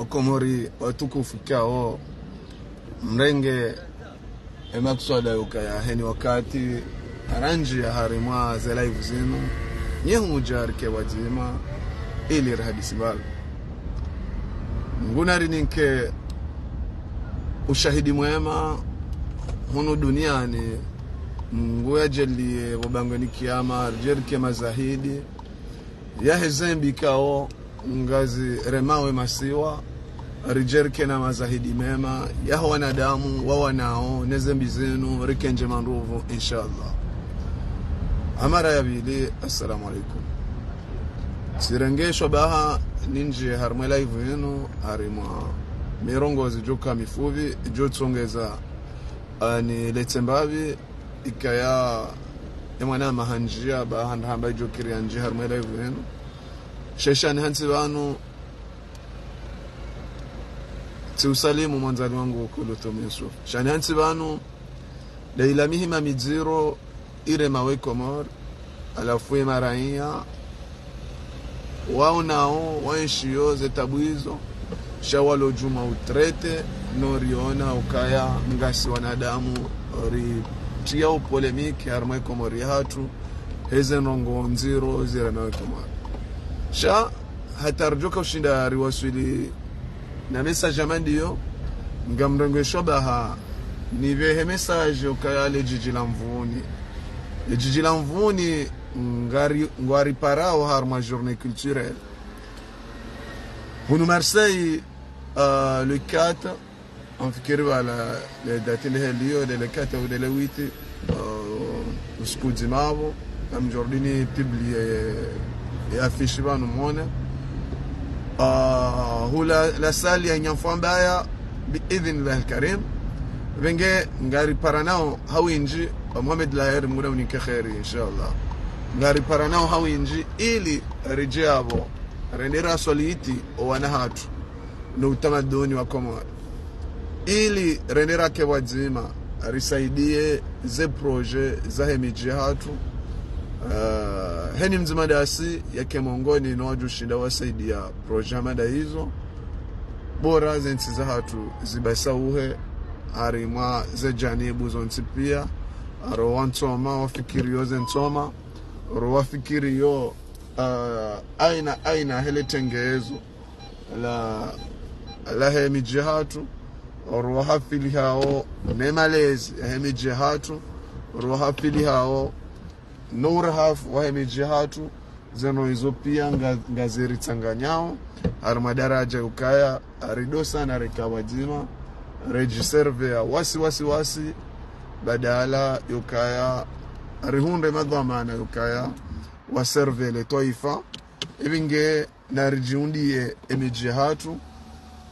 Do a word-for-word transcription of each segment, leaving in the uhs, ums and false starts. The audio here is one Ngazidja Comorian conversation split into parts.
Wakomori watukufu, ikao mrenge emakswada yukaya heni wakati randzi ya harimwa ze live zinu, nyi hudja rike wadzima ili rihadisi mbapvi. Mngu narininke ushahidi mwema hunu duniani, Mngu yadjaliye pvo bangweni kiyama ridje rike mazahidi yahe zembi ikao ngaziremawo emasiwa, ridje rike na mazahidi mema yaho wanadamu wawanao ne zembi zinu, rike ndjema ndrovu, inshallah. Amara ya pvili, assalamu alaikum. Tsirenge shabaha nindjiye harimwa e live yinu, harimwa mirongozi djoka mifupvi, djo tsongeza, ah, niletse mbapvi, ikaya emwana mahandjia, baha ndahamba idjo kiri yandjiye harimwa e live yinu. Sha sha nihantsi pvanu, tsiusalimu mwandzani wangu Kuluthum Yusuf. Sha nihantsi pvanu, nda ila mihima midziro iremawo e Komori, halafu emaraiya waonao, waenshiyo ze tabu izo, sha walo djuma utrete, no riona ukaya ngasi wanadamu, ritriya upolemiki harimwa e Komori yahatru, heze ndrongoo ndziro ziremawo e Komori. Sha hata ridjoka ushinda riwaswili na message ya mandiyo, ngamrenge shabaha nipvehe message ukaya le djidji la Mvuni. Le djidji la Mvuni ngari, ngwariparao harimwa journée culturelle. Hunu Marseille, euh, le quatre, ngamfikiri pvala le date liheliyo, le, le quatre ou le huit, euh, usiku dzima pvo, ngamdjo rudi nipublie e affiche pvanu mwone. Ah, hula la salle ya Nyamfwambaya, bi idhnillahi lkarim. Pvenge ngariparanao ha windji, ba Mohamed Laher, Mngu nauninke kheri, inshallah. Ngariparanao ha windji, ili ridje apvo, rende raswaliti owana hatru no utamaduni wa Komori, ili rende rake wadzima, risaidie ze projet zahe midji hatru. Ah, heni mdzima dasi yake mongoni no wadjoshinda wasaidia projet hama nda izo. Bora ze ntsi zahatru zibasauhe harimwa ze janibu zontsi pia. Aro wantsoma wafikiriyo ze ntsoma, aro wafikiriyo, ah, aina, aina hele tengezo la, lahe midji hatru, aro wahafilihao ne malezi yahe midji hatru, aro wahafilihao no urahafu wahe midji hatru. Zeno izo pia nga, ngaziritsanganyao harimwa daraja yukaya aridosa na rika wadzima, redjiserve ya wasi, wasi, wasi, badala yukaya rihundre madhwamana yukaya waserve le twaifa. Ipvinge naridjiundie emidji hatru,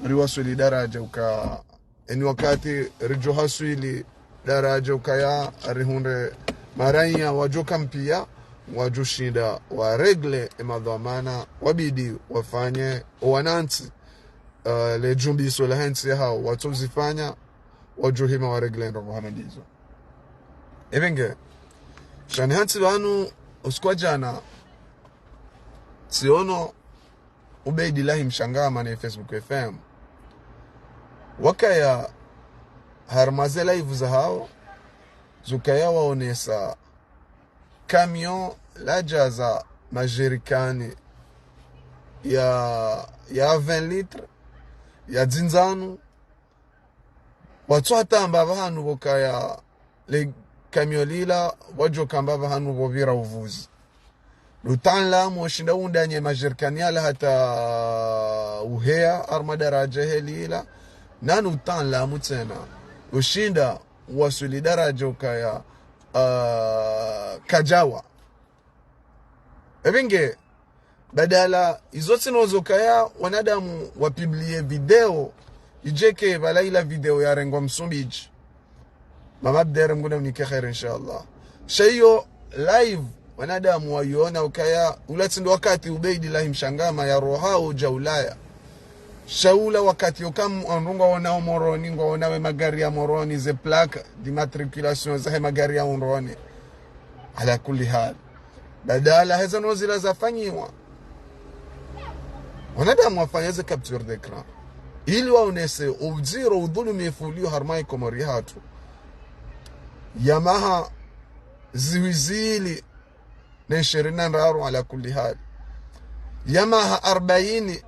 riwaswili daraja uka, eni wakati ridjo haswili daraja ukaya rihundre maraiya wadjoka mpia, wadjoshinda waregle emadhwamana wabidi wafanye owanantsi, eh, le djumbiso lahe ntsi yahao watso uzifanya, wadjohima waregle ndrongoo hama ndizo. Ipvinge, sha nihantsi pvanu usiku wa jana, tsiono Ubeidilahi Mshangama ne Facebook F M wakaya harimwa ze live zahao, zukaya waonesa camion ladjaza majerikani ya, ya vingt litres, ya dzindzanu, watso hata amba pvahanu pvokaya le camion lila, wadjoka amba pvahanu pvopvira uvuzi. Lutanlamu ushinda undanye majerikani yala hata uheya harimwa daraja heli ila. Nani utanlamu tsena ushinda waswili daraja ukaya, ah, kadjawa. Ipvinge, badala izo tsino zokaya wanadamu wapublie video, idjeke pvala ila video yarengwa Msumbidji. Mama Abder, Mngu nauninke kheri, inshallah. Sha iyo live, wanadamu waiona ukaya, ula tsi ndo wakati Ubeidilahi Mshangama yaroha udja Ulaya. Sha ula wakati yoka m-, wandru ngwaonao Moroni, ngwaonao emagari ya Moroni, ze plaque d'immatriculation zahe magari ya Moroni. Ala kulli hal. Badala heza no zila zafanyiwa, wanadamu wafanya ze capture d'écran. ili waonese udziro udhulumifu ulio harumwa ye Komori hatru. Ya maha zihwi zili na ishirini na ndraru ala kulli hali. Ya maha arbaini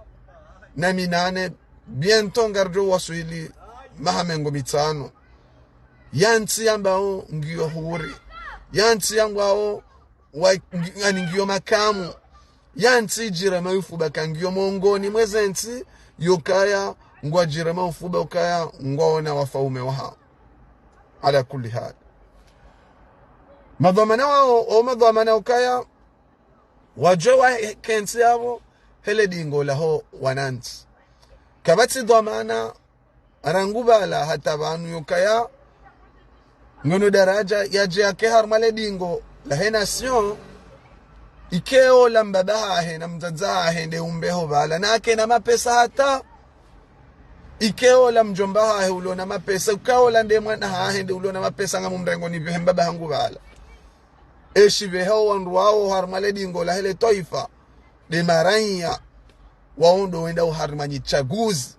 na minane, bientôt ngaridjo waswili maha mengo mitsanu. Ya ntsi yambao ngiyo huri. Ya ntsi yambao wa, ngi-, yani ngiyo makamu. Ya ntsi djirema ufuba ka ngiyo mongoni mwa ze ntsi yokaya ngwadjirema ufuba ukaya ngwaona wafaume wahawo. Ala kulli hali. Madhwamana wawo, o madhwamana ukaya wadjuwa he ntsi yapvo, he le dingo laho wanantsi. Kapvatsi dhwamana rangu pvala hata pvanu yokaya ngono daraja yadje yake harumwa le dingo lahe nation, ike ola mbaba hahe na mdzadze hahe nde umbeho pvala, na akena mapesa hata. Ike ola mdjomba hahe ulo na mapesa, uka ola nde mwana hahe nde ulo na mapesa, ngamumrengo nipvehe mbaba hangu pvala. Eshi pvehe o wandru wawo harumwa le dingo lahe le twaifa, nde maraiya, wawo ndo wenda uharimwa nyi tsaguzi.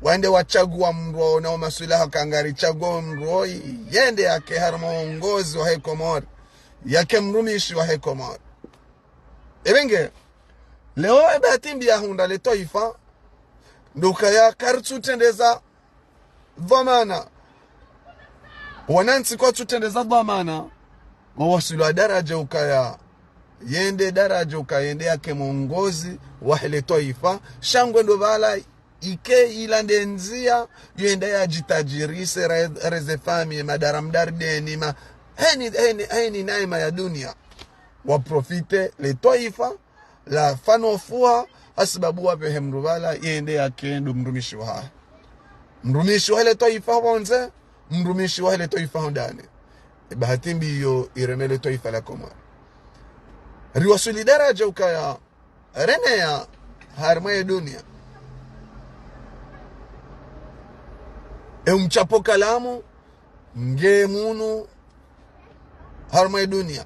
Wende watsaguwa mndru wawo na o maswilaha ka ngari tsaguwa mndru woyi, yende yake harumwa uongozi wahe Komori, yake mrumishi wahe Komori. Ebe nge, leo ebe hatimbi ya hundra le twaifa, ndo ukaya karitsu trendeza dhwamana. Wanantsi kwatsu trendeza dhwamana. Wawaswili wa daraja ukaya, yende daraja ukaya yende yake mwongozi wahe le twaifa. Sha ngwendo pvala ike ila nde ndzia yenda yadjitajirise re-, reze famiyi, madara mdari deni ma. Heni, heni, heni naima ya dunia. Waprofite le twaifa, la fano fuha, hasibabu wapvehe mndru pvala, yende yake ndo mrumishi wahahe. Mrumishi wahe le twaifa pvondze, mrumishi wahe le twaifa hondani. Eba hatimbi iyo ireme le twaifa la Komori. Riwaswili daraja ukaya, reneya harumwa ye dunia. E umtsapo kalamu, nge munu harumwa ye dunia.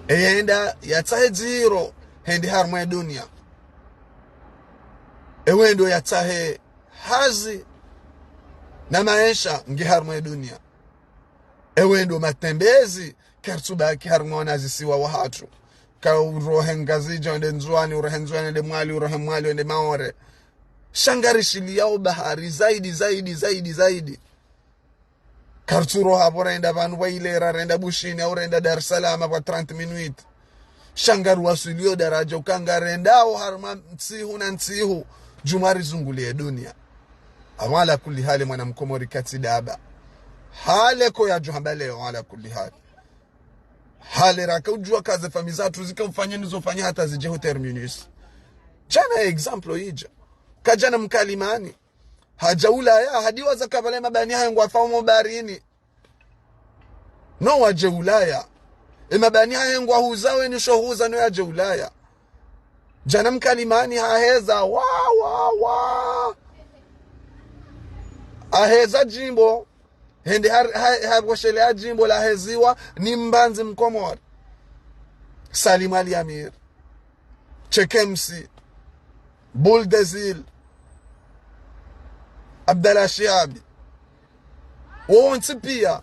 Eyenda yatsahe dziro, hende harumwa ye dunia. Ewendo yatsahe hazi na maesha, nge harumwa ye dunia. Ewendo matembezi, karitsubaki harumwa wanazisiwa wahatru. Ka urohe Ngazidja wende Ndzuwani, urohe Ndzuwani wende Mwali, urohe Mwali wende Maore. Sha ngarishiliyao bahari zaidi, zaidi, zaidi, zaidi. Karitsuroha pvo renda pvanu pva Ilera, renda Bushini, au renda Dar es Salaam pva trente minutes. Sha ngariwaswiliyo daraja uka ngarendao harumwa ntsihu na ntsihu, djumwa rizunguliye dunia. Ama ala kulli hali mwana mkomori katsi daba. Hale ko yadjo hamba leo ala kulli hali. Hale raka udjuwa ka ze famiyi zatru zika ufanye nizo fanye hata zidje ho terminus. Djana exemple idja. Kadjana mkalimani. Hadja Ulaya, hadiwaza ka pvale mabani hahe ngwafao mo baharini. No wadje Ulaya. E mabani hahe ngwahuza weni sho huza no yadje Ulaya. Djana mkalimani haheza, wa, wa, wa. Aheza djimbo, hende har-, ha-, hapvoshele ya djimbo laheziwa ni mbandzi mkomori. Salim Ali Amir. Chekemsi, Boule des Îles, Abdallah Shiabi, wontsi pia,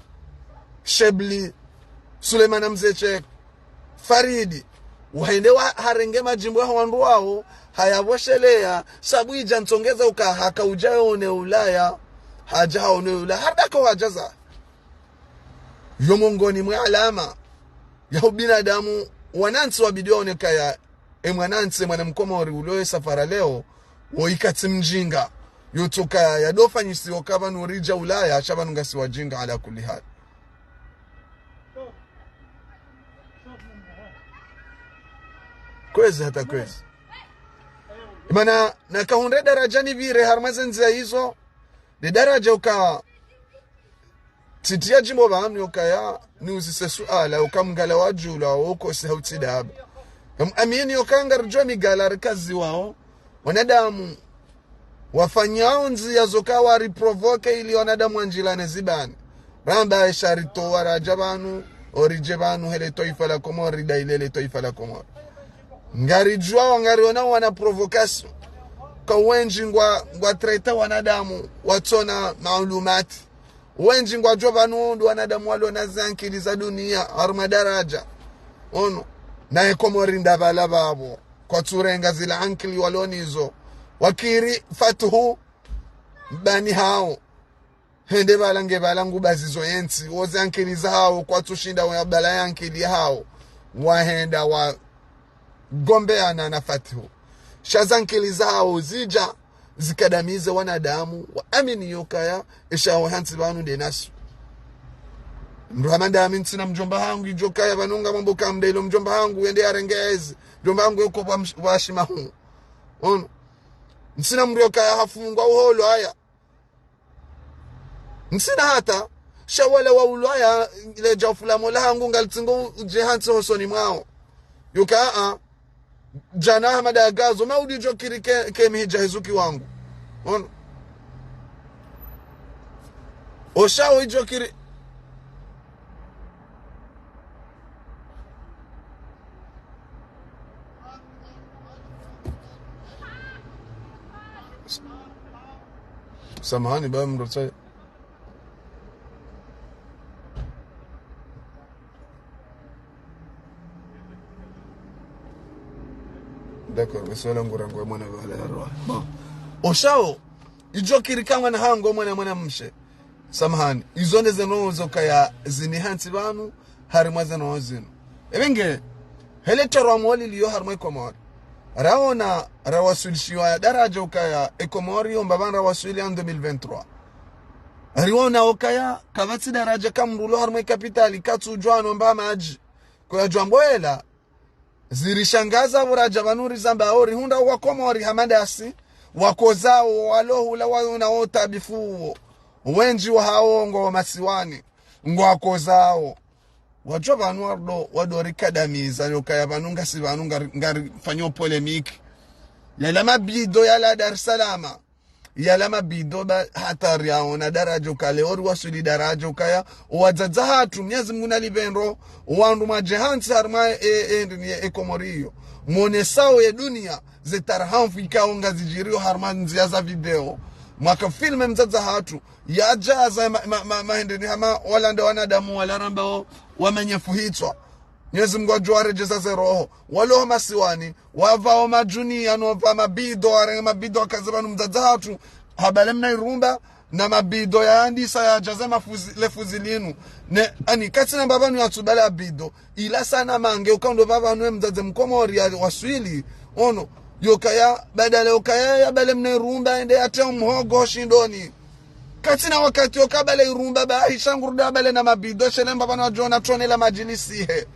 Shebli, Sulemana Mze Chek, Faridi, wahende wa-, harenge madjimbo ya wandru wawo, hayapvosheleya, sabu idja ntsongeza uka haka udja yone Ulaya, hadja haone Ulaya, hardaka hadja za. Yo mongoni mwe alama ya ubinadamu, wanantsi wabidi waone kaya, e mwanantsi, e mwana mkomori ulo ye safara leo, wo ikatsi mdjinga. Yo tsoka yadofanyisiwa ka pvanu ridja Ulaya, sha pvanu ngasi wadjinga ala kulli hali. Kwezi hata kwezi. Imana, nakahundre daraja nipvire harumwa ze ndzia izo, ne daraja uka tsitiya djimbo pvanu yokaya, niuzise suala, uka mngala wa djula, woko si hautsi daba. Em, amini yoka ngaridjuwa migala rikaziwao, wanadamu, wafanyao ndzia zoka wariprovoke ili wanadamu wandjilane zibani. Ramba esha ritowa radja pvanu, oridje pvanu, hele twaifa la Komori, daile le twaifa la Komori. Ngaridjuwa, ngariona wana provocation. Ka wendji ngwa, ngwa traite wanadamu watsona maalumati. Wendji ngwadjo pvanu ndo wanadamu walo na zankili za dunia, harumwa daraja. Ono, naye Komori nda pvala pvapvo. Kwatsurenga zila ankili walo nizo. Wakiri fatuhu mbani hawo. Hende pvala nge pvala ngubazizo yentsi, wo zankili zahawo, kwatsushinda wa pvala yankili yahawo, wahenda wagombeana na fatuhu. Sha zankili zahawo zidja, zikadamize wanadamu, waamini yokaya, esha wo hantsi pvanu nde nasu. Mdru hama nda ami ntsina mdjomba hangu, idjokaya pvanu ngamwambo kamdelo mdjomba hangu, yende yarenge ezi, mdjomba hangu yoko pva msh-, pva shima hu. Ono. Ntsina mdru yokaya hafungwa uholo aya. Ntsina hata, sha wala wa ulwaya, le djafu la mola hangu ngalitsingo udje hantsi hosoni mwawo. Yoka, a, djana Ahmada yagazo, maudi djo kiri ke, ke mihidja hezuki wangu. Ono. Oshawo idjo kiri. Samahani, ba mdru tsaye. D'accord, mais cela ngura ngwe mwana pvala ya roi. Bon. Oshawo, idjo kiri kamwe na hango mwana mwana mshe. Samahani, izo nde zeno zokaya zini hantsi pvanu, harimwa zeno zinu. Ebenge, hele toro amwali liyo harimwa Komori. Raona, rawaswilishiwa daraja ukaya e Komori, omba pvanu rawaswili en deux mille vingt-trois. Riona okaya, kapvatsi daraja kamrulo harimwa kapitali, katsudjwa nomba madji. Koya djwambo ela, zirishangaza pvo radja pvanu rizamba, o rihundra wa Komori hama ndasi, wakozawo, walo hula waona o tabifu wo. Wendji wahawo ngwa masiwani, ngwakozawo. Wadjo pvanu wado, wado rikadamiza, yokaya pvanu ngasi pvanu ngari, ngari fanyo polémique. Yala mabido yala Dar es Salaam. Yala mabido ba hata riaona daraja ukaya, ori waswili daraja ukaya, owadzadze hatru, Mnyezi Mungu nalipvendro, owandru mwadje hantsi harimwa e, e, ndini e Komori iyo. Mwonesao ye dunia, ze tarahamfu ikao ngazidjiriyo harimwa ndzia za video. Mwaka filme mdzadze hatru, yadjaza ma, ma, ma, mahendeni hama, wala nde wanadamu, wala ramba o, wamenyefu hitswa. Mnyezi Mungu adjo waredjeza ze roho. Walo masiwani, wapvao madjuni, yano pva mabido, warenge mabido, wakaze pvanu mdzadze hatru, habale mna irumba, na mabido ya andisa ya djaze mafuzi, le fuzi linu. Ne, ani, katsina mbapvanu yatsubala bido, ila sana mange, ukando pvapvanu e mdzadze Mkomori ya waswili, ono, yokaya, badale yokaya, yabale mna irumba, ende yate mhogo, shindoni. Katsina wakati yokabale irumba ba, ahisha ngurudi abale na mabido, shele mbapvanu wadjona tone la madjilisi he.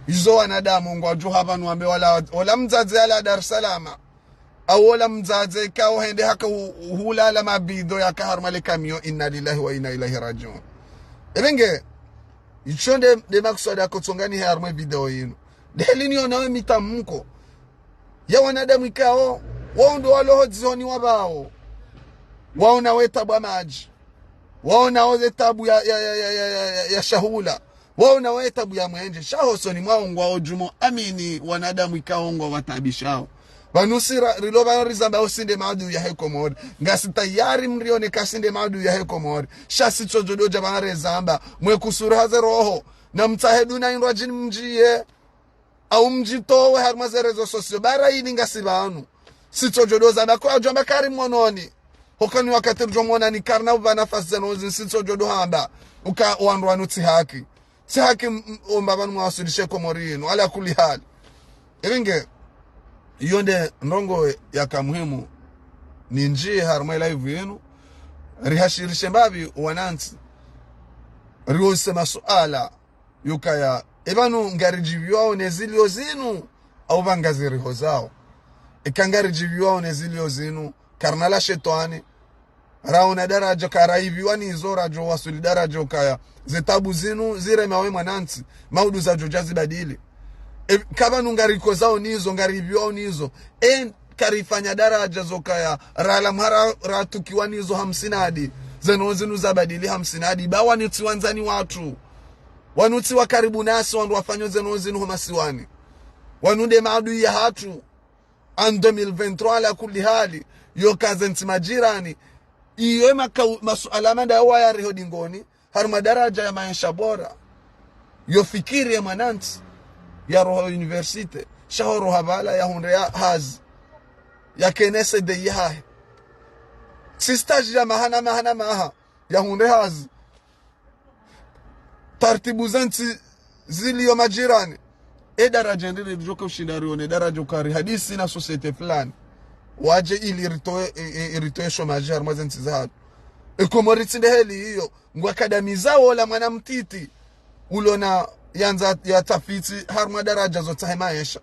Izo wanadamu ngwadjo hapvanu wambe wala, wala mdzadze yala Dar es Salaam. Au wala mdzadze kao hende haka hu, hulala mabido yaka harimwa le kamiyo, inna lillahi wa inna ilaihi rajiun. Ebenge, icho nde, nde makuswada kotsongani he harimwa video yinu. Nde lini yona we mitamko. Ya wanadamu ikao, wao ndo walo ho dzihoni wapvao. Wao na we tabu ya madji. Wao na we tabu ya, ya, ya shahula. Wao na we tabu ya mwenje. Sha hosoni mwawo ngwao djumo amini wanadamu ikao ngwawatabishao. Pvanu si ra, rilo pvanu rizamba o si nde maadui yahe Komori. Ngasi tayari mrione ka si nde maadui yahe Komori. Sha si tsodjo dodja pvanu rezamba. Mwe kusura haze roho. Na mtsahe duna indwa djini mdjiye. Au mdjitowe harimwa ze réseaux sociaux. Bara ili ngasi pvanu. Si tsodjo do zamba ko adjo amba kari mwononi. Hokani wakati ridjo mwonani karina upva nafasi zeno zinu si tsodjo do hamba. Uka wandru wanu tsi haki. Tsi haki m-, m-, omba pvanu mwawaswilishe Komori yinu. Ala kuli hali. Ebenge, iyo nde ndrongo yaka muhimu. Nindjiye harimwa live yinu. Rihashirishe mbapvi wanantsi. Riwose masuala. Yukaya, epvanu ngaridjiviwao ne zilio zinu, au pvanga zirihozao. Eka ngaridjiviwao ne zilio zinu, karina la shetwani, raona daraja karaiviwa nizo radjo waswili daraja ukaya. Ze tabu zinu, zirema we mwanantsi, maudu zadjo dja zibadili. E, ka pvanu ngarikozao nizo, ngariviwao nizo, e, karifanya daraja zokaya, rala mhara ratukiwa nizo hamsinadi, zeno zinu zabadili hamsinadi, ba wanu tsi wandzani watru. Wanu tsi wa karibu nasi wandru wafanyo zeno zinu ho masiwani. Wanu nde maadui yahatru. en deux mille vingt-trois, ala kulli hali, yo kaze ntsi majirani, iyo makau-, masuala manda yawa yariho dingoni, harumwa daraja ya maesha bora. Yo fikiri ya mwanantsi, yaroha université, sha horoha pvala yahundre ya hazi, yakene C D I yahahe. Tsi stage ya maha na maha na maha, yahundre hazi. Taratibu za ntsi zilio majirani. E daraja ndile lidjoka ushinda rione daraja ukari hadisi na société fulani. Wadje ili ritoe, i-, i-, ritoe chômage harumwa ze ntsi zahatru. E Komori tsi nde heli iyo. Ngwakadamizao ola mwana mtiti. Ulona yandza ya tafiti harumwa daraja zotsahe maesha.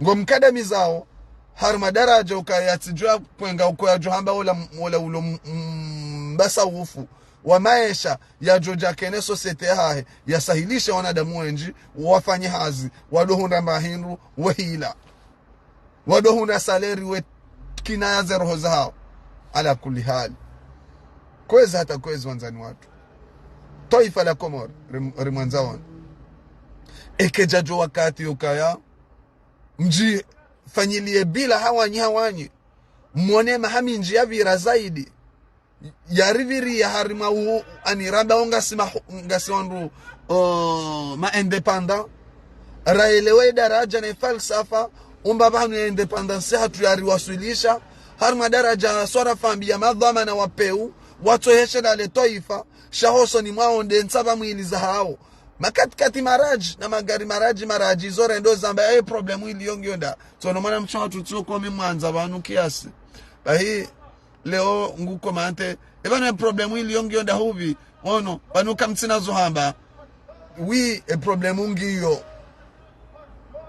Ngomkadamizao harumwa daraja ukaya yatsidjua kwenga uko yadjo hamba ola, ola ulo m-, m-, mbasaufu wa maesha yadjo dja kene société yahahe, yasahilishe wanadamu wendji, wafanye hazi, wadohundra mbahindru, wehila. Wadohundra salaire we kinaya ze roho zahao. Ala kulli hali. Kwezi hata kwezi wandzani watru. Twaifa la Komori, rim-, rimwandza wona. Eke djadjo wakati yokaya, mdjifanyilie bila hawanyi hawanyi. Mwone maha mindji yapvira zaidi. Yaripviri ya harimwa u-, ani ramba o ngasi ma-, ngasi wandru, o, ma indépendant. Raelewe daraja ne falsafa, umba pvanu ya indépendance hatru yariwaswilisha. Harimwa daraja swarafa mbi ya madhwamana wa peu, watsoheshe na le twaifa, sha hosoni mwao nde ntsa pvamwili zahao. Makatikati maradji, na magari maradji, maradji, izo rendo zamba, eh, problème ilio ngiyo nda. Tsono mwanamshe hatru tsoko mi mwandza pvanu kiasi. Bahi, leo ngu commenter. E pvanu e problème ilio ngiyo nda hupvi. Ono, pvanu kamtsina zo hamba. Oui, e problème ngiyo.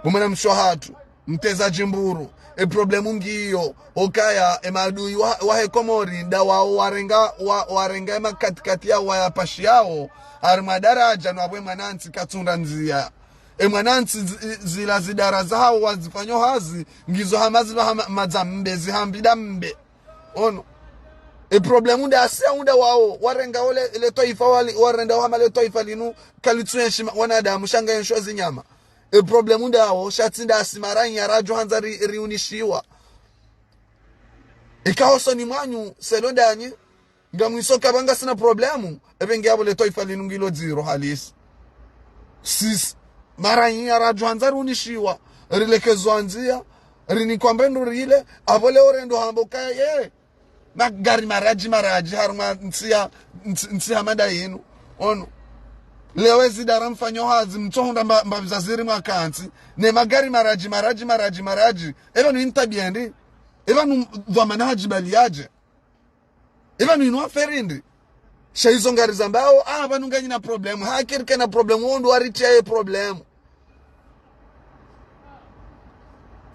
Bo mwanamshe hatru. Mteza djimburu. E problème ngiyo. Okaya, e maadui wa, wahe Komori, nda wao warenga, wa, warenga e makatikati yao wayapashiyao. Harimwa daraja no apvo e mwanantsi katsundra ndzia. E mwanantsi zi-, zila zidara zahao wazifanyo hazi, ngizo hama zipva hama, madza mbe, zihambi da mbe. Ono. E problème nda asia unda wao, warenga ole, le twaifa wali, warenda hama le twaifa linu, kalitsu enshi ma-, wanadamu, sha nga enshio zinyama. E problème nda wao, sha tsi nda asi maranyi yaradjo handza ri-, riunishiwa. Ika hosoni mwanyu, selo ndanyi, ngamwiso kaba ngasina problème, epvenge apvo le twaifa linu ngilo dziro halisi. Sis, maranyi yaradjo handza riunishiwa, rilekezwa ndzia, rinikwa mbe ndru rile, apvo leo rendo hamba kaya, ye, magari maradji maradji, harumwa ntsi ya, ntsi, ntsi hama nda yinu. Ono. Leo ezidara mfanyo hazi, mtsohundra mba, mbapvi za ziri mwakantsi, ne magari maradji, maradji, maradji, maradji. Epvanu intabia ndi. Epvanu dhwamana hadjibali yadje. Epvanu inu affaire ndi. Sha izo ngarizambao, ah, pvanu nganyina problème. Hakiri kena problème, wo ndo waritia ye problème.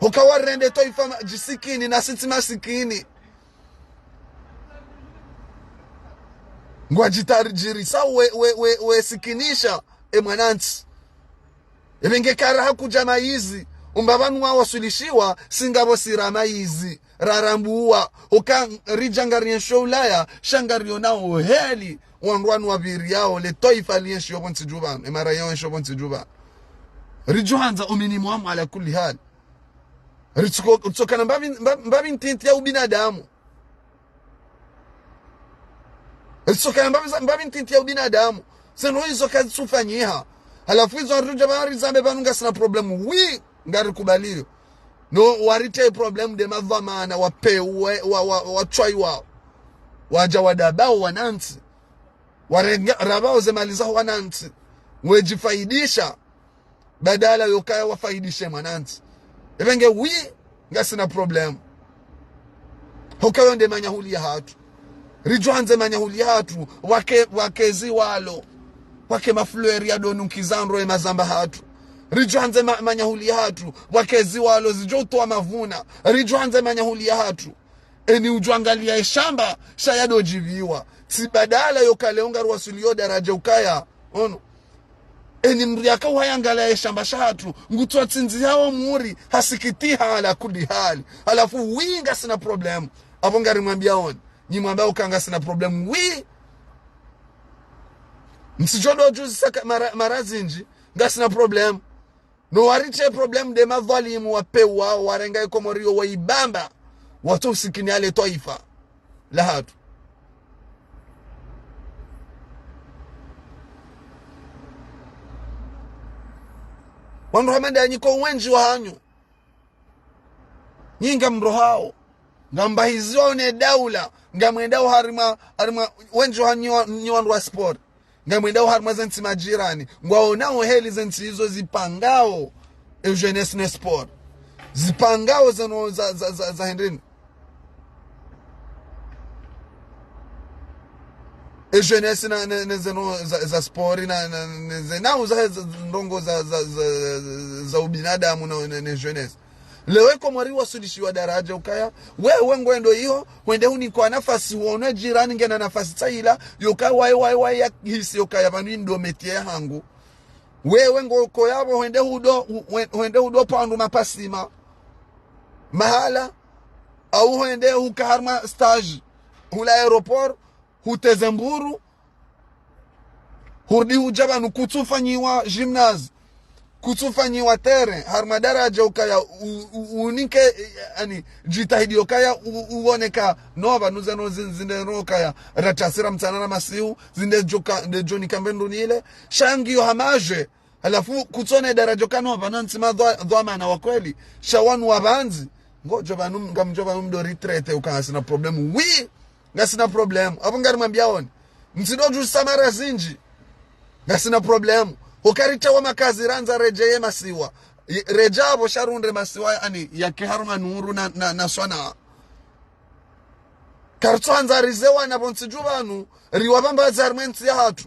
Hoka warende twaifa ma-, djisikini, na sitsi masikini. Ngwadjitarijirisa we, we, we, we sikinisha, e mwanantsi. Epvenge kara hakudja mayizi, umba pvanu wawaswilishiwa, si ngapvo sira mayizi, rarambuwa, oka ridja ngarienshio Ulaya, sha ngarionao heli, wandru wanu wapviriyao, le twaifa lienshio pvo ntsi dju pvanu, e mara yao enshio pvo ntsi dju pvanu. Ridjo handza o minimum ala kulli hali. Ritsuko-, ritsokana mbapvi, mba-, mbapvi ntiti ya ubinadamu. Ritsokana mbapvi za-, mbapvi ntiti ya ubinadamu. Seno izo kazitsufanyiha. Halafu izo aridja pvanu rizambe pvanu ngasina problème. Oui, ngarikubaliyo. No, warite problème de madhwamana, wa peu, wa, wa, wa, watswai wao. Wadja wadabao wanantsi. Warenga, rabao ze mali zaho wanantsi. Wedjifaidisha. Badala yokaya wafaidishe mwanantsi. Epvenge oui, ngasina problème. Hoka yo nde manyahuli yahatru. Ridjo handze manyahuli yahatru, wake, wake ziwalo. Wake mafleur ya donu nkizandro e mazamba hatru. Ridjo handze ma-, manyahuli yahatru, wake ziwalo zidjo utowa mavuna. Ridjo handze manyahuli yahatru. Eni udjo angalia eshamba, sha yado djiviwa. Tsi badala yoka leo ngaruwaswiliyo daraja ukaya. Ono. Eni mdru yaka uhayangalia eshamba shahatru, ngutso tsindzihao muri, hasikitiha ala kulli hali. Halafu oui ngasina problème. Apvo ngarimwambia oni. Nyi mwamba uka ngasina problème. Oui. Mtsidjo do djuzi saka mara, mara zindji, ngasina problème. No waritse problème nde madhwalimu wapvewa, warenga ye Komori yo waibamba. Watso usikini ale twaifa lahatru. Wandru hama nda nyi ko wendji wahanyu. Nyi ngamrohao. Ngambahiziwao ne daula. Ngamwendao harimwa, harimwa wendji wahanyu nyi wa, nyi wandru wa sport. Ngamwendao harimwa ze ntsi majirani. Ngwaonao heli ze ntsi izo zipangao e jeunesse ne sport. Zipangao zeno za, za, za, za hindrini. E jeunesse na, na, na zeno za, za sport na, na, na, ze, na uza, za, za ndrongoo za, za, za, za ubinadamu na, na, na jeunesse. Leo e Komori wasudishiwa daraja ukaya. Wewe ngwendo iyo, hwende hunikwa nafasi huonwe jirani ngena nafasi tsayila, yoka waye, waye, waye ya hisi yokaya pvanu indo métier yahangu. Wewe ngo koyapvo hwende hudo, hu-, hwe-, hwende hudo pvandu mapasima. Mahala, au hwende huka harimwa stage, hula aéroport, huteze mburu, hurudi huja pvanu kutsufanyiwa gymnase, kutsufanyiwa terrain, harimwa daraja ukaya u-, u-, unike, eh, ani, jitihadi yokaya u-, uoneka, no pvanu zeno zin-, zinde no kaya, ratasira mtsana na masihu, zinde joka, nde jonika mbendunile, sha ngiyo hamaje, halafu kutsone daraja kano pvanu ntsi madhwa-, dhwamana wa kweli, sha wanu wapvandzi, ngojo pvanu, ngamjo pvanu mdo retraite uka ngasina problème. Oui, ngasina problème. Apvo ngarimwambiaoni. Mtsido jusa mara zinji. Ngasina problème. Hokarita wa makazi randza redjeye masiwa. I-, redja apvo sha runde masiwa ani yake harumwa nuru na, na, na swana. Karitso handza rize wana pvo ntsi ju pvanu, riwapvambaze harimwa e ntsi yahatru.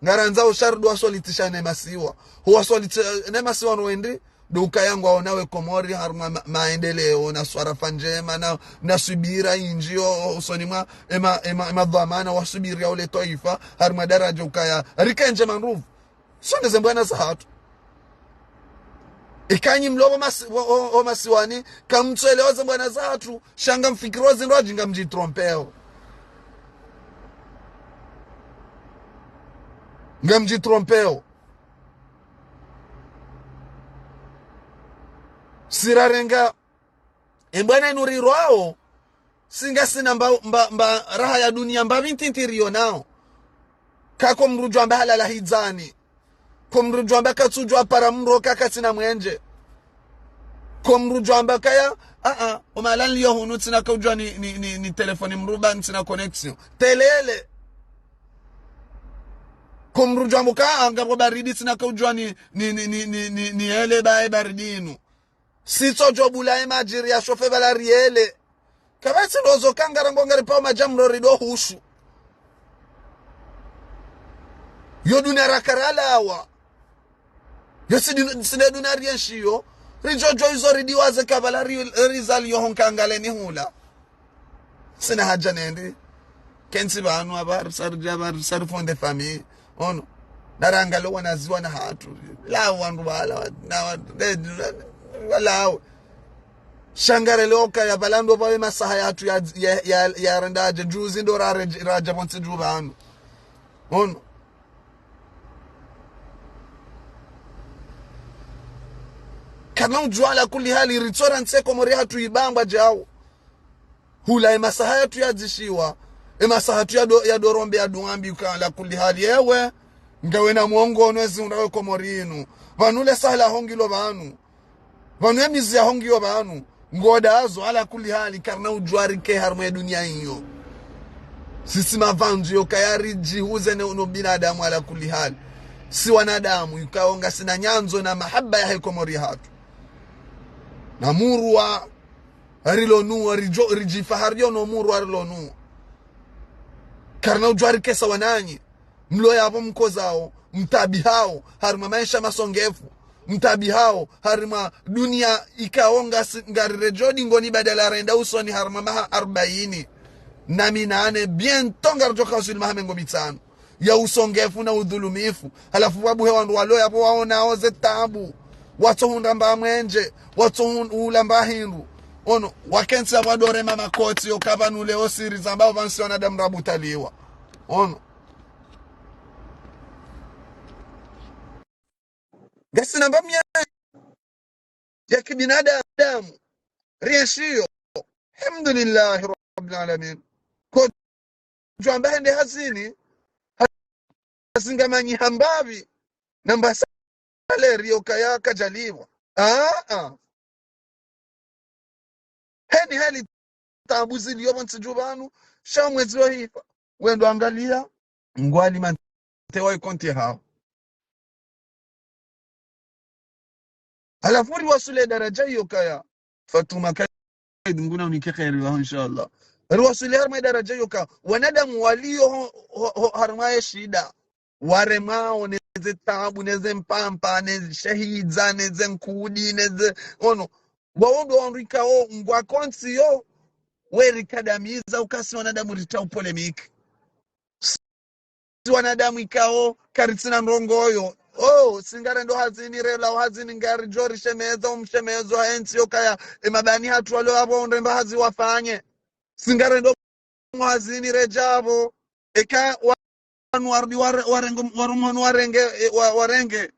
Ngarandzao sha rudo waswalitisha ne masiwa. Huwaswalitisha ne masiwa no wendi, ndo ukaya ngwaonao e Komori harumwa ma-, maendeleo, na swarafa njema, na, na subira inji yo, usoni mwa, ema, ema, ema dhwamana, wasubiri ya ule twaifa, harumwa daraja ukaya, rike nje manruvu. Sonde ze mbwana zahatru. Ikanyi mlo pvo masi-, o, o, o masiwani, kamtsuelewa ze mbwana zahatru, sha ngamfikiro zindru aji ngamjitrompeo. Ngamjitrompeo. Sirarenga, e mbwana inu rirwao, si ngasina mba, mba, mba raha ya dunia mba pvi ntiti riyonao. Kako mdru jwamba halala hidzani. Ko mdru jwamba katsujwa para mdru kaka tsina mwenje. Ko mdru jwamba kaya, a, a, o mahala niliyo hunu tsina kaujwa ni, ni, ni, ni telefoni mruba, tsina connexion. Telele. Ko mdru jwamba ka, a, ngapvo baridi tsina kaujwa ni, ni, ni, ni, ni, ni, ni ele ba e baridi inu. Sitso jobula e majiri ya shofe bala riele. Kapvatsi ndo zo kangara ngo ngaripvao maja mro rido hushu. Yo dunia rakaralawa. Yo si dun-, si ne dunia rienshiyo. Rijojo izo ridiwaze kabala ri-, rizaliyo ho nkangaleni hula. Sina haja nendi. Kentsi pvanu apva, risarija apva, risari fonder famille. Ono. Narangale wanaziwa na hatru. La wandru wala, na wa-, ne, ne, wala. Sha ngarelewa ukaya pvala ndo pvapve masaha yatru ya, ya, ya, ya rendaje, juzi ndo ra-, raja pvo ntsi ju pvanu. Ono. Kana ujua ala kulli hali, ritsora ntsi Komori hatru ibambwa jau. Hula e masaha yatru yadzishiwa, e masaha yatru yado-, yadorombe yaduambi uka ala kulli hali ewe, ngawe na mwongono ezi undawe Komori inu. Pvanu le saha la hongilo pvanu. Pvanu e mizi ya hongiyo pvanu. Ngodazo ala kulli hali karina ujua rike harumwa e dunia iyo. Sisi mapvandzu yo kaya rijihuze ne uno binadamu ala kulli hali. Si wanadamu, yukao ngasina nyandzo na mahaba ya he Komori hatru. Na murwa rilonuwa, rijo-, rijifahariyo no murwa rilonuwa. Karina ujua rikesa wananyi. Mlo yapvo mkozao, mtabihao, harumwa maesha masongefu, mtabihao, harumwa dunia ikao ngasi-, ngarirejo dingoni badala renda usoni harumwa maha arubaini na minane, bientôt ngarijo kauswili maha mengo mitsanu ya usongefu na udhulumifu. Halafu pvwabuhe wandru walo yapvo waonao ze tabu. Watso hundra mba mwenje, watso hun-, hula mba hindru. Ono, wakentsi apvo wadorema makoti, yo kapvanu leo siri zambao pvanu si wanadamu rabutaliwa. Ono. Ngasina mbamiya ya kibinadamu. Rienshi yo. Alhamdulillahi Rabbil Alamin. Kodjwamba hende hazini, hazi ngamanyiha mbapvi, namba salaire yo kaya kadjalipvwa. Ah, ah. Heni heli tabu zilio pvo ntsi dju pvanu, sha mwezi wa hifa. Wendo angalia, ngwali mante wa ikonti hao. Halafu riwasuli daraja iyo kaya. Fatuma Kaid, Mngu na unike kheri waho, inshallah. Riwasuli harumwa daraja iyo ka wanadamu walio ho, ho, ho, harumwa ye shida. Waremwao, neze tabu, neze mpampa, neze shahidza, neze nkudi, neze, ono. Wao ndo wandru ikao ngwako ntsi yo, werikadamiza ukasi wanadamu rita upolémique. Si wanadamu ikao karitsina ndrongoo yo. Oh, si ngarendo hazini, rela hazini, ngaridjo rishemeza, umshemezo, ha entsi yo kaya, emabani hatru walo apvo, undremba hazi wafanye. Si ngarendo hazini redja pvo. Eka wanu warudi ware-, warenge, warumwa wanu warenge, eh, wa-, warenge.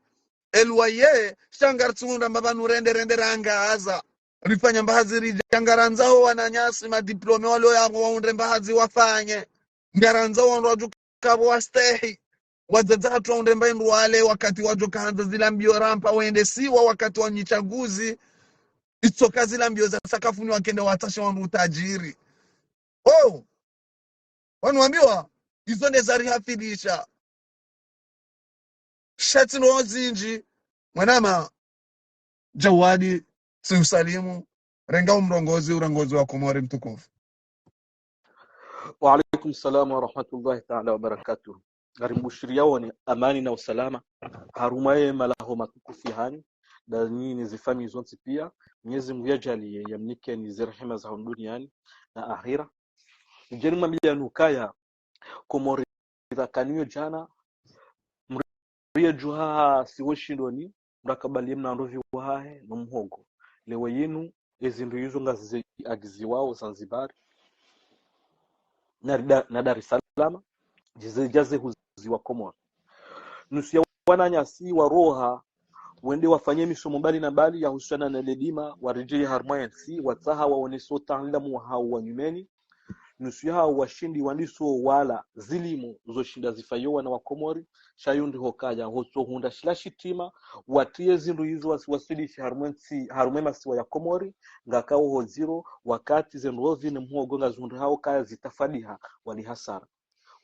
Elwaye, sha ngaritsuhundra mbapvanu rende, rende rangaza. Rifanya mbahazi ridja ngarandzao wananyasi, madiplômé walo yapvo waundre mbahazi wafanye. Ngarandzao wandru wadjuka pvo wastehi. Wadzadze hatru waundre mba indru wale wakati wadjoka handza zila mbio rampa wende siwa wakati wa nyitsaguzi. Itsoka zila mbio za sakafuni wakende watashe wandru utajiri. Oh! Wanu wambiwa, izo nde zarihafilisha. Sha tsi no zindji, mwanama Jawadi, tsi usalimu, renga umrongozi, urongozi wa Komori mtukufu. Wa alaikum salam wa rahmatullahi ta'ala wa barakatuh. Ngarimbushiriyaoni amani na usalama, harumwa ye malaho matukufu hanyu, nda nyi ne zifamiyi zontsi pia, Mwenyezi Mungu yajaliye yamnikeni zirehema za hunu duniani na ahira. Nidjeni mwambiya nukaya, Komori rakaniyo djana, mriye djuha siwe shindoni, mrakabaliye mna ndrovi wahahe no muhogo. Lewo yinu, ezindru yizo ngazize agiziwao Zanzibar, na Dar-, na Dar es Salaam, djize djaze huziwa Komori. Nusu ya wananyasi waroha, wende wafanye misomo mbali na mbali yahusiana ne ledima, waredjeyi harumwa yentsi, watsaha waonese utaanlamu wahao wa nyumeni. Nusu yahao washindi wandiso wala zilimo zoshinda zifayo wana wa Komori, sha yundri hokaya, hotso hundra shila shitima, watiye zindru yizo wasi-, waswilishi harumwe ntsi, harumwe masiwa ya Komori, ngakao ho ziro, wakati zendrovi ne muhogo ngazihundrihao kaya zitafadiha, wali hasara.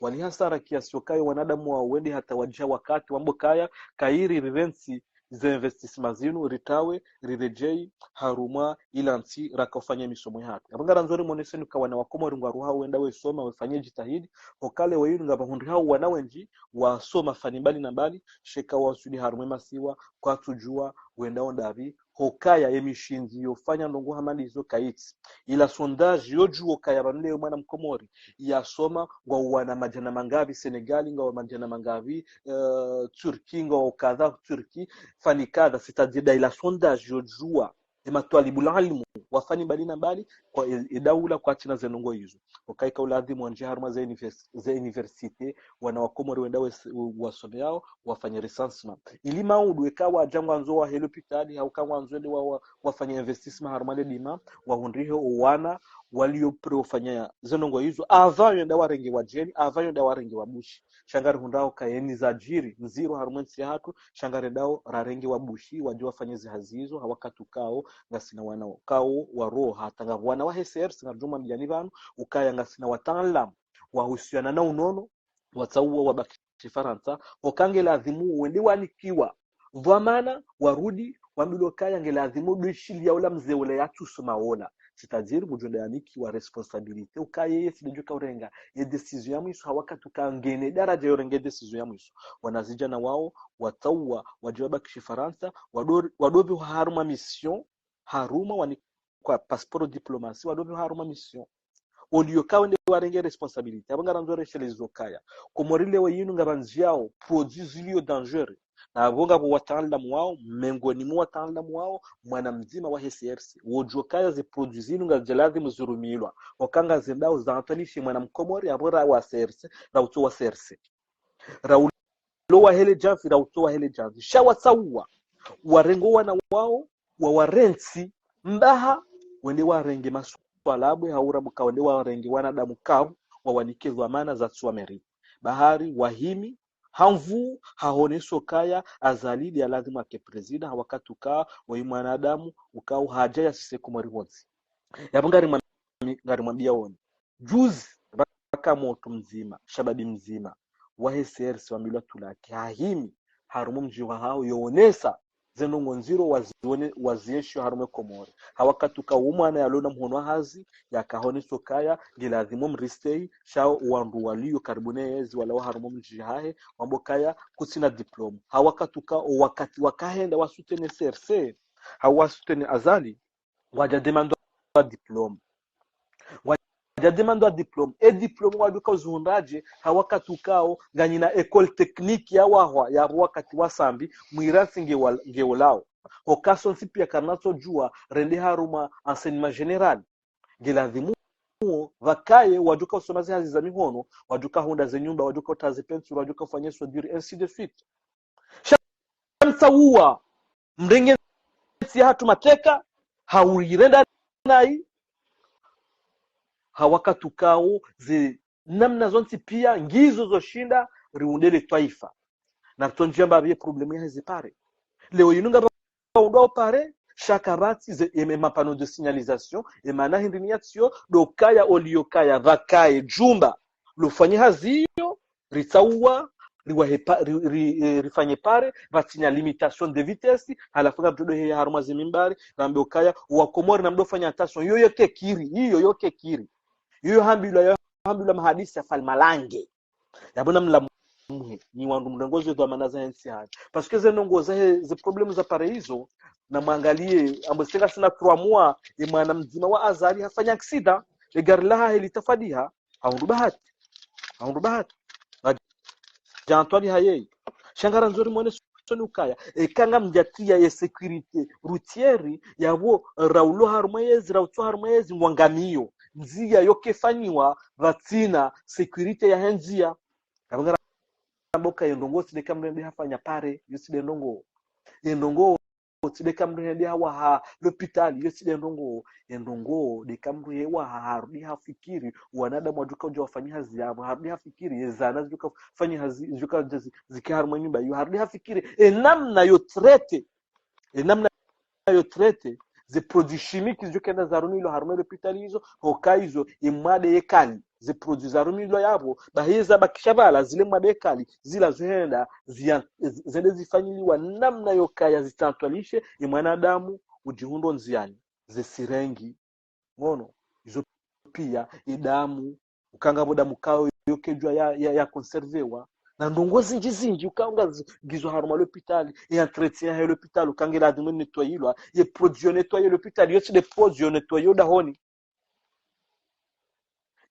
Wali hasara kiasi yokayo wanadamu wao wende hata wadja wakati wambo kaya, kayiri rirentsi ze investissement zinu, ritawe, riredjeyi, harumwa ila ntsi raka ufanya misomo yahatru. Apvo ngarandzo rimoneseni uka wana wa Komori ngwaruha wenda wesoma, wefanye jitihadi, hokale weyinu ngapvahundrihao wana wendji, wasoma fani mbali na mbali, sha eka waswili harumwe masiwa, kwatsudjuwa, wenda ondapvi, hokaya ye mishindzi yofanya ndrongo hama ndizo kayitsi. Ila sondage yodjuwa ukaya pvanu leo mwana Mkomori yasoma, ngwao wana madjana mangapvi Senegal, ngwao madjana mangapvi, eh, Turquie, ngwao kadha Turquie, fani kadha, c'est-à-dire nda ila sondage yodjuwa, ematwalibul ilmu, wafani mbali na mbali, kwa e, e daula kwatsina zendrongo yizo. Hokaya ika uladhimu wandjiye harumwa ze univers-, ze université, wana wa Komori wenda wes-, wasomeyao, wafanye recensement. Ili maudu eka wadja ngwandzo wahe lopitali, hau ka ngwandzo wende wa, wa, wafanye investissement harumwa ledima, wahundrihe owana walio prêt ufanya zendrongo yizo, avant yenda warenge wadjeni, avant yenda warenge wabushi. Sha ngarihundrao ka yeni zadjiri ndziro harumwe ntsi yahatru, sha ngarendao rarenge wabushi, wadje wafanye zihazi yizo, ha wakati ukao, ngasina wana ukao, waroha, hata ngapvo wana wahe CRC, ngaridjo mwambiyani pvanu, ukaya ngasina wataanlamu, wahusiana na unono, watsauwa wabaki Farantsa, hoka ngeladhimu wende wanikiwa dhwamana, warudi, wambilwe kaya ngeladhimu ndo ishiliya ola mze ola yatsusoma ola. C'est-à-dire, ngudjo enda yanikiwa responsabilité, ukaya yeye tsi ndo djo ka urenga ye décision ya mwiso, ha wakati uka ngena daraja yorenga ye décision ya mwiso. Wanazidjana wao, watsauwa, wadje wabaki Farantsa, wado-, wadopvi harumwa mission, harumwa wanikwa passeport diplomatie, wadopvi harumwa mission. Olio ka wende warenge responsabilité. Apvo ngarandzo reshelezo kaya, Komori leo yinu ngapvandziyao produits zilio dangereux. Na apvo ngapvo wataanlamu wao, mengoni mwa wataanlamu wao, mwana mdzima wahe CRC. Wodjo kaya ze produits zinu ngazidja ladhimu zirumilwa. Hoka ngazendao zaantanishe mwana Mkomori, apvo ra wa CRC, ra utso wa CRC. Ra ulo wahe le djamvi, ra utso wahe le djamvi. Sha watsauwa, Warenge wana wao, wawarentsi mbaha, wende warenge maswalabwe, hau rabuka wende warenge wanadamu kavu, wawanike dhwamana za tsuwa meri. Bahari, wahimi, ha nvu, haoneso kaya, Azali ndiye lazimu yake prezida, ha wakati uka, woyi mwanadamu, uka uhadja ya sise Komori pvontsi. Yapvo ngarimwa-, ngarimwambia woni. Juzi, pvaka mtu mdzima, shababi mdzima, wahe C R C wambilwa tulaki, hahimi, harumwa mdji wahao, yoonesa, ze ndrongoo ndziro wazione, wazienshio harumwa Komori. Ha wakati uka wo mwana yalona mhono wa hazi, yakaoneso kaya, ngiladhimu mristei, sha wandru walio karibu ne yezi, walawa harumwa mdji hahe, wambo kaya, kutsina diplôme. Ha wakati uka, o wakati wakahenda wasoutenir C R C, hau wasoutenir Azali, ngwadja demandwa diplôme. Ngwadja demandwa diplôme. E diplôme ngwadjo ka uzihundraje, ha wakati ukao, nganyina école technique ya wahwa, ya wakati wa Sambi, mwirantsi nge wa-, nge ulao. Hoka sontsi pia karinatsodjua, rende harumwa enseignement général. Ngiladhimu, pvakaye, wadjo ka usoma ze hazi za mihono, wadjo ka hundra ze nyumba, wadjo ka utra ze peinture, wadjo ka ufanya soudure, ainsi de suite. Sha mtsauwa, mrenge ntsi yahatru mateka, hau irenda nayi, ha wakati ukao ze namna zontsi pia, ngizo zoshinda, riunde le twaifa. Na ritsondjia mbapvi ye problème yaheze pare. Leo yinu ngapvo undrwao pare, sha kapvatsi ze, e, e ma panneaux de signalisation, e mana hindri ni yatsiyo, ndo kaya olio kaya, pvakaye, djumba, lofanye hazi iyo, ritsauwa, riwahe pa-, ri, ri, eh, rifanye pare, pvatsinya limitation de vitesse, halafu ngamdjo heya harumwa ze mimbari, rambe ukaya, wa Komori namdofanya attention, yoyo kekiri, iyo yo kekiri. Yoyo hambilwa, yo hambilwa mahadisi ya Falmalange. Yapvo namlamuhe, nyi wandru mrengo ze dhwamana zahe ntsi hanyu. Parce que ze ndrongoo zahe, ze problème za pare izo, namwangalie, ambo tsi ngasina trois mois, e mwana mdzima wa Azali hafanya accident, e gari lahahe litafadiha, hahundru bahati. Hahundru bahati. Ngadja ntwali hayeyi. Sha ngarandzo rimwone soni ukaya. Eka ngamdjatria ye sécurité routière, yapvo raulo harumwa yezi, rautso harumwa yezi, ngwangamiyo. Ndzia yokefanyiwa, pvatsina sécurité yahe ndzia. Yapvo ngaramboka ye ndrongoo tsi nde ka mrende hafanya pare, yo tsi nde ndrongoo. Ye ndrongoo tsi nde ka mrende hawaha lopitali, yo tsi nde ndrongoo. Ye ndrongoo nde ka mrende waha harudi hafikiri, wanadamu wadjo ka udja wafanye hazi yapvo, harudi hafikiri, ye zana zidjo ka fanye hazi, zidjo ka zi-, zike harumwa nyumba iyo, harudi hafikiri, e namna yo traité, e namna yo traité, ze produits chimiques zidjo kenda zarumilwa harumwa lopitali izo, hoka izo, e mwade ye kali, ze produits zarumilwa yapvo, bahi zabakisha pvala, zile mwade ye kali, zila zohenda, zia-, zende zifanyiliwa namna yo kaya zitsantwalishe, e mwanadamu, udjihundro ndziani, ze siringi, ngono, izo pia, e damu, uka ngapvo damu kao yokedjwa ya, ya, ya conservewa. Na ndrongoo zindji zindji, uka ngazi-, ngizo harumwa lopitali, e entretien yahe lopitali, uka ngiladhimu nettoyilwa, ye produit yo nettoyer lopitali, yo tsi nde produit yo nettoyer dahoni.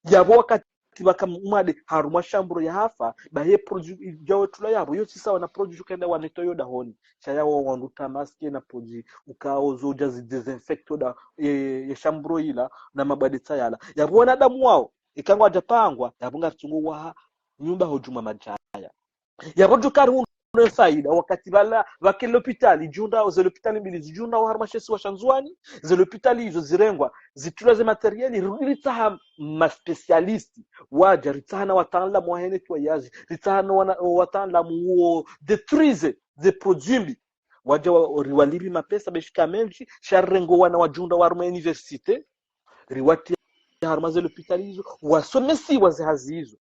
Yapvo wakati pvaka mwade harumwa chambre yahafa, bahi ye produit idjao tulwa yapvo, yo tsi sawa na produit ukaenda wa nettoyer dahoni. Sha yawo wandru ta masque na produit, ukao zo udja zi désinfecter da, e, ye chambre ila, na mabwade tsi yala. Yapvo wanadamu wao, eka ngwadja pangwa, yapvo ngaritsongo waha, nyumba hodjumwa madjaya. Yapvo djo kari hunu faida, wakati pvala, pvake lopitali, djunda, ze lopitali mbili, zidjunda, harumwa she isiwa sha Ndzuwani, ze lopitali izo zirengwa, zitulwa ze matériel, ri-, ritsaha ma spécialiste, wadja, ritsaha na wataalamu wahe nettoyage, ritsaha na wana-, wataalamu wo détruire ze produits mbi, wadja wa-, riwalipvi mapesa, beshika mendji, sha rirengo wana wadjunda, harumwa université, riwatria harumwa ze lopitali izo, wasomesiwa ze hazi izo.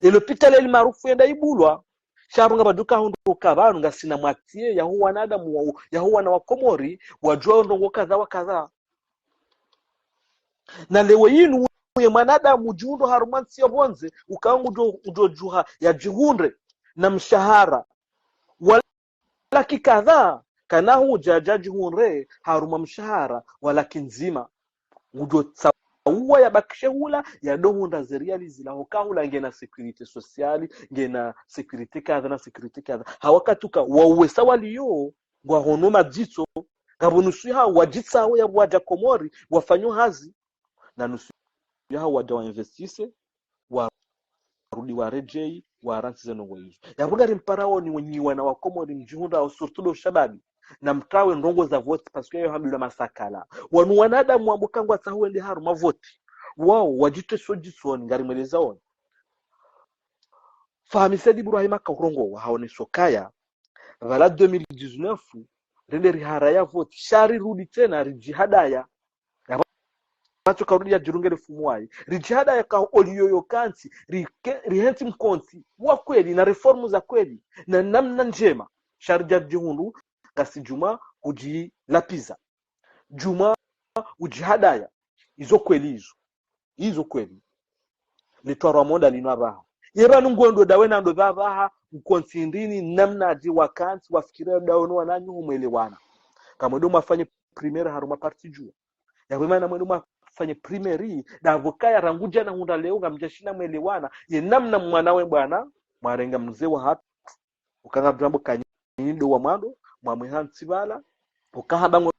E lopitali eli maarufu yenda ibulwa, sha pvo ngapvadjo ka hundru uka pvanu ngasina moitié yaho wanadamu wa, yaho wana wa Komori, wadjua ndrongoo kadha wa kadha. Na leo yinu, ye mwanadamu udjihundro harumwa ntsi ya pvondze, uka ngudjo, udjo djuha yadjihundre na mshahara wa laki kadha, kana hudja yadjihundre harumwa mshahara wa laki ndzima. Ngudjo tsauwa yabakishe hula, yadohundra ze riali zila, hoka hula ngena sécurité sociale, ngena sécurité kadha na sécurité kadha. Ha wakati uka wao wesa walio, ngwahono madzitso, ngapvo nusu yahawo wadjitsawo yapvo wadja Komori, wafanyo hazi, na nusu yahawo wadja wa investisse, wa warudi waredjei, warantsi ze ndrongoo izo. Yapvo ngarimparaoni wenyi wana wa Komori mdjihundrao, surtout ndo shababi, namtrawe ndrongoo za voti, parce que yo hambilwa masakala. Wanu wanadamu wambo kangwatsaho wende harumwa voti, wao wadjitweso djisoni, ngarimwelezaoni. Fahmi Said Ibrahim akaurongowa, haoneso kaya, pvala deux mille dix-neuf, rende riharaya voti, sha rirudi tsena ridjihadaya. Yapvo, pvatsu karudi yadjirungele fumu wayi. Ridjihadaya ka oliyo yo kantsi, rike-, rihentsi mkontsi wa kweli, na reformu za kweli, na namna ndjema. Sha ridja ridjihundru, ngasi djuma udjilapiza. Djuma udjihadaya. Izo kweli izo. Izo kweli. Litwarwa monda linu apvaha. Ye pvanu ngwendo dawe na ndo pvapvaha, mkontsi ndrini, namnadje wakantsi, wafikira dawe no wananyaho mwelewana. Kamwendo mwafanye primaire harumwa parti Juwa. Yapvo mana mwendo mwafanye primaire, ndapvo kaya rangu djana hundra leo, ngamdjashinda mwelewana, ye namna mwana we bwana, mwarenga mze wahatru, uka ngamdjo hamba ka nyinyi ndo wa mwando, mwamwihantsi pvala, uka hamba ngo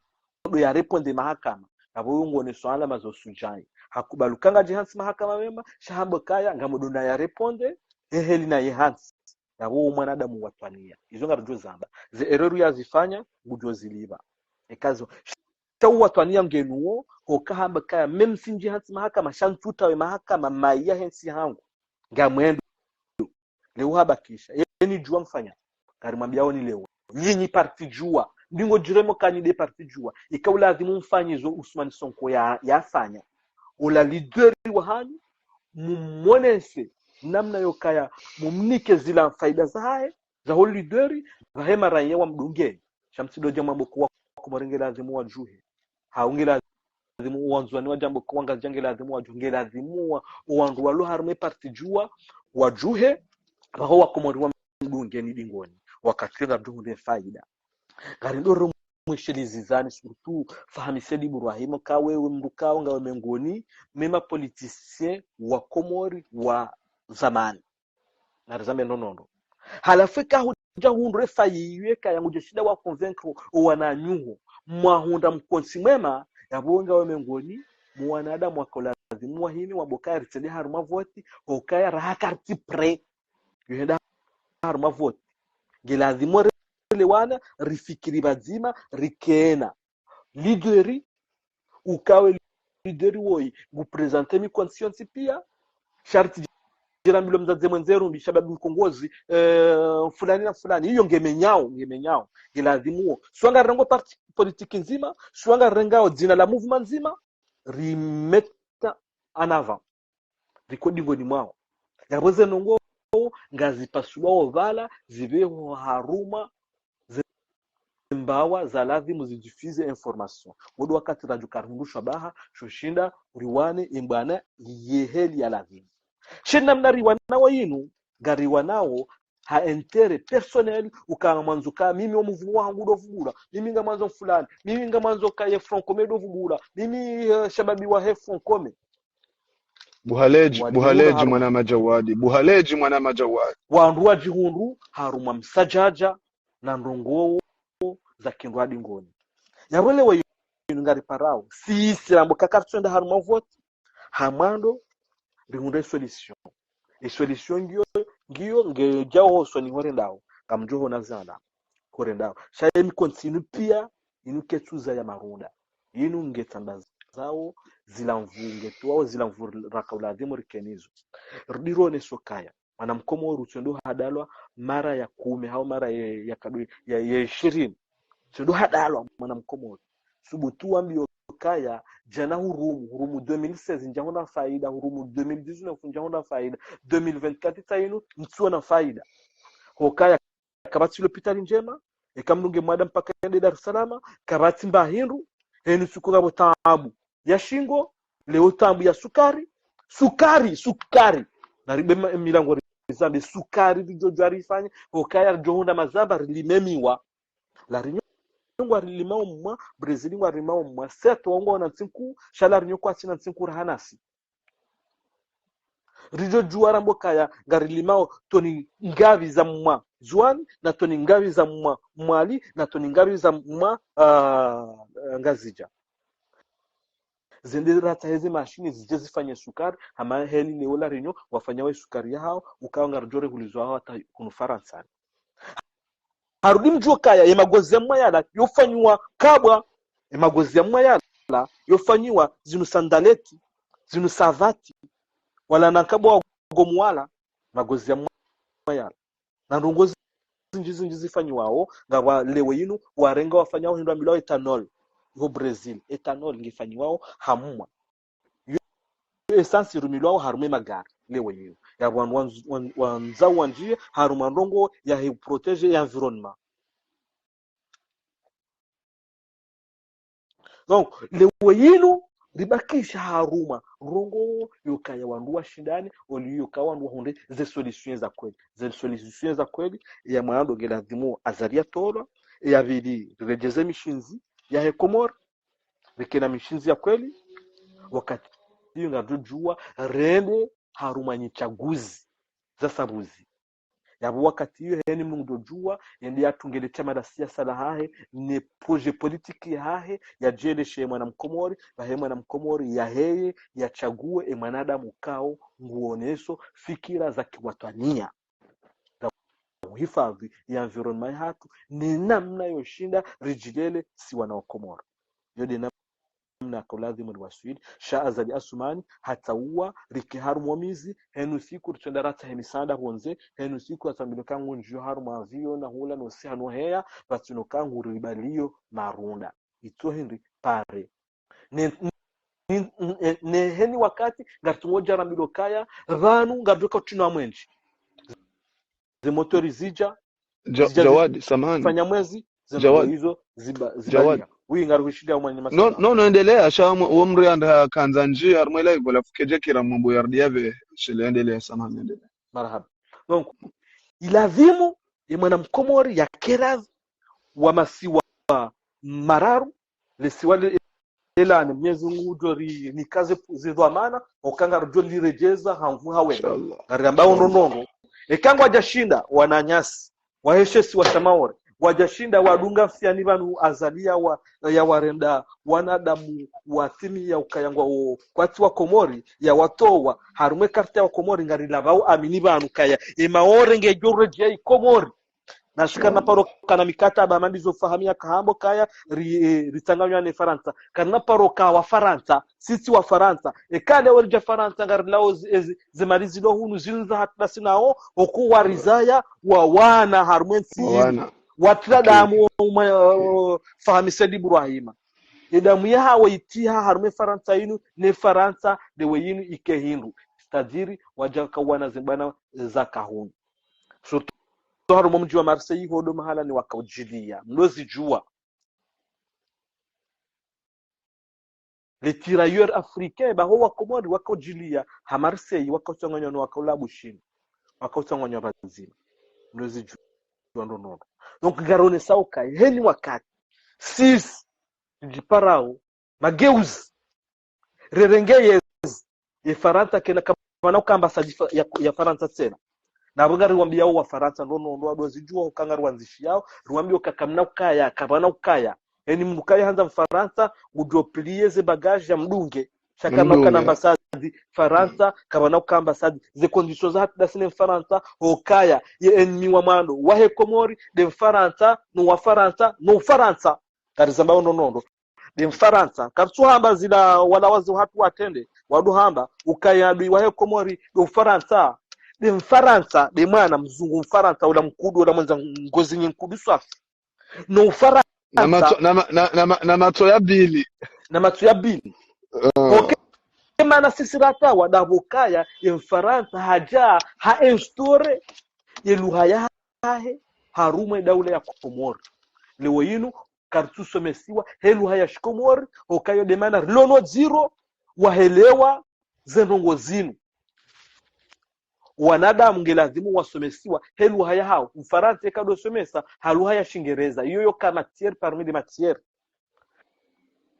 ndo ya répondre mahakama. Yapvo uyo ngoneso alama zo sudjai. Hakubali uka ngadjihantsi mahakama mema, sha hamba kaya, ngamdjo na ya répondre, eheli na yehantsi. Yapvo uwo mwanadamu watwaniya. Izo ngaridjo zamba. Ze erreur yazifanya, ngudjo zilipva. Eka zo. Sha uwatwaniya ngenuwo, hoka hamba kaya, même si ndjihantsi mahakama, sha ntsu tawe mahakama, mayi yahentsi hangu. Ngamwendo. Leo habakisha. Yeni Juwa mfanya. Ngarimwambiaoni leo. Nyinyi parti Juwa. Ndingo djiremo kanyi nde parti Juwa. Ika ulazimu mfanye zo Ousmane Sonko ya, yafanya. Ola leader wahanyu, mumonese namna yo kaya, mumnike zila faida zahahe, zaho leader, pvahe maraya wamdungeni. Sha mtsidodja mwambo kuwa Komori nge lazimu wadjuhe. Hau nge lazimu uwandzwani wadjambo kuwa Ngazidja nge lazimu wadjuhe, nge lazimu wa, owandru walo harumwa parti Juwa, wadjuhe, pvaho wa Komori wamdungeni dingoni. Wakati ngapvudjo hundre faida. Ngarindo ro mwishilizizani, surtout Fahmi Said Ibrahim, ka wewe mdru kao ngawe mengoni mwe ma politiciens wa Komori wa zamani. Narizambe nono ndo. Halafu eka hudja hundre faida iyo eka ya ngudjo shinda wa convaincre owananyaho, mwahundra mkontsi mwema, yapvo ngawe mengoni mwa wanadamu waka ulazimu wahimi, wambo kaya ritsende harumwa voti, hukaya raha karti prêt yo henda harumwa voti. Nge lazimu relewana, rifikiri pvadzima, rikena. Leader, ukawe leader woyi, ngu présenter mi conditions pia, sharti djirambilwa mdzadze mwendze rumbi, shababi mkongozi, eh, fulani na fulani. Iyo ngemenyao, ngemenyao. Nge lazimu wo. Swa ngarengo parti politique ndzima, swa ngarengao dzina la mouvement ndzima, rimeta en avant. Riko dingoni mwawo. Yapvo ze ndrongoo ngazipaswao pvala, zipveho harumwa ze mbawa za lazimu zidiffuser information. Wo ndo wakati radjo karihundru shabaha, sho shinda, riwane, imbwana, yeheli ya lazimu. Sha namna riwanao yinu, ngariwanao, ha intérêt personnel, uka ngamwandzo ka, mimi wo mouvement wahangu ndo vugula, mimi ngamwandzo fulani, mimi ngamwandzo ka ye Front Commun ndo vugula, mimi, eh, shababi wahe Front Commun. Buhaledji, buhaledji mwana Madjawadi, buhaledji mwana Madjawadi. Wandru wadjihundru, harumwa msadjadja, na ndrongoo za kindrwa dingoni. Yarwelewa yinu ngariparao, sisi rambo ka karitsenda harumwa voti, ha mwando, rihundre solution. E solution ngiyo, ngiyo, ngedjao hosoni horendao, ngamdjo hona zana, horendao. Sha ye mi continue pia, inu ketsuza ya marunda. Inu nge tsamba zao, zila nvu, nge tuwao, zila nvu raka ulazimu rikenizo. Rudi rone sokaya. Mwana mkomori utsendo hadalwa mara ya kume, hau mara ya, ya kadu, ya, ya ishirini. Utsendo hadalwa mwana mkomori. Subutu wambiyo kaya, djana hurumu, hurumu deux mille seize ndjahona faida, hurumu deux mille dix-neuf ndjahona faida, deux mille vingt-quatre tayinu, ntsuona faida. Hokaya, kapvatsi lopitali ndjema, eka mdru nge mwada mpaka yende Dar es Salaam, kapvatsi mba hindru, henu suku ngapvo taabu ya shingo, leo taabu ya sukari, sukari, sukari. Naribe ma-, milango rizambe sukari, ridjo djwa rifanye, hokaya ridjo hundra mazamba, rilime miwa. La Réunion ngwarilimao mwa, Brésil ngwarilimao mwa, certes, wao ngwaona ntsi nkuu, sha La Réunion kwatsina ntsi nkuu raha nasi. Ridjo djuwa rambo kaya, ngarilimao toni ngapvi za mwa Ndzuwani, na toni ngapvi za mwa Mwali, na toni ngapvi za mwa, ah, Ngazidja. zende ratsahe ze mashini zidje zifanye sukari, hama heli leo La Réunion wafanya wo sukari yahao, ukao ngaridjo rehulizwa hao hata hunu Farantsa. Harudi mdjuwe kaya, ye magozi ya Mwayala yofanyiwa kabwa, ye magozi ya Mwayala yofanyiwa zinu sandaleti, zinu savati, wala na nkabwa wa gomu wala, magozi ya Mwayala. Na ndrongo zindji zindji zifanyiwao, ngapvo leo yinu, warenga wafanyao hindru wambilwao ethanol, ho Brazil, ethanol ngifanyiwao ha mwa. Yo essence irumilwao harumwa ye magari, leo yinu. Yapvo wandru wandz-, wandz-, wandzao wandjiye harumwa ndrongo yahe protège ye environnement. Donc, leo yinu, ribakisha harumwa ndrongo yokaya wandru washindane, oli yokaya wandru wahundre ze solutions za kweli. Ze solutions za kweli, ya mwando nge ladhimu Azali yatolwa, ya pvili, riredjeze mishindzi yahe Komori, rike na mishindzi ya kweli, wakati iyo ngaridjo djuwa, rende harumwa nyi tsaguzi za sabuzi. Yapvo wakati iyo heni mndru ngudjo djuwa, yende yatunge le shama la siasa lahahe, ne projet politique yahahe, yadjeleshe mwana Mkomori, pvahe mwana Mkomori, yaheye, yatsaguwe, e mwanadamu kao, nguoneso, fikira za kiwatwaniya. Za uhifadhwi ya environnement yahatru, ne namna yoshinda ridjilele si wana wa Komori. Yo nde namna yaka ladhimu riwaswili. Sha Azali Assoumani, hata uwa, rike harumwa mizi, henu siku ritsenda ratsahe misaada pvondze, henu siku ratsambilwa ka ngundjiyo harumwa avion, na hula no siha no heya, pvatsina ka nguribaliyo marunda. Itso hindri pare. Ne, ne, ne, ne heni wakati, ngaritsungo djarambilwa kaya, pvanu ngaridjo ka utsina mwenje. Ze motori zidja, Ja-, zidja Jawad, samahani. Zifanya mwezi, ze Jawad. Ndrongo izo ziba-, Jawad. Zibalia. Oui, ngari hushinda umwani. No, masala. No, no, endelea, sha mwe-, uwo mndru yandra kandza ndji, harumwa ila ivola fukeje kira mwambo yardia pve, shile endelea, samahani, endelea. Marahaba. Donc, iladhimu, ye mwana Mkomori yake radhi, wa masiwa mararu, le siwa le, elani, Mwenyezi Mungu udjo rinika ze, ze dhwamana, oka ngaridjo liredjeza ha nvu ha wema. Inshallah. Ngariyambao ndrongoo. Eka ngwadjashinda, wananyasi, wahe she siwa sha Maore, ngwadjashinda wadunga mfiyani pvanu Azali ya wa, ya warenda wanadamu wathimi ya ukaya ngwao kwatsi wa Komori, ya watowa, harumwa e karta ya wa Komori, ngarilapvao amini pvanu kaya, e Maore ngedjo redjeya i Komori. Na sha karina paro kana mikataba, mana ndizo fahamia kahambo kaya ri-, eh, ritsanganywa ne Farantsa. Karina paro ka wa Farantsa, sisi wa Farantsa. Eka leo ridja Farantsa ngarilao ze-, eh, ze-, ze mali zilo hunu zinu za hatru dasi nao, oku warizaya wa wana harumwa e ntsi yinu. Wa wana. Watria damu wa uma, eh, Fahmi Said Ibrahima. E damu yahawo itiha harumwa e Farantsa yinu, ne Farantsa, leo yinu ike hindru. C'est-à-dire, wadja ka wana ze bwana za kahunu. Surtout harumwa mdji wa Marseille, ho ndo mahala ne waka udjiliya. Mlozidjuwa. Les tirailleurs africains, ba ho wa Komori waka udjiliya ha Marseille, waka utsanganywa no waka ula Bushini. Waka utsanganywa pvadzima. Mlozidjuwa ndrongoo. Donc, ngaronesao kaya, heni wakati. Sisi, djiparao, mageuzi. Rerenge yezi, ye Farantsa kena kapvana uka ambassade fa-, ya, ya Farantsa tsena. Na pvo ngariwambiyao wa Farantsa, ndrongoo, ndo wadozidjuwa uka ngariwandzishiyao, riwambiyao ka kamna ukaya, kapvana ukaya. Eni mndru kaya handza Mfarantsa, udjo plier ze bagages ya mdunge. Sha kamna uka na ambassade Farantsa, kapvana uka ambassade. Ze conditions za hatru dasi ne Mfarantsa, hukaya, ye ennemi wa mwando, wahe Komori, nde Mfarantsa, no wa Farantsa, no Ufarantsa. Ngarizambao ndrongoo. Nde Mfarantsa. Karitsuhamba zila wala wazee hatru watrende, wandru hamba, ukaya adui wahe Komori, nde Ufarantsa. Nde Mfarantsa, nde mwana mzungu Mfarantsa, ula mkudu, ula mwendza ngozi nyenkudu swafi. No Ufarantsa. Na matso, na ma-, na, na ma-, na matso ya mbili. Na matso ya mbili. Eh. Okay. Mana sisi ratawa ndapvo kaya, ye Mfarantsa hadja, ha instaurer ye lugha yahahe, harumwa e daula ya Komori. Leo yinu, karitsusomesiwa he lugha ya Shikomori, hukaya nde mana rilo no ndziro, wahelewa ze ndrongoo zinu. Wanadamu nge lazimu wasomesiwa he lugha yahawo. Mfarantsa eka ndo somesa ha lugha ya Shingereza. Iyo yoka matière parmi les matières.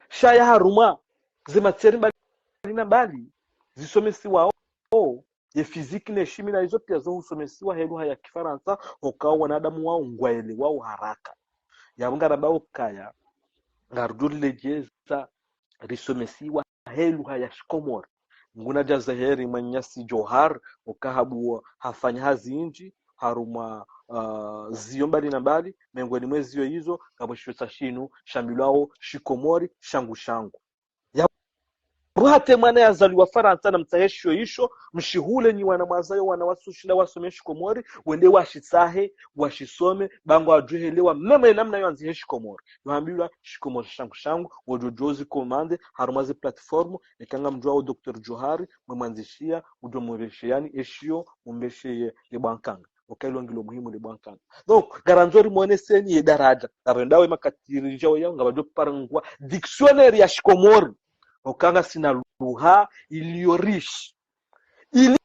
Sha ya harumwa ze matière mbali na mbali zisomesiwao, ye physique ne chimie na izo pia zo husomesiwa he lugha ya Kifarantsa, hukaya wanadamu wao ngwaelewao haraka. Yapvo ngarambao kaya, ngarudjo riledjeza, risomesiwa he lugha ya shikomori. Nguna dja zaheri mwananyasi Johar, uka habu hafanya hazi nyindji harumwa, ah, ziyo mbali na mbali, mengoni mwa ziyo izo, ngapvo shiyo tsa shinu shambilwao shikomori, shangu shangu. Ya, ruhate mwana yazaliwa Farantsa na mtsahe shiyo isho, mshihule nyi wana mwazayo, wana wasushinda wasome shikomori, wende washitsahe, washisome, ba ngwadjo helewa, meme namna yo wandzi he shikomori. Yo hambilwa shikomori shangu shangu, wodjo djo zi commander harumwa ze plateforme, eka ngamdjuao Docteur Johar, mwe mwandzishiya, udjo muresheyani, eshiyo, mumbesheye, le bwankanga. Uka ilo ngilo muhimu le bwankanga. Donc, ngarandzo ri mwoneseni ye daraja. Ngarendao ye makatiri djao yao, ngapvadjo parangwa dictionnaire ya shikomori. Uka ngasina lugha iliyo riche. Ili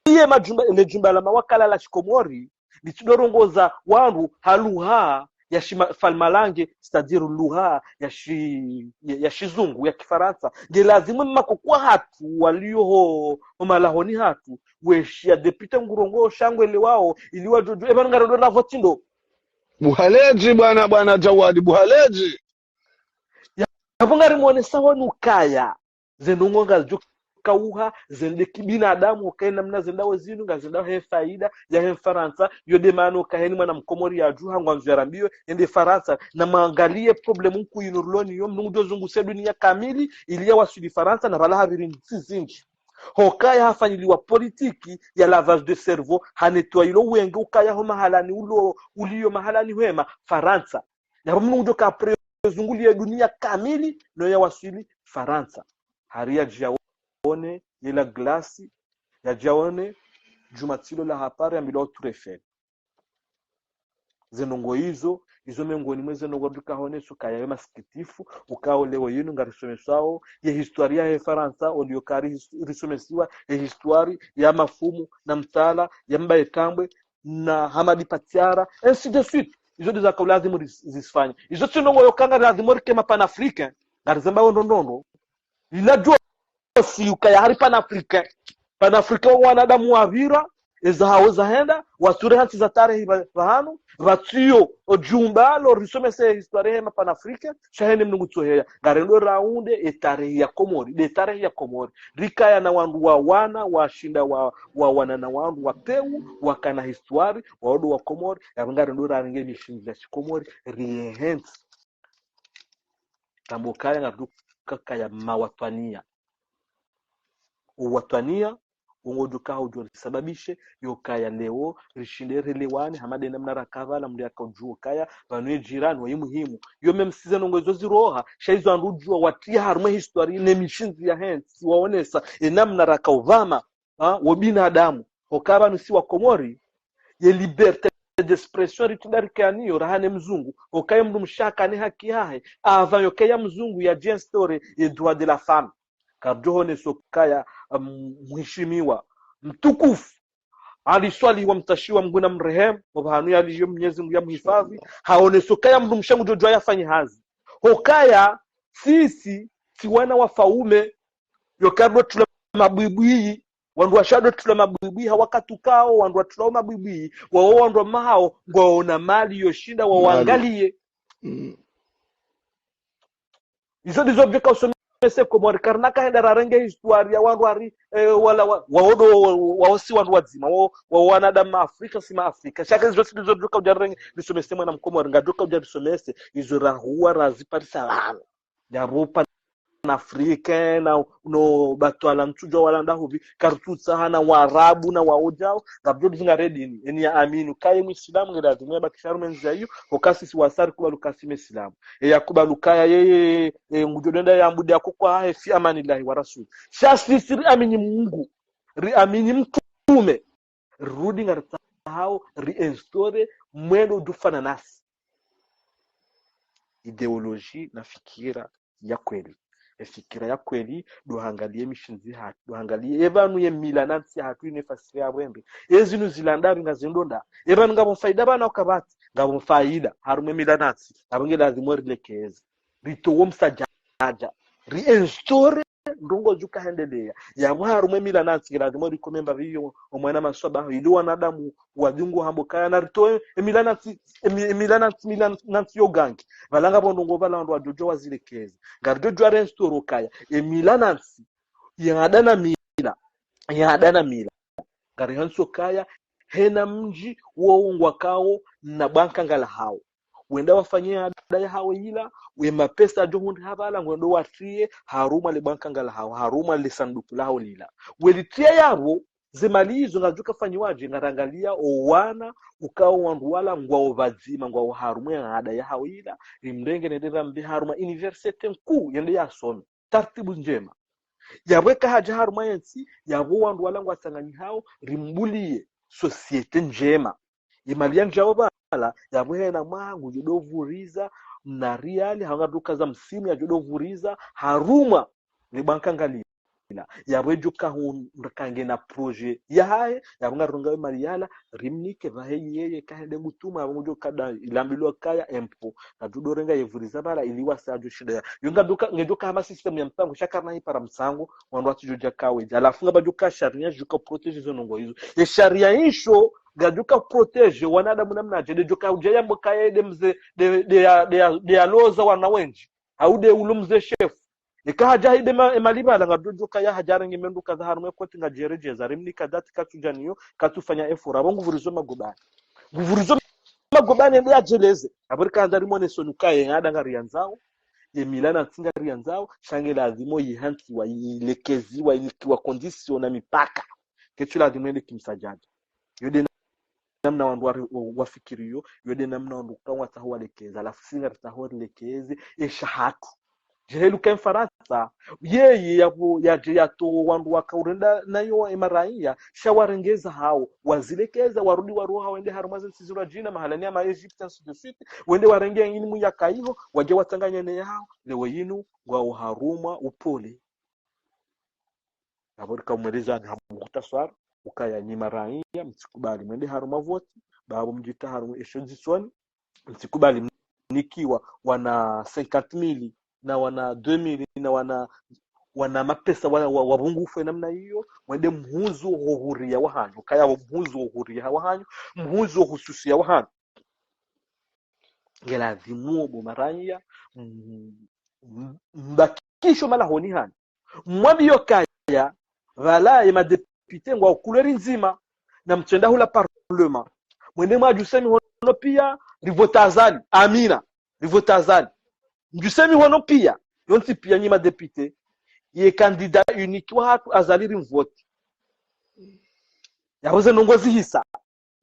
ye majumba, le jumba la mawakala la shikomori, litsidjo rongoza wandru ha lugha ya shima-, falmalange, c'est-à-dire lugha ya shi-, ya, ya shizungu, ya kifarantsa. Nge lazimu makoko hatru waliyo ho, ho malahoni hatru, weshiya député ngurongoao sha ngwelewao, ili wadjo djo, eba ngarendo na voti ndo. Buhaledji bwana, bwana Jawadi, buhaledji. Ya, yapvo ngari mwonesa wanu ukaya ze ndrongoo ngazidjo kauha, zende kibinadamu, uka ye namna zendao zinu, ngazendao he faida ya he Mfarantsa, yo nde maana uka heni mwana Mkomori yadjuha, ngwandzo yarambiwe, yende Farantsa, na mwangalie problème nkuu inu rilo nayo, mnungu djo zunguse dunia kamili, ili yawaswili Farantsa, na pvala hapviri ntsi zindji. Hukaya hafanyiliwa politiki ya lavage de cerveau, hanettoyé ilo wenge ukaya ho mahalani ulo, uliyo mahalani hwema, Farantsa. Yapvo mnungu djo ka après zungulie dunia kamili, no yawaswili Farantsa. Hari yadje yaone ye la glace, yadje yaone djumba tsilo la hapvare yambilwao Tour Eiffel. Ze ndrongoo izo, izo mengoni mwa ze ndrongoo djo ka honeso ukaya ye masikitifu, ukao leo yinu ngarisomeswao, ye histoire ya he Farantsa, oliyo kari his-, risomesiwa, ye histoire ya Mafumu, na Mtala, ya Mbaye Tambwe, na Hamadi Patiara, ainsi de suite. Izo ndizo zaka ulazimu ris-, zisifanye. Izo tsi ndrongoo yo uka ngari lazimu rike ma panafricain, ngarizamba wo ndrongoo. Ila djo si ukaya hari panafricain. Panafricain wo wanadamu wapvira, eza hawo zahenda, watsure hantsi za tarehi pva-, pvahanu, pvatsiyo, o jumba lo risomese histoire he ma panafricain, sha heni mnungu tsoheya. Ngarendo raunde e tarehi ya Komori, nde tarehi ya Komori. Rikaya na wandru wa wana, washinda wa, wa wana na wandru wa peu, wakana histoire, waondo wa Komori, yapvo ngarendo rarenge mishindzi ya shikomori, riehentsi. Tambo kaya ngarendo ka-, kaya mawatwaniya. Uwatwaniya, ungo djo ka udjo risababishe, yo kaya leo, rishinde relewane, hama nde namna raka pvala, mndru yaka udjuo kaya, pvanu ye jirani, wayi muhimu. Yo même si ze ndrongoo izo ziroha, sha izo wandru udjuwa watriya harumwa histoire, ne mishindzi ya hentsi, waonesa, e namna raka upvama, ha, wo binadamu. Hukaya pvanu si wa Komori, ye liberté d'expression ritsinda rikaniyo, raha ne mzungu. Hukaya mndru mshe akane haki yahe, avant yo kaya mzungu yadje instaurer ye droit de la femme. Karidjo honeso ukaya, um, mheshimiwa, mtukufu, Ali Swalihi wa Mtashiwa, Mngu na mrehemu, opvahanu yaliyo Mwenyezi Mngu ya mhifadhwi, haoneso ukaya mndru mshe ngudjo djuwa yafanye hazi. Hukaya, sisi, tsi wana wafaume, yo kaya ndo tula mabwibwi, wandru washe ndo tula mabwibwi, ha wakati ukao, wandru watulao mabwibwi, wawo wandru wa mahao, ngwaona mali yo shinda, wawangalie. Mm. Izo ndizo djo ka usomese Komori, karina kahenda rarenge histoire ya wandru wari, eh, wala wa, waondo, wa, wa, wao si wandru wadzima, wa, wa wanadamu ma Afrika, si ma Afrika. Sha ka izo si ndizo djo ka udja renge, risomese mwana Mkomori, ngadjo ka udja risomese, izo rahuwa raziparisa pvanu. Yapvo panafricain na, no batwala ntsudjuwa wala ndahupvi, karitsutsaha na Waarabu na waodjao, ngapvo djo zinga redini, eni ya aminu. Kaye Muislamu nge lazimu yabakishe harumwa ndziya iyo, hukaya sisi wasi rikubali ukaya si Muislamu. E yakubali ukaya yeye, e, ngudjo nenda yambude yako kwahe fi amanillahi wa rasuli. Sha sisi riamini Mngu, riamini mtrume, rirudi ngaritsahao, ri instaurer mwendo udjo fana nasi. Idéologie na fikira ya kweli. E fikira ya kweli, ndo hangalie mishindzi hatru, ndo hangalie, e pvanu ye mila na ntsi hatru ine fasiri ya pvwembe. E zinu zila ndapvi ngazendo nda. E pvanu ngapvo faida pvanu au kapvatsi, ngapvo faida, harumwa e mila na ntsi, apvo nge lazimu rilekeze. Ritowe msadjadja. Ri instaurer ndrongoo djuka hendeleya. Yapvo harumwa emila na ntsi, ngiladhimu rikome mbapvi iyo, omwana maswaba, ili wanadamu wadungu hambo kaya, naritowe emila na ntsi, emi-, emila na ntsi, mila na ntsi yo gangi. Pvala ngapvo ndrongoo pvala wandru wadjodjo wazilekeze. Ngaridjodjo reinstaure kaya, emila na ntsi, yaada na mila, yaada na mila. Ngarihandzo kaya, hena mdji wo ngwakao na bwankangala hawo. Wende wafanye ada yahawo yila, we mapesa yadjo hundriha pvala, ngwendo watriye harumwa le bwankangala hawo, harumwa le sanduku lahawo lila. Welitriya yapvo, ze mali izo ngazidjo kafanyiwaje, ngarangaliya owana, ukao wandru wala ngwao pvadzima, ngwao harumwa ye ada yahawo yila, rimrenge nende rambe harumwa université nkuu, yende yasome. Tartibu ndjema. Yapvo eka hadja harumwa yentsi, yapvo wandru wala ngwatsanganyihao, rimbuliye société ndjema. Ye mali yandjao pvala, yapvo hena mwaha ngudjo dovuriza, mna riali, hanga duka za msimu yadjo dovuriza, harumwa le bwankangala lila. Yapvo edjo kahundra kange na projet yahahe, yapvo ngaronga ye mali yala, rimnike pvahe yeye, kahende ngutuma, yapvo ngudjo kada ilambilwa kaya impôt. Ngadjo dorenga yevuriza pvala ili wasi adjo shinda ya. Yo ngaduka, ngedjo kahama système ya mtsango, sha karina hipara mtsango, wandru watsidjo dja kawe. Halafu ngapvadjo ka sharia djuka protéger zo ndrongoo izo. Ye sharia isho, ngadjo ka protéger wanadamu namnadje, de djo ka udja yambo kaya de mze, de, de ya, de ya, de yaloza wana wendji. Hau de ulo mze chef. Eka hadja hide ma, emali pvala ngadjo djo kaya hadja renge mendru kadha harumwa ekoti ngadjeredjeza. Rimnika dati katsudja niyo, katsufanya effort. Apvo nguvurizo magobani. Nguvurizo magobani ende yadjeleze. Apvo rika handa rimwonese nukaye, ada ngariyandzao. Ye mila na ntsi ngariyandzao. Sha nge ladhimu yihantsiwa, yilekeziwa, yinikiwa condition na mipaka. Ketsu ladhimu yende kimsadjadja. Yo de namna wandru wari-, wa-, wafikiriyo, yo de namna wandru ka watsaho walekeze, halafu si ngaritsaho rilekeze, esha hatru. Djehelu ka Mfarantsa, yeye yapvo, yadje yatowo wandru waka urenda nayo emaraiya, sha warenge zahawo, wazilekeza, warudi waruha, wende harumwa ze ntsi zirwa djina, mahalani ya ma Egypte, ainsi de suite, wende warenge yini muyaka iho, wadje watsanganya ne yahawo, leo yinu, ngwao harumwa, upole. Apvo rika umweleza ni ha mukhtasar, ukaya nyi maraiya, mtsikubali mwende harumwa voti, bapvo mdjita harumwa esho ndzisoni, mtsikubali mnikiwa wana cinquante mille, na wana deux mille, na wana, wana mapesa wa, wa, wa pvungufu namna iyo, mwende mhuzu ho huriya wahanyu, kaya wo mhuzu ho huriya wahanyu, mhuzu ho hususiya wahanyu. Nge ladhimu wo bo maraiya, m-, m-, mbakisho malahoni hanyu. Mwambiyo kaya, pvala ye madéputé ngwao couleur ndzima, na mtsenda hula parlement. Mwende mwadjuse mihono piya, rivota Azali. Amina. Rivota Azali. Mdjuse mihono piya, yontsi piya nyi madéputé, ye candidat unique wahatru Azali rimvoti. Yapvo ze ndrongoo zihisa.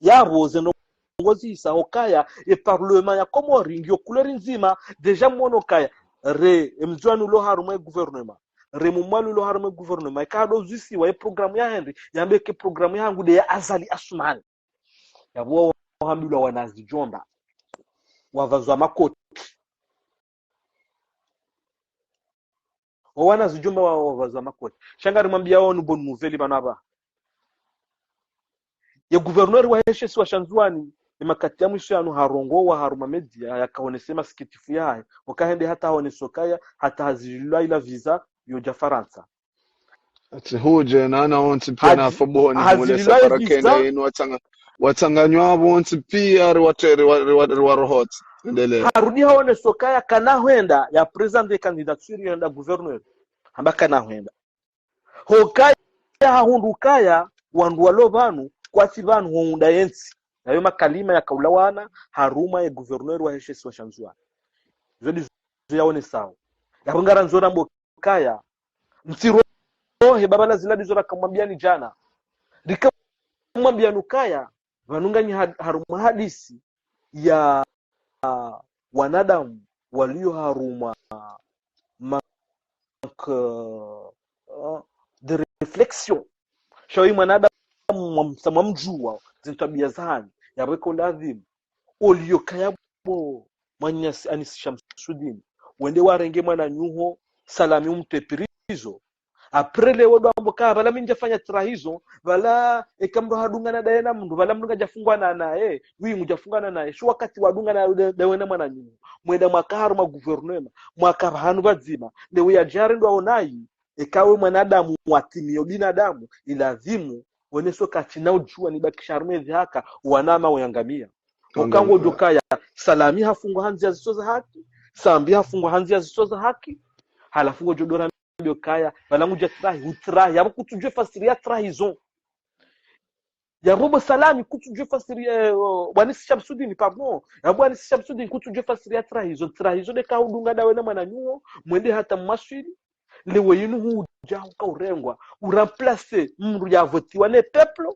Yapvo ze ndrongoo zihisa hukaya, e parlement ya Komori ngiyo couleur ndzima, déjà mwono kaya, re, e Mndzuani ulo harumwa e gouvernement, re Mmwali ulo harumwa e gouvernement, eka hado zwisiwa e programme ya Henry, yambe ke programme yahangu de ya Azali Assoumani. Yapvo wahambilwa wana zidjomba, wapvazwa makoti. Owana zidjomba wa, wapvazwa makoti. Sha ngarimwambiyaoni bonne nouvelle pvanu apvaha. Ye gouverneur wahe she isiwa sha Ndzuani, emakati ya mwiso yanu harongowa harumwa média, yakahonese masikitifu yahahe. Oka hende hata haonese okaya, hata hazililwa ila visa yodja Farantsa. Ati hudje, na wana wontsi piya na Hazi-, fo boni, mune hazililwa safara visa. Kenda inu watsanga-, watsanganywa wontsi piya riwate-, riwa-, riwa-, riwarohotsi. Endelea. Harudi haonese okaya kana hwenda ya présenter candidature yenda gouverneur. Hamba kana hwenda. Hukaya hahundru kaya, wandru walo pvanu, kwatsi pvanu hohundra yentsi. Nayo makalima yakaulawana, harumwa ye gouverneur wahe she isiwa sha Ndzuani. Izo ndizo yaonesao. Yapvo ngarandzo rambe okaya, mtsirohe baba la zila ndizo rakamwambiyani djana. Rikamwambiyani okaya, pvanu nganyi had-, harumwa hadisi ya wanadamu walio harumwa manque, euh, de réflexion. Sha oyi mwanadamu mwamsa mwamdjuwa zintwabiya zahanyu, yapvo eka ladhimu. Olio kaya bo mwananyasi Anis Shamsudin, wende warenge mwananyaho Salami umtwe prison. Après leo ndo wambo ka, pvala mi ntsafanya trahison, pvala eka mndru hadungana daye na mndru, pvala mndru ngadjafungwa na naye, wi mdjafungana naye. Sho wakati wadungana da-, dawe na mwananyaho. Mwenda mwaka harumwa gouvernement, mwaka pvahanu pvadzima. Leo yadjari ndo waonayi, Eka we mwanadamu watimiyo binadamu, ilazimu woneso katsina udjuwa nibakisha harumwa ezi haki, wanama woyangamia. Oka ngodjo kaya, Salami hafungwa ha ndziya zisizo za haki, Sambi hafungwa ha ndziya zisizo za haki, halafu ngodjo dora mbio kaya, pvala ngudja trahi, utrahi, yapvo kutsudjuwa fasiri ya trahison. Yapvo bo Salami kutsudjuwa fasiri ya, eh, Bwanisi Shamsudini, pardon. Yapvo Bwanisi Shamsudini kutsudjuwa fasiri ya trahison. Trahison nde ka udunga ndawe na mwananyaho, mwende hata mwaswili. Leo yinu hudja huka urengwa, uremplace mndru yavotiwa ne peuple,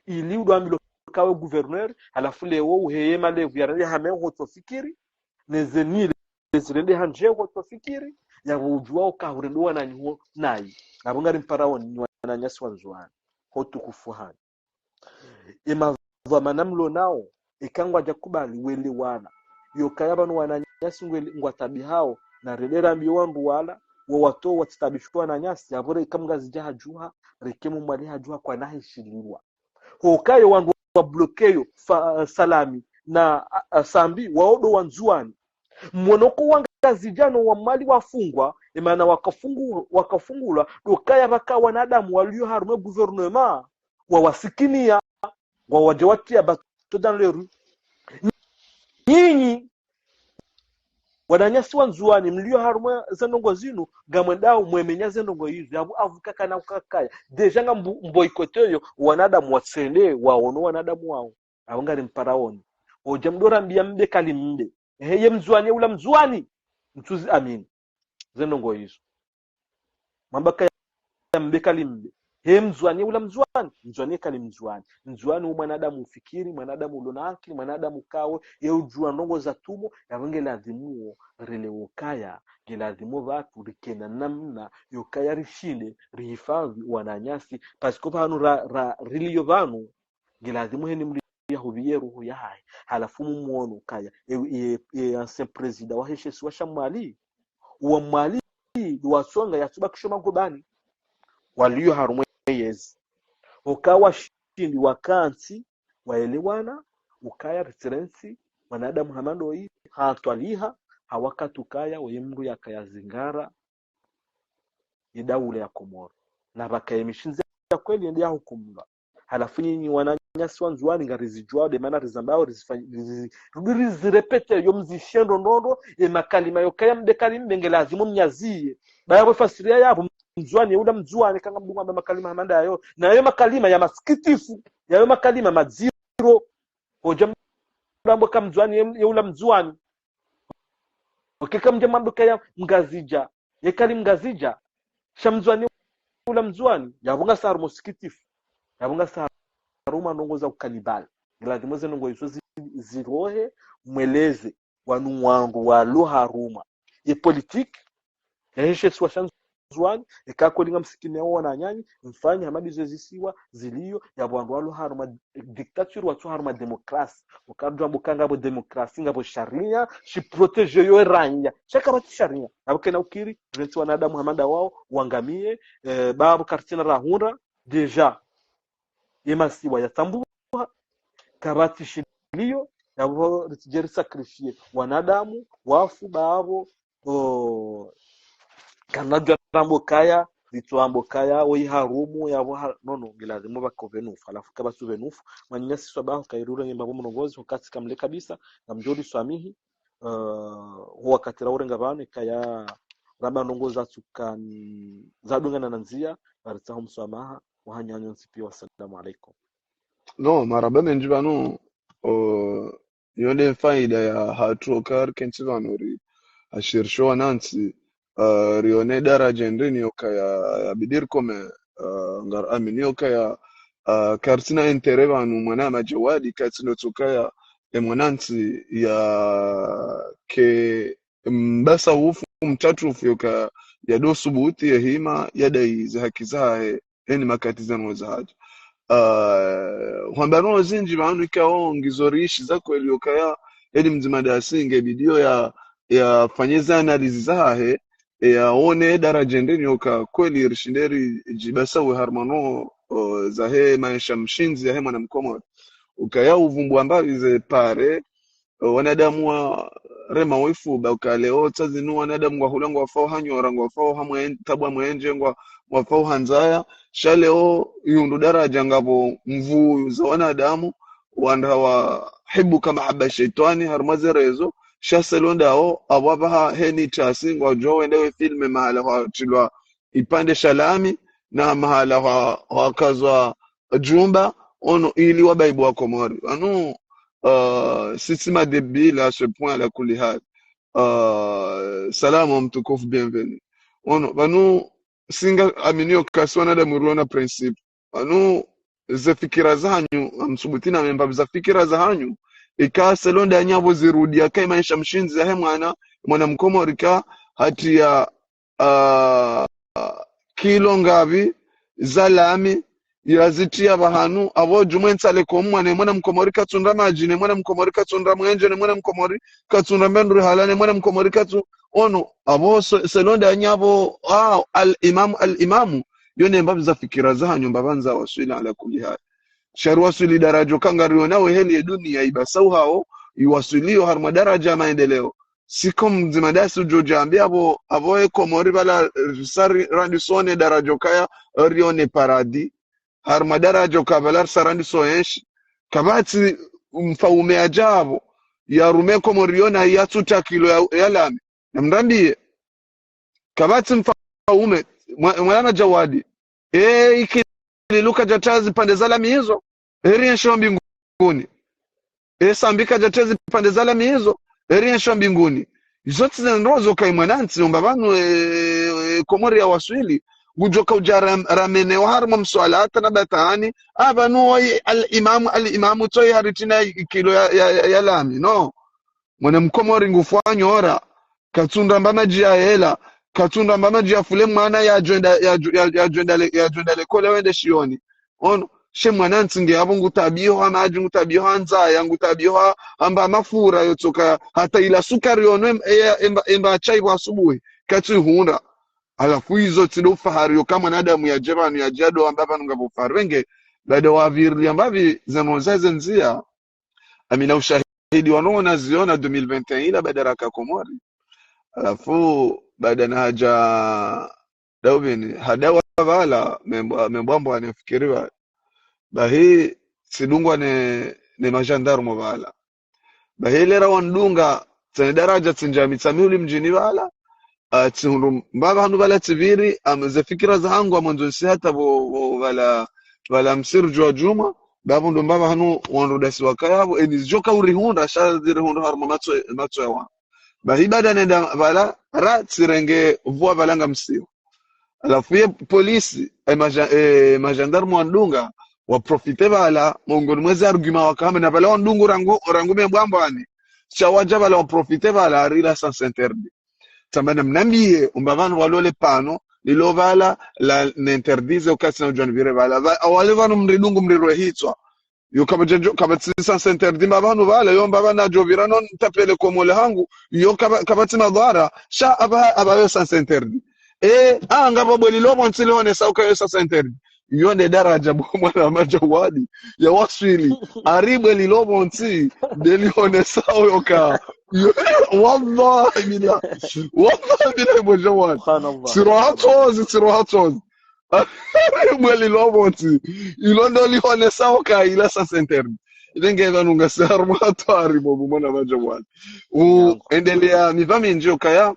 ili udo ambilwa kawe gouverneur, halafu leo uheye malevu ya rende hame hotsofikiri, neze nile zirende handje hotsofikiri, yapvo udjuwa uka hurendo wananyaho nayi. Apvo ngari mparaoni nyi wananyasi wa Ndzuwani, ho utukufu hanyu. Ema dhwamana mlo nao, eka ngwadja kubali welewana, yokaya pvanu wananyasi ngwele, ngwatabihao, na rende rambiyo wandru wala, wo watowa watsitabishiwa wananyasi, yapvo reka Mngazidja hadjuha, reke Mmwali hadjuha kwana heshililwa. Hokayo wandru wa bloqueyo fa, Salami na, a, a, Sambi, wao ndo Wandzuwani. Mwono ko Wangazidja no Wamwali wafungwa, emana wakafungu-, wakafungulwa, ndo kaya pvaka wanadamu walio harumwa gouvernement, wawasikinia, ngwawadje watriya bâton dans les roues. Nyinyi, wananyasi wa Ndzuwani, mlio harumwa ze ndrongoo zinu, ngamwendao mwemenya ze ndrongoo izo, yapvo apvo kakana ukakaya. Déjà nga mbu-, mboycotteyo, wanadamu watsende, waono wanadamu wao. Apvo ngari mparaoni. Odja mdo rambiya mbe kali mbe. Ehe, ye Mndzuwani, ye ula Mndzuwani. Mtsuzi amini. Ze ndrongoo izo. Mamba kaya mbe kali mbe. He Mndzuwani, ye ula Mndzuwani. Mndzuwani ye kali Mndzuwani. Mndzuwani wo mwanadamu ufikiri, mwanadamu ulo na akili, mwanadamu kawe, ye udjuwa ndrongoo za tumo, yapvo nge lazimu wo, relewe ukaya, nge lazimu pvatsu, rikena namna, yokaya rishinde, rihifadhi, wananyasi, parce que pvanu ra, ra, riliyo pvanu, nge lazimu heni mndru yahupviye roho yahahe. Halafu mumwono kaya, e, e, e ancien président wahe she isiwa sha Mwali, wa Mwali, ndo watsonga yatsubakisho magobani. Walio harumwa yezi. Oka washindi wakantsi, waelewana, ukaya ritsirentsi, mwanadamu hama ndoyi, hatwaliha, ha wakati ukaya, oye mndru yakaya zingara, ye daula ya Komoro. Na pvakaye mishindzi ya kweli yende yahukumulwa. Halafu nyinyi wananyasi wa Ndzuwani ngarizidjuwao, nde mana rizambao, rizifanyi-, rizi-, rizi-, rizirepete yo mzishendo ndrongoo, ye makalima yokaya mbe kali mbe nge lazimu mnyaziye. Baya pvo fasiriya yapvo, Mndzuwani, ye ula Mndzuwani, kanga mdungu amba makalima hama ndayo. Na yo makalima ya masikitifu, ya yo makalima madziro. Odja mdambo ka Mndzuwani, ye, ye ula Mndzuwani. Oke ka mdja mambo kaya Mngazidja. Ye kali Mngazidja. Sha Mndzuwani ula Mndzuwani. Yapvo ngasi harumwa usikitifu. Yapvo ngasi harumwa ndrongoo za ukanibali. Nge lazimu ze ndrongoo izo zi-, zirohe, mweleze. Wanu wandru walo harumwa ye politique, yahe she isiwa sha Ndzuwani, eka kweli ngamsikinia wo wananyanyu, mfanye hama ndizo ze zisiwa ziliyo, yapvo wandru walo harumwa dictature watsu harumwa démocratie. Oka ridjuwa mbo ka ngapvo démocratie, ngapvo sharia, shi protéger yo raiya. Sha kapvatsi sharia. Yapvo kena ukiri, rentsi wanadamu hama ndawao, wangamiye, eh, bapvo karitsina rahundra, déjà. Ye masiwa yatsambuha, kapvatsi shiliyo, yapvo ritsidje risacrifier wanadamu, wafu bapvo, o, kana djwa rambo kaya, ritsu ambo kaya, oyi harumu, yapvo ha-, non, non, nge lazimu pvaka upvenufu, halafu kapvatsi upvenufu, mwananyasi swabahu, kayirure nge mbapvo mrongozi, wakati kamle kabisa, ngamdjo riswamihi, eh, ho wakati ra urenga pvanu, kaya ramba ndrongoo za tsukani, zadungana na ndziya, ngaritsaho mswamaha, wahanyu nyontsi piya, wassalamu alaikum. Non, marahaba mendji pvanu, o, yo nde faida ya hatru oka rikentsi pvanu ri, ashirisho wanantsi, ah, rione daraja ndrini yokaya, ya bidi rikome, ah, ngari amini yokaya, ah, karitsina intérêt pvanu mwana Madjawadi, karitsina tsukaya, e mwanantsi yake mbasa ufu mtatufu yoka yado subuti yehima yadai ze haki zahe, heni makati zanu za haja. Ah, hwamba ndrongoo zindji pvanu ikao ngizo rishi za kweli yokaya, heni mdzima dasi nge bidi yo ya, yafanye ze analyse zahahe, yaone daraja ndrini yoka kweli rishinde ridjibasa we harumwa no, o, zahe maesha mshindzi yahe mwana Mkomori. Ukaya uvumbua mbapvi ze pare, o, wanadamu wa, rema wifu, ba uka leo tsi zinu wanadamu ngwahula ngwafao ha nyora, ngwafao ha mwen-, tabu mwenje, ngwa-, ngwafao ha ndzaya. Sha leo yihundru daraja ngapvo mvuu za wanadamu, wandru wahibuka mahaba shetwani, harumwa ze réseaux, sha selon ndawo, apvo apvaha heni tasi, ngwadjo wende we filme mahala hwatrilwa ipvandre sha lami, na mahala hwa-, hwakazwa jumba, ono ili wabaibu wa Komori. Pvanu, euh, si tsi ma débiles à ce point, ala kulli hal. Euh, salamu mtukufu, bienvenue. Ono, pvanu, si ngaminio kasi wanadamu rilo na principe. Pvanu, ze fikira zahanyu, ngamsubutu nambe mbapvi za fikira zahanyu, ika selon nda nyapvo zirudia ka imanisha mshindzi yahe mwana, mwana Mkomori ka hata ya, ah, kilo ngapvi za lami, yazitria pvahanu, apvo djumwa ntsale ko mwana, mwana Mkomori katsundra madji, ne mwana Mkomori katsundra mwenje, ne mwana Mkomori katsundra mbendru hala, ne mwana Mkomori katsu-, ono, apvo se-, selon nda nyapvo, ah, al-imamu, al-imamu, yo ne mbapvi za fikira zahanyu, mbapvi nza waswili ala kulli hal. Sha ri waswili daraja ka ngariona we heli ye dunia ibasao hawo, iwaswilio harumwa daraja ya maendeleo. Siku mdzima ndasi udjo djambi apvo, apvo e Komori pvala, eh, sa ri-, randisone daraja kaya, rione paradis. Harumwa daraja ka pvala risa randiso enshi. Kapvatsi mfaume adja apvo, yarume Komori yona yatsuta kilo ya, ya lami. Namrambiye. Kapvatsi mfaume, mwa-, mwana Madjawadi. E, ikililu kadjatria zipvandre za lami izo, eri enshi wa mbinguni. E, Sambi kadjatria zipvandre za lami izo, eri enshi wa mbinguni. Izo tsi ze ndrongoo zo ka imwanantsi, omba pvanu, e, e, Komori yawaswili, ngudjo ka udja ram-, ramene wa harumwa mswala hata na batahani, apvanu woyi al-imamu, al-imamu tsoyi haritrina ikilo ya, ya, ya, ya lami, no. Mwana Mkomori ngufa nyora, katsundra mba madji ya hela, katsundra mba madji ya fule mwana yadjo enda, yadjo, ya-, yadjo enda le-, yadjo enda lekole wende shioni. Ono, she mwanantsi nge apvo ngutabiho ha madji, ngutabiho ha ndzaya, ngutabiho ha, ha mba mafura yotsoka, hata ila sukari yono em-, e-, emba, emba chai pvo asubuhi, katsuihundra. Halafu izo tsi ndo ufahari yo ka mwanadamu yadje pvanu, yadje ado amba pvanu ngapvo ufahari wenge, baada wapvirilia mbapvi ze ndrongoo za ze ndzia, ngamina ushahidi wa ndrongoo naziona deux mille vingt et un ila baada raka Komori. Halafu, baada na hadja, daubini, hadawa pvala, membwa, membwa mbwa nifikiri pvala. Bahi, tsidungwa ne, ne majandarmu pvala. Bahi lera wandunga, tsene daraja tsindjami tsami uli mdjini pvala, ah, tsihundru mbapvi hanu pvala tsipviri, am, ze fikira zahangu amwandzo nsi hata pvo, pvo pvala, pvala msiru djuwa djumwa, bapvo ndo mbapvi hanu wandru ndasi wakaya pvo, eni zidjoka urihundra, sha zirihundra harumwa matso, matso ya wana. Bahi baada nenda pvala, ra tsirenge pvwa pvala ngamsiwa. Halafu ye polisi, e maja-, e majandarmu wandunga, waprofite pvala, mongoni mwa ze argument wakahamba na pvala wandungu rangu, rangu membwa mbwani. Sha wadja pvala waprofite pvala, harila sens interdit. Tsamba namnambiye, omba pvanu pvalo le panneau, lilo pvala, la n'interdise, ukatsi na udjwani pvire pvala. Pva-, awale pvanu mridungu mrirwe hitswa. Yo kapvadja djo, kapvatsi sens interdit mba pvanu pvala, yo mba pvanu nadjo pvira no ntsapvele komole hangu, yo kapva-, kapvatsi madhara, sha apva, apva yo sens interdit. E, ah, ngapvo bwe lilo pvontsi lionesao ka yo sens interdit. Yo nde daraja bo mwana Madjawadi, yawaswili. Hari bwe lilo pvontsi, nde lionesao yo ka. Yo, wallahi billah. Wallahi billah, bo Madjawadi. Subhanallah. Tsirwa hatsozi, tsirwa hatsozi. Bwe lilo pvontsi. Ilo ndo lionesao ka ila sens interdit. Ile nge pvanu ngasi harumwa hatwari bo mwana Madjawadi. U, Naam. Endelea mipva mindji yo kaya,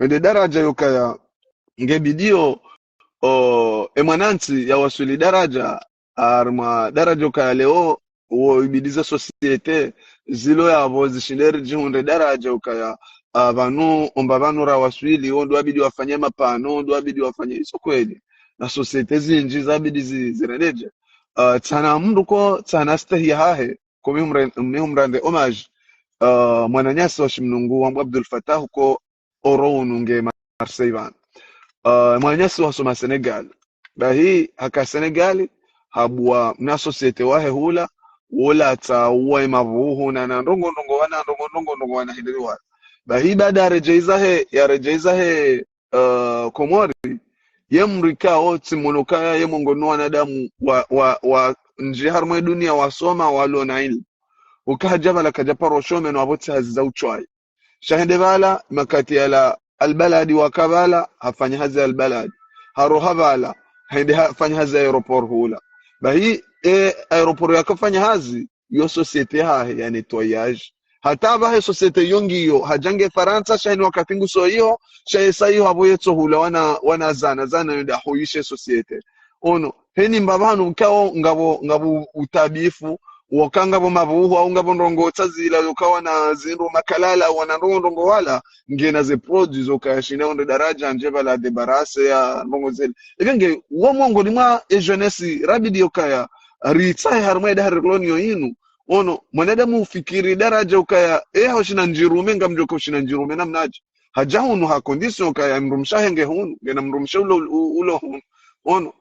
ende daraja yo kaya, nge bidiyo, o, e mwanantsi yawaswili daraja, harumwa daraja yo kaya leo, wo ibidi za société, zilo yapvo zishinde ridjihundre daraja yo kaya, ah, pvanu, omba pvanu rawaswili, wo ndo wabidi wafanye mapano, wo ndo wabidi wafanye iso kweli. Na société zindji zabidi zi-, zirendeje. Ah, tsana mndru ko, tsana stehi yahahe, ko mi humre-, mi humrande hommage, ah, mwananyasi wa Shimnungu, wambwa Abdul Fattah, ko oro unu nge Marseille pvanu. Ah, mwananyasi wasoma Sénégal. Bahi haka Sénégal, habuwa mna société wahe hula, wola tsa uwa imavuhu, na, na ndrongoo ndrongoo wana, ndrongoo ndrongoo ndrongoo wana hindri wala. Bahi baada yaredjei zahe, yaredjei zahe, eh, Komori, ye mndru ikao tsi mono kaya ye mongoni wanadamu wa, wa, wa ndji harumwa dunia wasoma walo na ilmu. Uka hadja pvala kadja paro shome no apvo tsi hazi za utswayi. Sha hende pvala, makati yala Albaladi waka pvala, hafanya hazi ya Albaladi. Haroha pvala, hende hafanya hazi ya aéroport hula. Bahi, e, aéroport yakafanya hazi, yo société hahe ya nettoyage. Hata pvahe société yo ngiyo, hadja nge Farantsa, sha heni wakati nguso iyo, sha yesa iyo hapvo yetso hula wana, wana zana, zana yenda hoyishe société. Ono, heni mbapvi hanu kao ngapvo, ngapvo utabifu, woka ngapvo mabuhu, au ngapvo ndrongoo tsa zila, yoka wana zindru makalala, wana ndrongoo ndrongoo wala, ngena ze produits zoka yashinda onde daraja ndje pvala débarrasser ya ndrongoo zele. Ebe nge, wo mongoni mwa e jeunesse, rabidi yokaya, ritsahe harumwa eda hari loni yo inu. Ono, mwanadamu ufikiri daraja ukaya, e haushina njirume, ngamdjoka ushina njirume namnadje. Hadja hunu ha condition ukaya, mdrumshe wahe nge hunu, ngena mdrumshe ulo, u-, ulo hunu. Ono,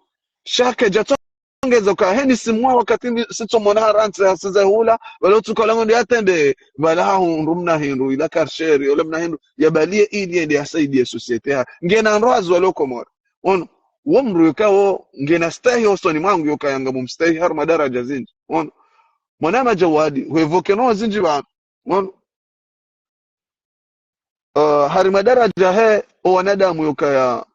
sha kedja tsongeza ukaya, heni simwa wakati mi-, sitsomona harantsi hasize hula, pvala utsuka lango ndi atende, pvala hahundru mna hindru, ila karsheri, ola mna hindru, yabalie ili yende yasaidie société ha. Ngena ndro hazi walo Komori. Ono, wo mdru yoka wo, ngena stahi osoni mwangu yoka yanga mumstahi harumwa daraja zindji. Ono, mwana Majawadi, hwevoke no zindji pvanu. Ono, uh, harumwa daraja he, o wanadamu yokaya,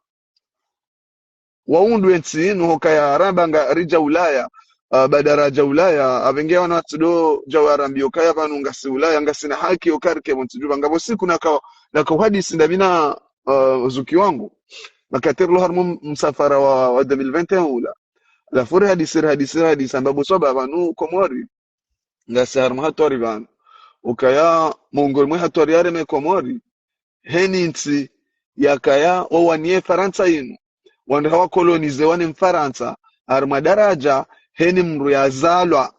waundwe ntsi inu hokaya ramba ngaridja Ulaya, uh, ba daraja Ulaya, apvenge wana watsido dja warambi yokaya pvanu ngasi Ulaya, ngasina haki yoka rike pvo ntsi djuba. Ngapvo siku naka, naka uhadisi ndapvi na, uh, zuki wangu. Makati rilo harumwa m-, msafara wa, wa deux mille vingt et un ula. Halafu rihadisi, rihadisi, rihadisi, amba bo swaba pvanu Komori. Ngasi harumwa hatwari pvanu. Ukaya mongoni mwe hatwari yareme Komori, heni ntsi yakaya wawaniye Farantsa inu. Wandru hawa coloniser wane Mfarantsa, harumwa daraja, heni mdru yazalwa.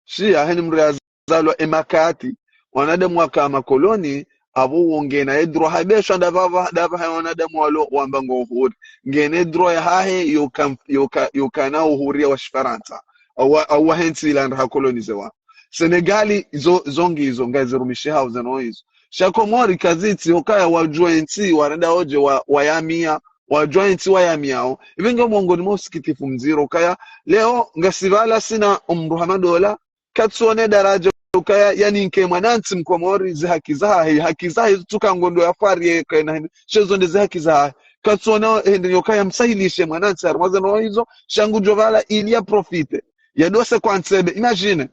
Shia, heni mdru yazalwa emakati. Wanadamu waka makoloni, apvo wo ngena e droit habeshwa ndapvapva, ndapvaha wanadamu walo wamba ngo uhuri. Ngena e droit yahahe yoka, yoka, yokana uhuri ya wa Shifarantsa. Awa, awa hentsi ila ndra ha coloniser wa. Senegali, zo, zo ngizo, ngazirumishi hau zeno izo. Sha Komori kazitsi, hokaya wadjuwa entsi, warenda odje, wa, wayamia, wadjuwa entsi wayamiao. Ivi nge mongoni mwa usikitifu mdziro, kaya, leo, ngasi pvala sina omdru hama dola, katsione daraja ukaya, yani nke mwanantsi Mkomori, ze haki zahahe, haki zahahe, tsuka ngondo ya fwari ye, kaya na hende, shezo nde ze haki zahahe. Katsione hende yokaya msahilishe mwanantsi, harumwa zeno izo, sha ngudjo pvala ili ya profite. Ya dose kwa ntsebe. Imagine.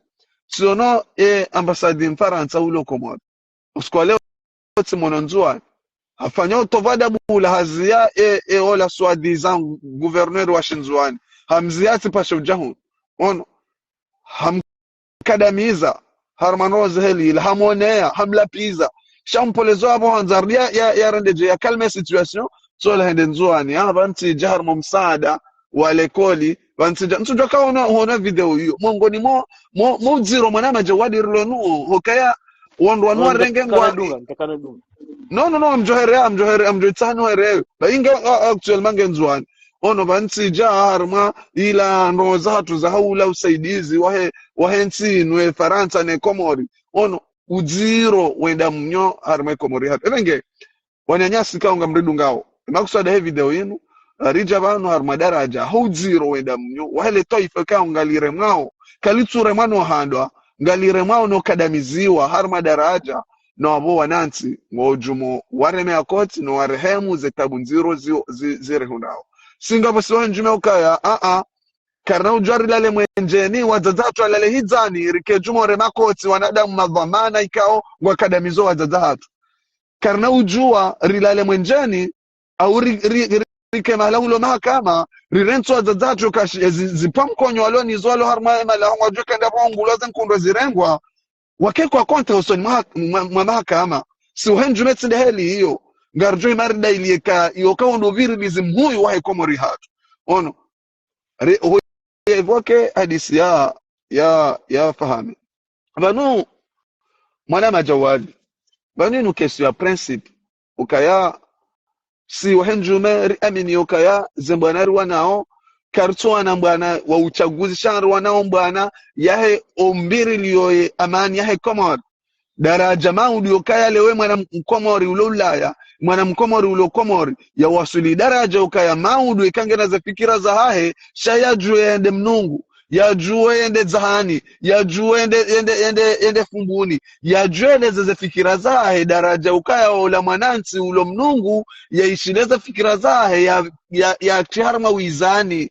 Tsiono, e, ambassade Mfarantsa ulo Komori. Usiku wa leo, tsimono Ndzuwani. Hafanya utovu wa adabu ula haziya, e, e, ola soi-disant gouverneur wa Shindzuwani. Hamziya tsi pashe udja hunu. Ono. Hamkadamiza. Harumwa ndrongoo zeheli ila. Hamoneya. Hamlapviza. Sha mpolezo apvo handza ya, ya, ya rende dje ya calme situation. Tsola hende Ndzuwani. Ah, pvantsi dja harumwa msaada wa lekoli. Pvantsi dja. Ntsudjuwa ka hona, hona video iyo. Mongoni mo, mo, mo udziro mwana Majawadi rilo nuwo. Hokaya, wandru wanu warenge ngwani. Ntakana dunga, ntakana dunga. No, no, no, amdjohere, amdjohere, amdjoitsahani here. Ba inge, a, a, actuellement nge Ndzuwani. Ono pvantsi dja harumwa ila ndrongoo zahatru za haula usaidizi wahe, wahe ntsi inu e Farantsa ne Komori. Ono udziro wenda mnyo harumwa e Komori hatru. Ebe nge, wananyasi kao ngamridungao. Makuswada he video inu, ridja pvanu harumwa daraja, ho udziro wenda mnyo, wahe le twaifa kao ngaliremwao, kalitsuremwa no handwa, ngaliremwao no kadamiziwa, harumwa daraja, no apvo wanantsi, ngo djumo, wareme akoti, no warehemu, ze tabu ndziro zi, zi, zirihundrao. Singapvo si wahe ndjume ukaya, a, a, karina udjuwa rilale mwenjeni, wadzadze hatru walale hidzani, rike djumo rema koti, wanadamu madhwamana ikao, ngwakadamizo wadzadze hatru. Karina udjuwa rilale mwenjeni, au ri, ri, ri, rike mahala hulo mahakama, rirentsi wadzadze hatru kashi, e, zi, zipva mkonyo walo nizo walo harumwa e mahala ngwadjuwe kenda pvo ngulwa ze nkundro zirengwa, wake kwa konta usoni mwa, mwa, mwa mahakama. Si uhe ndjume tsi nde heli iyo, ngaridjo imari da ili yeka, iyo ka undo pviri lizi mhuyu wahe Komori hatru. Ono. Re, ho, ya évoquer hadisi ya, ya, ya Fahami. Pvanu, mwana Majawadi. Pvanu inu question ya principe. Ukaya, si wahe ndjume riamini ukaya, ze mbwana riwanao, karitsuwana mbwana wa utsaguzi sha riwanao mbwana, yahe ombiri liyo ye amani yahe Komori. Daraja maudu yokaya lewe mwana Mkomori ulo Ulaya, mwana Mkomori ulo Komori, ya wasuli daraja ukaya maudu ikangena ze fikira zahahe, sha yadjuwe yende mnungu. yadjuwe yende Dzahani, yadjuwe yende, yende, yende, yende Fumbuni, yadjuwe yeleze ze fikira zahe, daraja ukaya ola mwanantsi ulo mnungu, yaishile ze fikira zahe, ya, ya, yatsi harumwa wizani.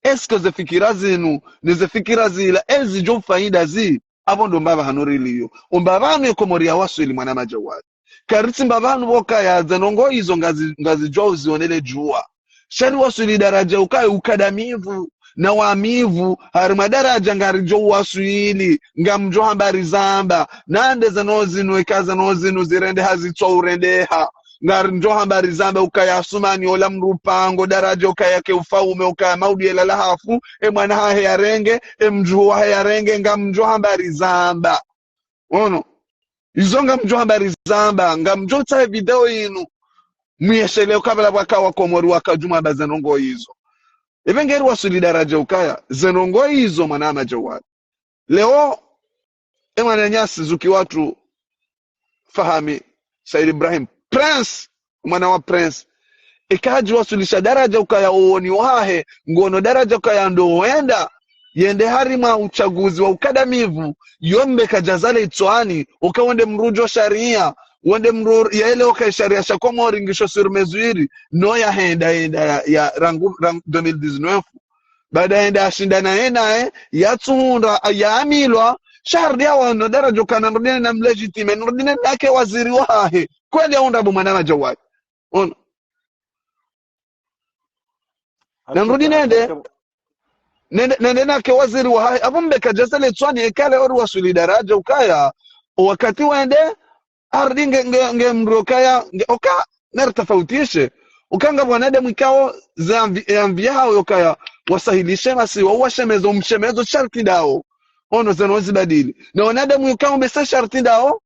Est-ce que ze fikira zinu, ne ze fikira zila, ezidjo faida zi? Apvo ndo mbapvi hanu riliyo. Omba pvanu ye Komori yawaswili mwana Madjawali. Karitsi mba pvanu pvo kaya ze ndrongoo izo ngazi, ngazidjwao zionele djuwa. Sha riwaswili daraja ukaya ukadamivu, na wamivu, harimwa daraja ngaridjo uwaswili, ngamdjo hamba rizamba, nande ze ndrongoo zinu eka ze ndrongoo zinu zirendeha zitswa urendeha. Ngaridjo hamba rizamba ukaya Asumani ola mdru pango daraja ukaya ke ufaume ukaya maudu yelala hafu, e mwana hahe yarenge, e mdjuhu wahe yarenge, ngamdjo hamba rizamba. Ono. Izo ngamdjo hamba rizamba, ngamdjo tsaha video inu. Muyeshelee ukaya pvala pvwaka wa Komori wakadjuma amba ze ndrongoo izo. Epvo ngeri waswili daraja ukaya, ze ndrongoo izo mwana Madjawali. Leo, e mwananyasi zuki watru Fahami, Said Ibrahim, Prince, mwana wa Prince. Eka hadjiwaswilisha daraja ukaya uwoni wahahe, ngono daraja ukaya ndo wenda, yende harimwa utsaguzi wa ukadamivu, yombe kadjazale itswani, uka wende mdru djo sharia, wende mdru yaelewa ukaya sharia sha Komori ngisho sur mesure, no yahenda, yenda, ya, ya, rangu, rangu deux mille dix-neuf. Baada yenda yashindana yenaye, yatsuhundra, yaamilwa, sha harudi yawono daraja ukana nirudi nende namlégitimer, nirudi nende nake waziri wahahe. Kweli yahundra bo mwana Madjawali. Ono. Na nirudi nende, nende, nende nake waziri wahahe. Apvo mbe kadjazale itswani eka leo riwaswili daraja ukaya, wakati wende, harudi nge, nge, nge mdru ukaya, nge, uka, naritafautishe. Uka ngapvo wanadamu ikao, ze anvi, e anvi yahawo yokaya, wasahilishe masiwa, uwashemeze, umshemezo sharti ndawo. Ono ze ndrongoo zibadili. Na wanadamu ikao mbese sharti ndawo,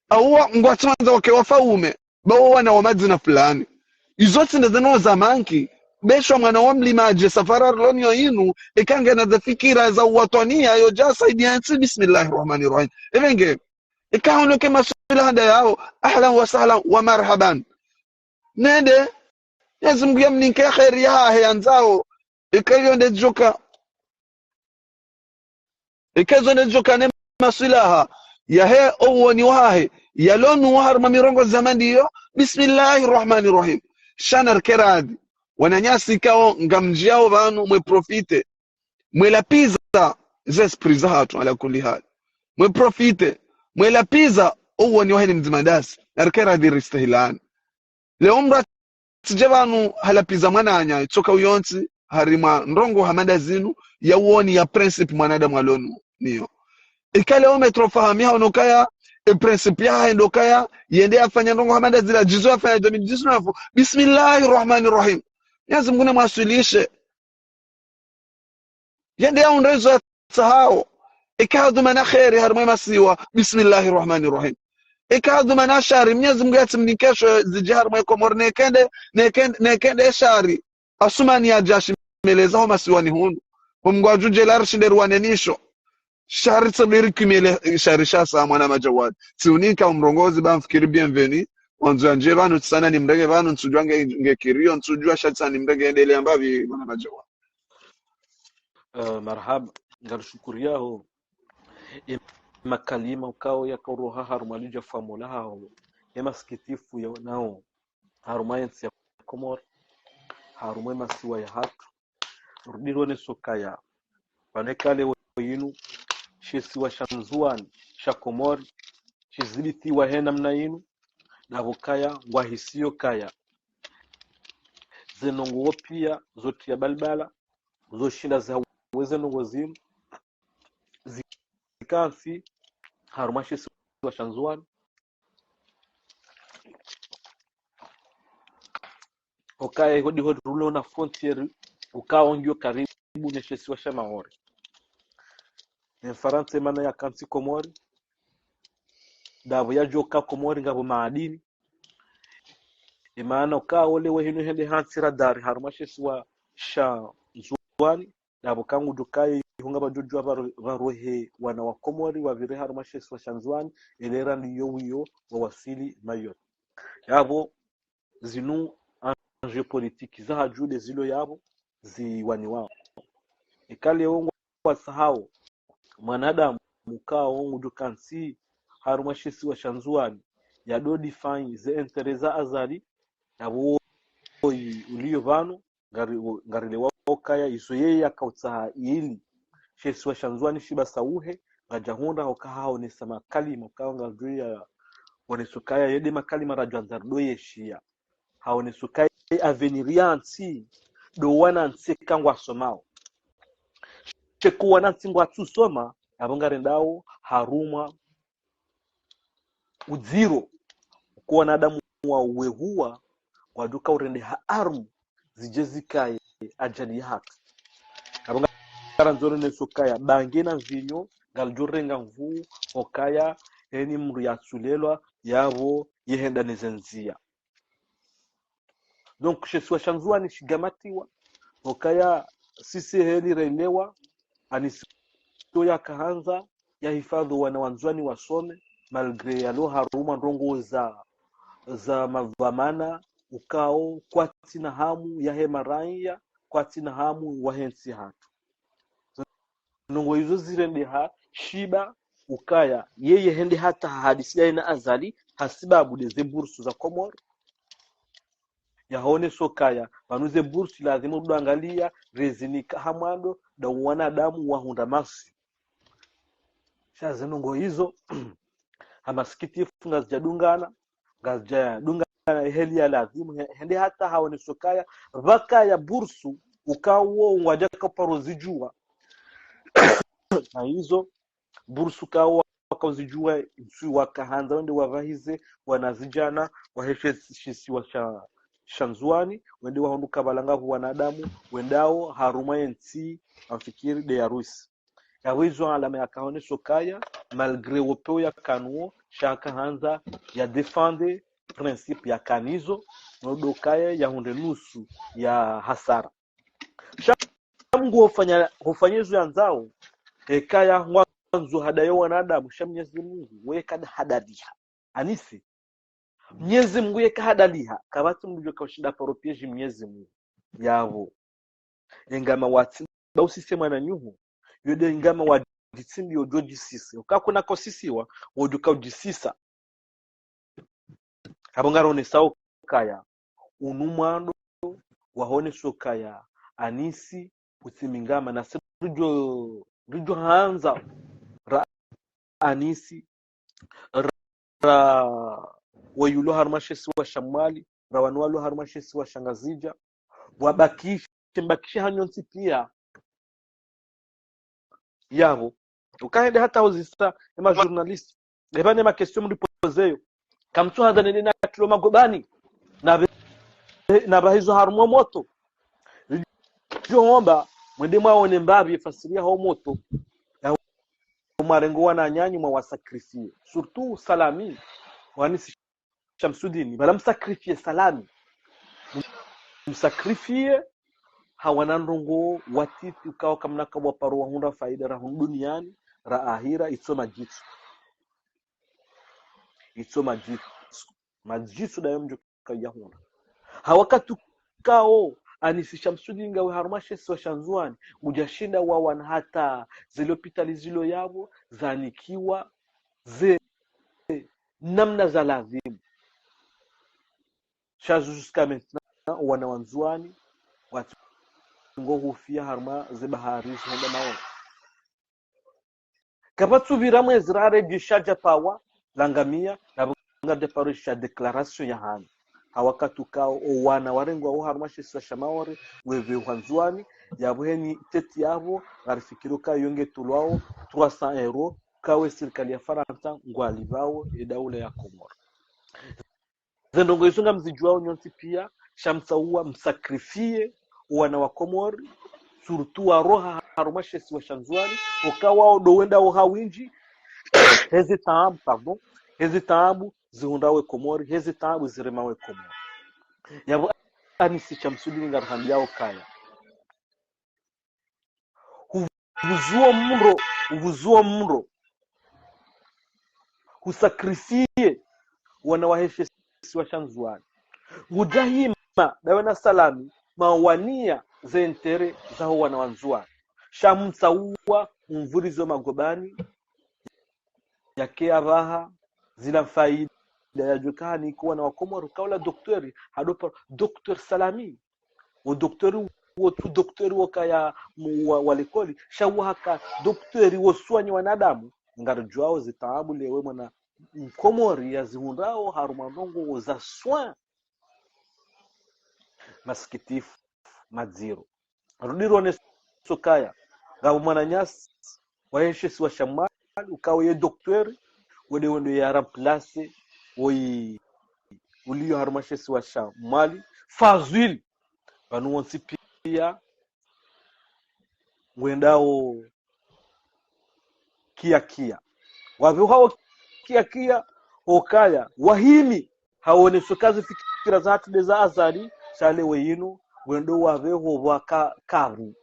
awa ngwatsimandza wake wafaume, ba wo wana wa madzina fulani. Izo tsi nde ze ndrongoo za manki, besha mwana wa mlimadji, safari rilo nayo inu, eka ngena ze fikira za uwatwaniya, yodja saidiya ntsi, bismillahir rahmanir rahim. Epvo nge, eka unoke maswilaha ndayawo, ahlan wa sahlan wa marhaban. Nende, Mwenyezi Mungu yamnike kheri yahahe yandzao. Eka iyo nde djoka. Eka izo nde djoka ne maswilaha yahe, owoni wahahe, yalo nuwo harumwa mirongozi ya mandiyo. Bismillahir rahmanir rahim. Sha narike radhi. Wananyasi ikao ngamdjiyao pvanu mwe profiter. Mwe lapviza ze esprit zahatru ala kulli hal. Mwe profiter, mwe lapviza owoni wahe ni mdzima ndasi. Narike radhi ristahilani. Leo mdru atsidje pvanu halapviza mwananya, itsoka uyontsi, harimwa ndrongoo hama ndazinu, ya uwoni ya principe mwanadamu alo nayo. Eka leo Maître Fahami haono ukaya, e principe yahahe ndo ukaya, yende yafanya ndrongoo hama ndazila, djizo yafanya deux mille dix-neuf, bismillahir rahmanir rahim. Mwenyezi Mungu namwaswilishe. Yende yahundre izo yatsahao. Eka hadhumana kheri harumwa ye masiwa, bismillahir rahmanir rahim. Eka hadhumana shari, Mwenyezi Mungu yatsimnike sho zidje harumwa ye Komori, nekende, nekende, nekende shari. Asumani yadja shimeleza ho masiwani hunu. Ho Mungu adjudje la rishinde ruwane nisho. Shari tsabiri kimele shari sha sa mwana Madjawali. Tsiunika umrongozi ba mfikiri bienvenue. Wandzo yandje pvanu tsisana nimrenge pvanu, ntsudjua nge, nge kiriyo, ntsudjua sha tsisana nimrenge endelea mbapvi mwana Madjawali. Eh, marahaba, ngarishukuriyao. E makalima ukao yakoroha harumwa lidja famo lahaho. E masikitifu yaonao harumwa ye ntsi ya Komori, harumwa ye masiwa yahatru. Rudi rone sokaya pvanu eka leo yinu, she isiwa sha Ndzuwani, sha Komori, shizibitiwa he namna yinu, ndapvo kaya, ngwahisiyo kaya ze ndrongoo pia zotriya balbala, zoshinda zihauwe ze ndrongoo zinu, zikantsi harumwa she isiwa sha Ndzuwani. Okaya iho ndiho rilo na frontière, ukao ngiyo karibu ne she isiwa sha Maore. Ne Mfarantsa emana yakantsi Komori, ndapvo yadjoka Komori ngapvo maadini. Emana ukao ole wehinu hende hantsi radari harumwa she isiwa sha Ndzuwani, ndapvo kangudjo kaya iho ngapvadjodjua pvaro-, pvarohe wana wa Komori wapvire harumwa she isiwa sha Ndzuwani, elera ndiyo wiyo wawasili Mayotte. Yapvo zinu enjeu politique za hadju nde zilo yapvo ziwaniwao. Eka leo watsahao mwanadamu ukao ngudjo kantsi harumwa she isiwa sha Ndzuwani, yado défendre ze intérêts za Azali, yapvo woyi uliyo pvanu, ngari-, ngarilewao ukaya izo yeye yakautsaha ili she isiwa sha Ndzuwani shibasauhe, ngadjahundra hoka haonesa makalima, ukao ngadjo ya onesa ukaya yende makalima radjwandza rido yeshiya. Haonesa ukaya avenir ya ntsi, ndo wana ntsi eka ngwasomao. Sheka wana ntsi ngwatsusoma, yapvo ngarendao harumwa udziro, uka wanadamu wa uwehuwa, ngwadjo uka urende ha armu, zidje zikaye ajali yahatru. Yapvo ngarandzo ronese ukaya bange na mvinyo, ngalidjo renga nvuu, hukaya, heni mdru yatsulelwa, yapvo yehenda neze ndzia. Donc, she isiwa sha Ndzuwani shigamatiwa, hukaya sisi heli relewa, Anissi yakahandza yahifadhwi wana wa Ndzuwani wasome, malgré yalo harumwa ndrongoo za, za madhwamana, ukao kwatsina hamu yahe maraiya, kwatsina hamu wahe ntsi yahatru. Ndrongoo izo zirendeha, shiba ukaya yeye hende hata hahadisi yaye na Azali, hasibabu ndeze bursu za Komori. Yahaonesa ukaya pvanu ze bursu lazimu rido angalia, rezinika ha mwando, nda wanadamu wahundra masi. Sha ze ndrongoo izo, ha masikitifu ngazidjadungana, ngazidjadungana heli ya lazimu, he-, hende hata haonesa ukaya, pvakaya bursu, ukao ngwadjaka paro zidjuwa. Na izo, bursu ukao wakauzidjuwa, ntsu wakahandza wende wapvahize wanazidjana wahe she isiwa sha, sha Ndzuwani, wende wahundru uka pvala ngapvo wanadamu wendao harumwa yentsi, ngamfikiri nde ya Russie. Yapvo izo alama yakaonesa ukaya, malgré wo peu yakanuwo, sha yakahandza ya défendre principe yakanazo, no ndo ukaya yahundre nusu ya hasara. Sha Mngu hufanya, hufanya izo yandzao, hekaya ngwandzo hadaye wanadamu, sha Mnyezi Mngu, weye kada hadaliha. Anissi, Mnyezi Mngu yeka hadaliha, kapvatsi mdru djo kaushinda paro piège Mnyezi Mngu. Yapvo. Engama watsi, ba usise mwananyaho, yo nde engama wadjitsimbi yo djo djisise. Uka kuna kosisiwa, wodjo kaudjisisa. Apvo ngaronesao ukaya, unu mwando, wahoneso ukaya, Anissi, utsimingama, nasi ridjo, ridjo handza, ra Anissi, ra wayulo harumwa she isiwa sha Mwali, ra wanu walo harumwa she isiwa sha Ngazidja, wabakishe, mbakishe hanyu ntsi pia. Yapvo. Ukahende hata huzisa, ema journaliste. Eba ne ma question mripozeyo. Kamtsu handza nende na tulo magobani. Na be-, na bahizo harumwa moto. Ridjo homba, mwende mwaone mbapvi efasiri yaho moto. Ya mwarengo wananyanyu mwawasacrifier. Surtout Salami, wa Anissi Shamsudini, bala msacrifier Salami. Msacrifier ha wana ndrongoo watiti ukao kamna kawaparo wahundra faida ra hunu duniani, ra ahira, itso madjitso. Itso madjitso. Madjitso ndayo mdjo kayahundra. Ha wakati ukao, Anissi Shamsudini ngawe harumwa she isiwa sha Ndzuwani, ngudjashinda wawana hata ze lopitali zilo yapvo, zanikiwa, ze namna za lazimu. Sha jusqu'à maintenant, wana wa Ndzuwani, watsungo hufia harumwa ze bahari, zihenda maoro. Kapvatsu pvira mwezi rare djisha dja pawa, langamia, na pvo ngaridja paro sha déclaration yahanyu. Ha wakati ukao, o wana warengwao harumwa she isiwa sha Maore, wepvehwa Ndzuwani, yapvo heni tête yapvo, ngarifikiri ukaya yo ngetolwao trois cents euros, kawe sirikali ya Farantsa, ngwalipvao, e daula ya Komori. Ze ndrongoo izo ngamzidjuwao nyontsi pia, sha mtsauwa msacrifier wana wa Komori, surtout walo harumwa she isiwa sha Ndzuwani, ukao wao ndo wendao ha windji, heze taabu, pardon, heze taabu zihundrao e Komori, heze taabu ziremao e Komori. Yapvo Anissi Shamsudini ngarihambiao ukaya, huvuzuo mro, huvuzuo mro, husacrifier wana wahe she isiwa sha Ndzuwani. Ngudjahima, ndawe na Salami, mwawania ze intérêts zaho wana wa Ndzuwani. sha mtsauwa, mvurizo magobani, yake apvaha, zila faida yadjo kaha nikuwa na Wakomori, kaula doktori, hadopa doktori Salami. Wo doktori wo tu doktori wo kaya mu-, wa, wa likoli, sha wo haka doktori wo swanyi wanadamu, ngaridjuwao zitaabu lewe mwana Mkomori yazihundrao harumwa ndrongoo za soin. Masikitifu, madziro. Rudi rone sokaya, ngapvo mwananyasi, wahe she isiwa sha Mwali, ukao ye doktori, wende wendo ya remplace, woyi, uliyo harumwa she isiwa sha Mwali, Fazwili, pvanu wontsi piya, ngwendao kiakia. Wapvehwao kiakia, okaya, wahimi, hawoneso kazi fikira za hatru nde za Azali, sha lewo yinu, wendo wapveho waka karu.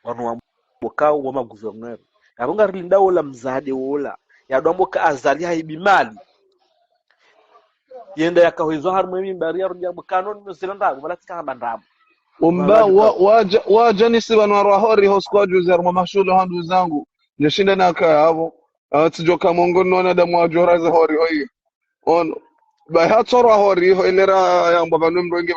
Wanu wambokao wa maguvernera. Yapvo ngarilindao ola mzade wola. Yadjo wamboka Azali hahibi mali. Yende yakahwizwa harumwa emimbari yarudi yambo kano nimezela ndrabo, pvala tsika hamba ndrabo. Umba, wa, waja, waja nisi pvanu warwa hori ho siku wa juzi harumwa mashuhuli ha nduzangu. Nje shinda nakaya apvo. Ah, tsidjoka mongoni mwa wanadamu wadjo raza hori hoyi. Ono. Bahi hatsorwa hori ho ilera yambwa pvanu mdru wenge.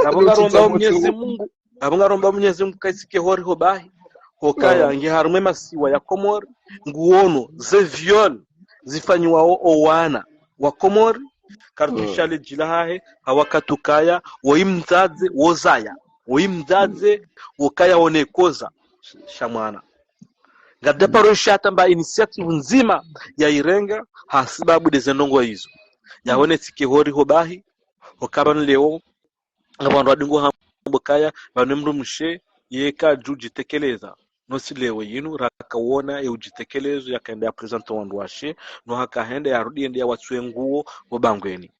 Apvo ngaromba Mwenyezi Mungu. Apvo ngaromba Mwenyezi Mungu kaisike hori ho bahi. Hokaya, nge harumwa emasiwa ya Komori, nguono ze viol zifanyiwao owana wa Komori, kartusha ledji lahahe, hawakati ukaya, woyi mdzadze, wozaya, woyi mdzadze, wokaya wonekoza sha mwana. Ngadaparo ishata mba initiative ndzima ya irenga, hasibabu nde ze ndrongoo izo. Yawone tsike hori ho bahi, hokaba nleo, ngapvo wandru wadungo hambokaya, pvanu mdrumshe, yeka djudjitekeleza. No si lewo yinu, rakawona ye udjitekelezo, yakaenda ya présenter wandru washe, no hakahenda yarudi yende yawatsuwe nguo, wo bangweni.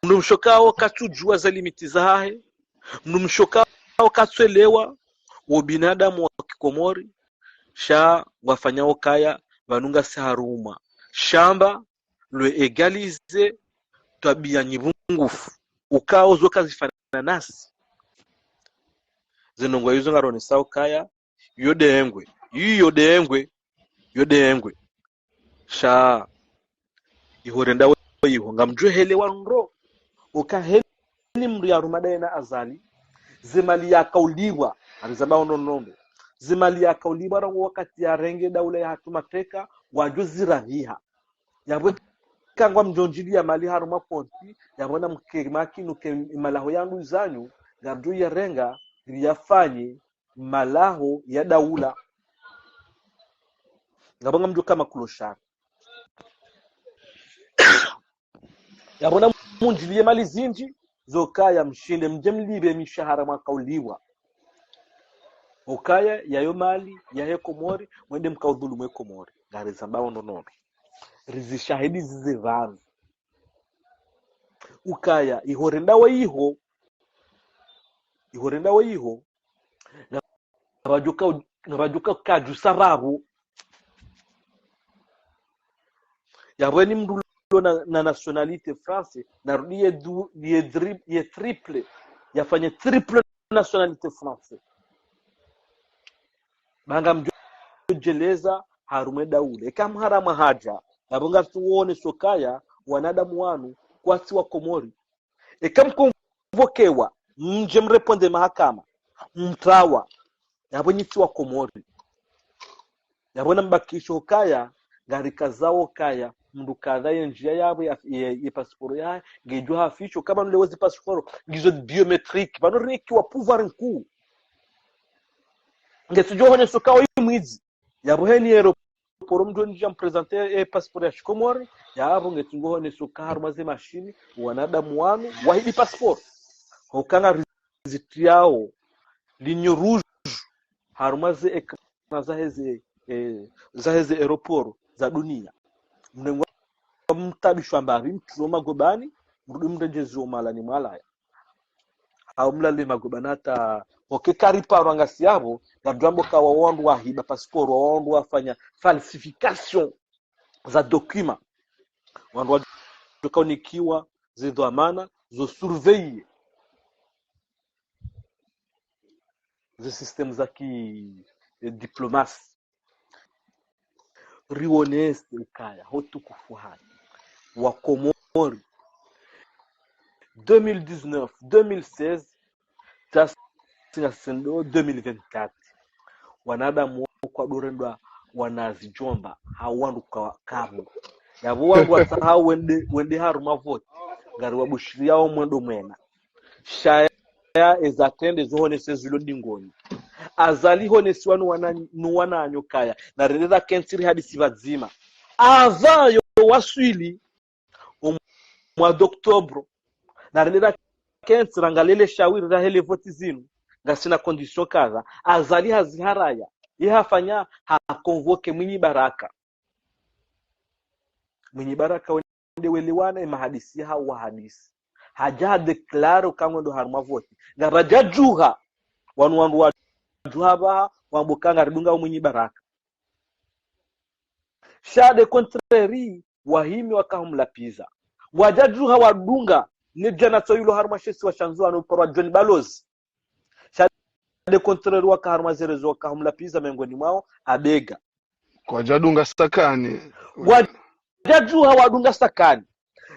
Mdrumshe okao katsudjuwa ze limite zahahe, mdrumshe okao katsuelewa, wo binadamu wa Kikomori, sha wafanya okaya, pvanu ngasi harumwa shamba, lwe égaliser twabiya nyipvungufu, ukao zo kazifanana nasi. Ze ndrongoo izo ngaronesa okaya, yo ndengwe, iyo ndengwe, yo ndengwe. Sha, iho renda wo iho, ngamdjuwe helewa ndro, oka heli mdru yaruma ndaye na Azali, ze mali yakaulipvwa, harizamba ono nondo. Ze mali yakaulipvwa rangu wakati yarenge daula yahatru mateka, wadjo ziraviha. Yapvo kangwa mdjondjili ya mali harumwa konti, yapvo na mke makinuke malaho ya nduzanyu, ngapvo yarenga, ili yafanye malaho ya daula. Ngapvo ngamdjo kama clochard. Yapvo na mundjiliye mali zindji, zokaya mshinde mdje mlipve mishahara mwakaulipvwa. Okaya yayo mali yahe Komori, mwende mkaudhulumu e Komori. Ngarizambao ono nondo. Rizishahidi zize pvanu. Ukaya, iho renda wo iho, iho renda wo iho, ngapvadjoka, ngapvadjoka kadju sababu. Yapvo eni mdru lo na, na nationalité français, narudi ye du-, ye dri-, ye triple, yafanye triple nationalité français. Ba ngamdjo djeleza harumwa e daula. Eka mhara mwahaja, yapvo ngarituwone sokaya, wanadamu wanu, kwatsi wa Komori. Eka mkonvokewa, mdje mrépondre mahakama, mtrawa, yapvo nyitsi wa Komori. Yapvo na mbakisho kaya, ngarikazao kaya, mdru kadha ye ndjiya yapvo ya, ye, ye passeport ya, ngedjo hafisho, kama nule wezi passeport, ngizo biométrique, pvanu rinikiwa pouvoir nkuu. Ngetsudjo hone sokao yi mwidzi. Yapvo heni aéroport mdru ndjia mprésenter e passeport ya Shikomori, yapvo ngetsungo hone soka harumwa ze mashini, wanadamu wanu, wahibi passeport. Hokanga rizitriyao, ligne rouge, harumwa ze écran zaheze, eh, zaheze aéroport za dunia. Mnengwa mtabishwa mbapvi, mtsuo magobani, mrudi mredjezi wo mahalani mwalaya. Hau mlale magobani hata, oke kariparwa ngasi yapvo, ngamdjwambo ka wa wandru wahiba passeport, wa wandru wafanya falsification za document. Wandru wadjoka unikiwa zidhwamana zo surveiller. ze système za ki eh, diplomasi. Rionese ukaya ho utukufu hanyu wa Komori, deux mille dix-neuf, deux mille seize, tasi ngasendo deux mille vingt-quatre. Wanadamu wo kwadorendwa wana zidjomba, hau wandru kwa kabu. Yapvo wandru watsaha wende, wende harumwa voti, ngari wabushiriya wo mwendo mwena. Shaya eza trende zo honese zilo dingoni. Azali honesiwa no wana, no wananyo kaya. Narende rakentsi rihadisi pvadzima. Apvayo waswili, o mwa d'octobre. Narende rakentsi rangalie le shawiri rahe le voti zinu. Ngasina condition kadha. Azali haziharaya. Ye hafanya ha convoqué Mwinyi Baraka. Mwinyi Baraka wende welewana, ye mahadisi yahawo wahadisi. Hadja hadéclaré uka ngwendo harumwa voti. Ngapvadjadjuha, wanu wandru wadjuha pvaha, wambe uka ngaridunga Mwinyi Baraka. Sha de contraire, wahimi wakahumlapviza. Wadjadjuha wadunga, ne djana tso yilo harumwa she isiwa sha Ndzuwani uparwa John Balozi. Sha de contraire waka harumwa ze réseaux wakahumlapviza, mengoni mwawo Abega. Kwadjadunga Sakani. Wadjadjuha wadunga Sakani.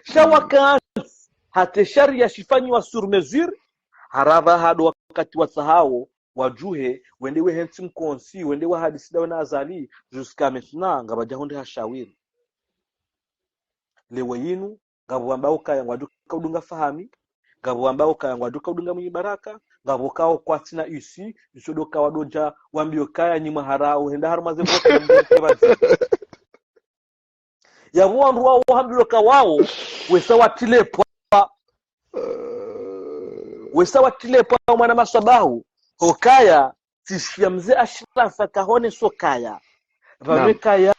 Sha wakantsi, hata e shariya shifanyiwa sur mesure, harapvaha ndo wakati watsahawo, wadjuhe, wende wehentsi mkontsi, wende wahadisi ndawe na Azali, jusqu'à maintenant, ngapvadjahundre ha shawiri. Leo yinu, ngapvo wambao ukaya ngwadjo uka udunga Fahami, ngapvo wambao ukaya ngwadjo uka udunga Mwinyi Baraka, ngapvo kao kwatsina isi, iso ndo kawadodja wambio ukaya nyi mwahara uhenda harumwa ze voti mdike pvadzima. Yapvo wandru wawo hambilwa uka wawo, wesa watilepva, wesa watilepva mwana maswabahu, hukaya, tsishiya mze Ashrafa kahonesa ukaya. Pvapve kaya,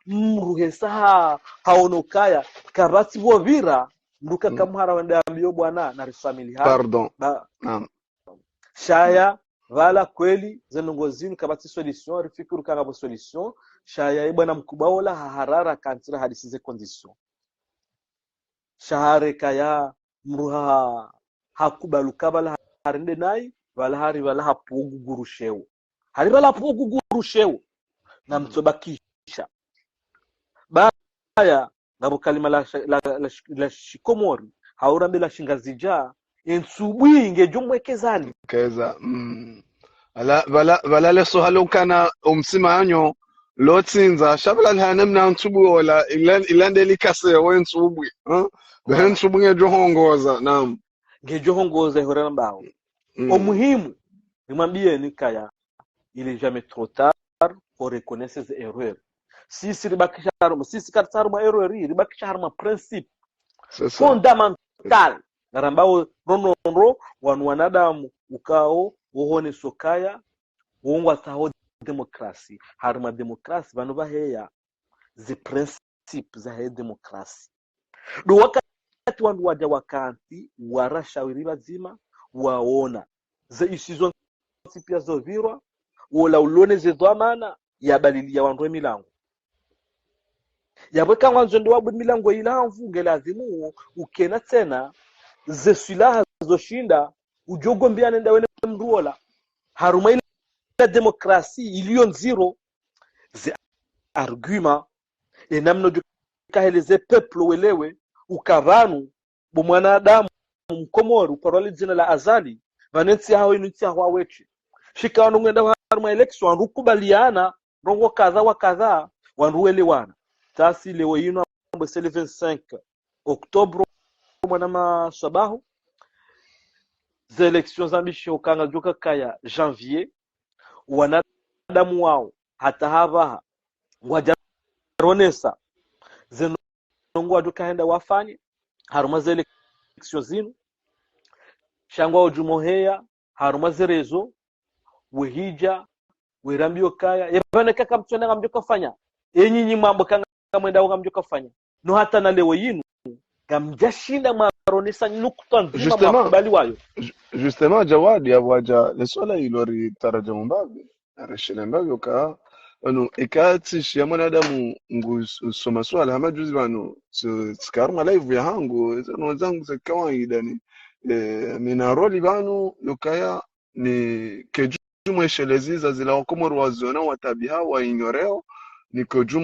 mdru hesa ha, haono ukaya, kapvatsi pvo pvira, mdru kaka muhara wende ambio bwana, narisamiliha. Pardon. Shaya, pvala kweli, ze ndrongoo zinu kapvatsi solution, rifikiri uka ngapvo solution. Shaya, ye bwana mkubwa ola haharara kantsi rahadisi ze condition. Sha hare kaya mdru ha, hakubali uka pvala harende nayi, pvala hari pvala hapvo guguru shewo. Hari pvala hapvo guguru shewo. Na mtsobakisha. Baya, ngapvo kalima la, la, la, la shikomori, hau rambe la shingazidja, e ntsubwi ngedjo mwekeza li. Keza, mm. Pvala, pvala, pvala leso halo ukana omsimanyo, lotsindza, sha pvala lihane mna ntsubwi ola, ila, ila nde likase we ntsubwi, hein? Behe ntsubwi ngedjo hongoza, naam. Ngedjo hongoza ihora nambao. Omuhimu, nimwambiyeni ukaya, il est jamais trop tard pour reconnaître ses erreurs. Sisi ribakisha harumwa, sisi karitsi harumwa erreur, ribakisha harumwa principe fondamental. Ngarambao ronondro, wanu wanadamu ukao, wohonesa ukaya, wo ngwatsaho démocratie. Harumwa démocratie, pvanu pvaheya ze principe zahe démocratie. Ndo wakati wandru wadja wakantsi, wara shawiri pvadzima, waona. Ze isi zontsi piya zopvirwa, wola ulone ze dhwamana, yabaliliya wandru e milango. Yapvo eka ngwandzo ndo wabwe milango ilamvu, nge lazimu ukena tsena, ze swilaha zoshinda, udjo gombeya nenda wene mdru ola. Harumwa ila démocratie, iliyo ndziro, ze argument, e namna udjo kaheleze peuple welewe, uka pvanu, bo mwanadamu mkomori, uparwa le dzina la Azali, pvanu e ntsi yahaho inu ntsi yahaho wetsi. Shika wandru ngwenda harumwa élection, wandru kubaliana, ndrongoo kadha wa kadha, wandru welewana. Tasi leo yinu ambwe c'est le vingt-cinq octobre, mwana maswabahu, ze élections zambishiwa uka ngazidjo kaya janvier, wanadamu wawo, hata hapvaha, ngwadja ronesa, ze ndrongoo wadjo kahenda wafanye, harumwa ze élections zinu, sha ngwao djumoheya, harumwa ze réseaux, wehidja, werambio ukaya, ye pvanu eka kamtsona ngamdjo kafanya, e nyinyi mwambo uka ngamwendao ngamdjo kafanya. No hata na leo yinu, ngamdjashinda mwaronesa nukta ndzima mwakubali wayo. Justement, Jawadi, yapvo hadja, le swala ilo ritarajamu mbapvi, narishile mbapvi uka, pvanu, eka tsishiya mwanadamu ngu s-, usoma swala, hama juzi pvanu, tsi-, tsika harumwa live yahangu, ze ndrongoo zangu za kawaida ni, eh, mina rôle pvanu, ukaya, ni kedju mweshelezi za zila Wakomori waziona watabiha wainyoreo, ni kedju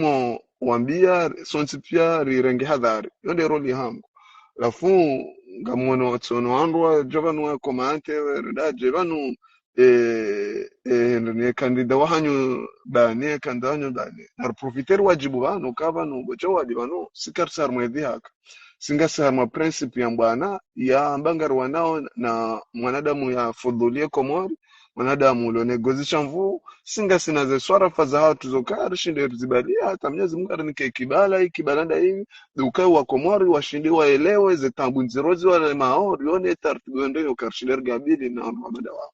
mwambia, sontsi pia rirenge hadhari. Yo nde roli hangu. Halafu, ngamwono watsono wandru wadjo pvanu wakomante, weredadje pvanu, eh, eh, ne kandida wahanyu bani, e kandida wahanyu bani. Nariprofite ri wadjibu pvanu, ka pvanu, bo Djawadi pvanu, si karisa harimwa edhihaka. Si ngasi harimwa principe ya mbwana, ya amba ngariwanao na mwanadamu ya fudhulie Komori, mwanadamu ulo ne gozi sha nvuu, si ngasi na ze swarafa zahatru zoka, rishinde rizibalia, hata Mnyezi Mungu arinike ikibala, ikibala nda hivi, uka Wakomori, washinde waelewe, ze tabu ndziro zi walemao, rione tartibu yo nde yo ka rishinde rigabili na wandru wa mada wao.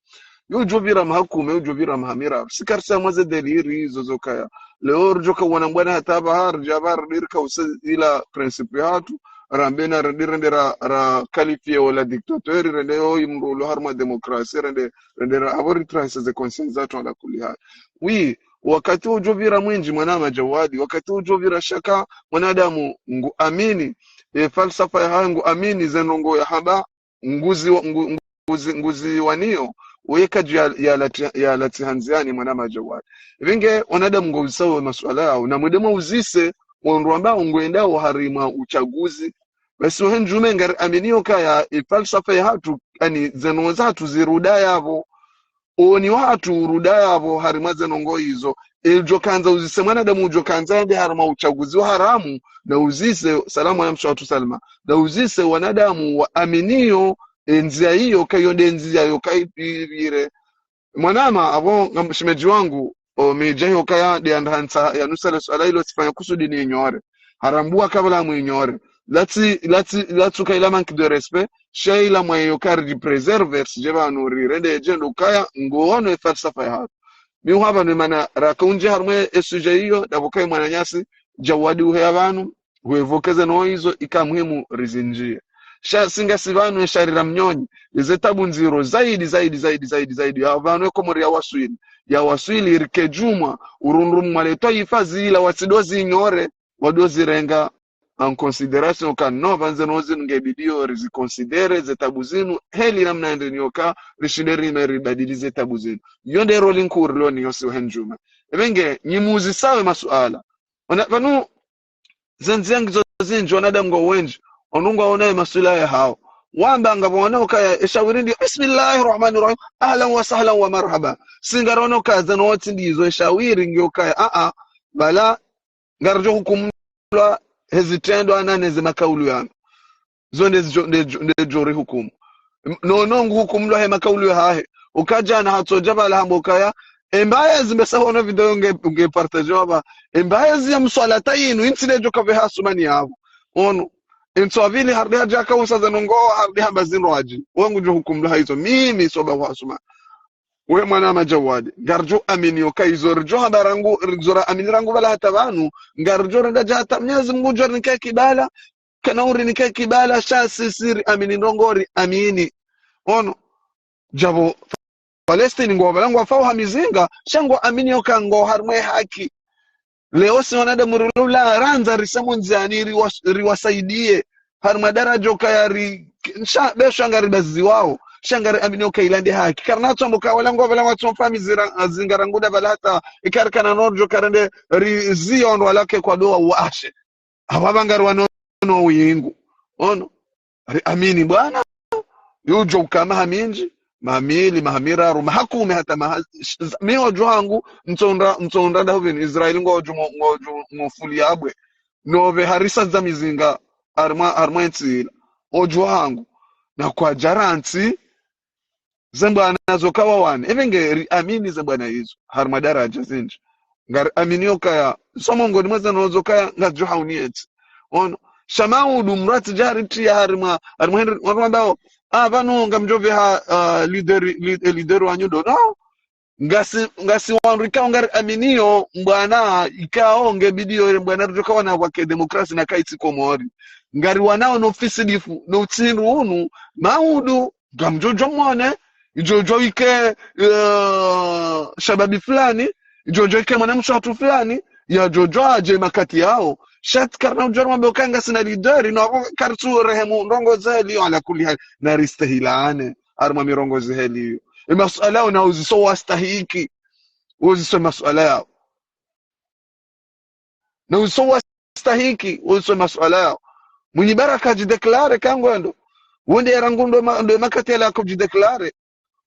Yo udjo pvira maha kume, udjo pvira maha miraru. Si karisa mwa ze deliri izo zokaya. Leo ridjoka wana mbwana hata pvaha, ridja pvaha, ridiri kausa ila principe yahatru, rambe na rende rende ra, ra qualifier ola dictateur, rende yo imrulo harimwa démocratie, rende, rende ra, apvo ritrace ze conscience zahatru ala kulli hali. Oui, wakati udjo pvira mwindji mwanama Djawadi, wakati udjo pvira shaka mwanadamu ngu amini, e falsafa yahahe ngu amini, ze ndrongoo yahamba, nguzi wa-, ngu-, nguzi, nguzi waniyo, uye kadju ya, ya lati, ya lati handziani mwanama Djawadi. Pvenge, wanadamu ngouzisawo masuala yao, na mwende mwauzise, wandru ambao ngwendao harimwa uchaguzi. Basi ohe ndjume ngari aminio kaya, e falsafa yahatru, ani ze ndrongoo zahatru ziruda yapvo. Oni wahatru uruda yapvo harimwa ze ndrongoo izo. Edjo kandza uzise mwanadamu udjo kandza yende harimwa uchaguzi wa haramu, na uzise, salamu ya mshe watru Salma, na uzise wanadamu wa aminio, e ndzia iyo, kayo nde ndzia yo kaipvire. Mwanama, apvo nga mshemedji wangu, o midjahi okaya nde andahantsa ya nusa le suala ilo tsifanya kusudi ninyore. Harambua kabla mwinyore. Latsi, latsi, latsuka ila manque de respect, sha ila mwayo ka ridjipréserver, si dje pvanu rirende djendo kaya, ngoono e falsafa yahatru. Mi uhapva ni mana raka undje harimwa e sujet iyo, dapvo kayi mwananyasi, Djawadi uheya pvanu, huevokeze no izo ika muhimu rizindjie. Sha si ngasi pvanu e shari ra mnyonyi, eze tabu ndziro zaidi, zaidi, zaidi, zaidi, zaidi, ya pvanu e Komori ya waswili, ya waswili rike djumwa, urundru mwa le twaifa zila watsi ndo zinyore, wado zirenga en considération ka no pvandze no zinu nge bidio riziconsidérer ze tabu zinu, heli namna ende niyoka, rishinde rime ribadili ze tabu zinu. Yo nde roli nkuu rilo niyo si ohe ndjume. Epvenge, nyi muzisawe masuala. Ona, pvanu, ze ndzia ngizo zindji, wanadamu ngwao wendji, wanu ngwaona ye masuala yahao. Wamba ngapvo wana ukaya, e shawiri ndiyo, bismillahi rahmani rahim, ahlan wa sahlan wa marhaba. Si ngarono kaya, zanu wotsi ndizo, e shawiri ngiyo kaya, a, a, pvala, ngaridjo hukumulwa he zitrendwa na ne ze makaulu yanu. Zo nde zidjo, nde djo, nde djo rihukumu. Nono nguhukumulwa he makaulu yahahe. Uka djana hatsodja pvala hamba ukaya, embaye zi mbesa hono video nge, nge partage wapva. Embaye zi ya mswala ta yinu, intsi nde djo kapve hasumani yapvo. Ono, intsi wa pvili harudi hadja kausa ze ndrongoo, harudi hamba zindru hadji. Wangu djo hukumulwa ha izo. Mimi soba hasumani. We mwanama Djawadi, ngaridjo amini yoka izo ridjo hamba rangu, ridjo ra amini rangu pvala hata pvanu, ngaridjo renda dja hata Mnyezi Mungu djo rinika ikibala, kana urinika ikibala, sha sisi ri amini ndrongoo ri amini. Ono, djapvo, Palestine ngwao pvala ngwafao ha mizinga, sha ngwao amini yoka ngwao harimwa e haki. Leo si wanadamu rilula randza rise mo ndziani riwa-, riwasaidie. Harimwa daraja okaya ri, sha, be sha ngaribaziwao. Sha ngari amini oka ila nde haki. Karina tsombo ka wala ngwao pvala ngwao tsomfami zira, zinga rangu nda pvala hata, ikari kana nordjo karende ri zio ndo wala ke kwa doa uashe. Apvo pvanga riwano no wingu. Ono. Ri amini bwana. Yudjo uka maha mindji, maha mili, maha miraru, maha kume hata maha, mi wadjo hangu, ntsondra, ntsondra nda hupvini, Israeli ngwadjo mo, ngwadjo mo fuli yabwe. Nopve harisa za mizinga, harimwa, harimwa entsi ila. Wadjo hangu. Na kwadja rantsi, ze mbwana zoka wawane. Epvenge ri amini ze mbwana izo. Harimwa daraja zindji. Ngari amini okaya. Somo ngoni mweza nozo kaya ngazidjo hauni etsi. Ono. Sha maudu mratsi djari tiya harimwa. Harimwa hindri. Wandru wambao. Ah, pvanu ngamdjo pveha, ah, leader, lead-, eh, leader wanyu ndo. No. Ngasi, ngasi wandru ikao ngari amini yo mbwana ikao nge bidio ere mbwana ridjo kawana wake demokrasi na kaitsi Komori. Ngari wanao no fisidifu, no utsindru unu, maudu, ngamdjo djo mwone, idjo djo ike, eh, shababi fulani, idjo djo ike mwanamshe watru fulani, yadjo djo adje makati yao. Sha tsi karina udjo mwambe oka ngasina leader, no apvo karitsu rehemu ndrongoo ziheli, ala kulli hali, na ristehilane, harimwa mirongoo ziheli iyo. Emasuala yao na uzise owastahiki, uzise emasuala yao. Na uzise owastahiki, uzise emasuala yao. Mwinyi Baraka djidéclaré ka ngwendo. Wonde yarangu ndo ma-, ndo makati yala kudjidéclaré.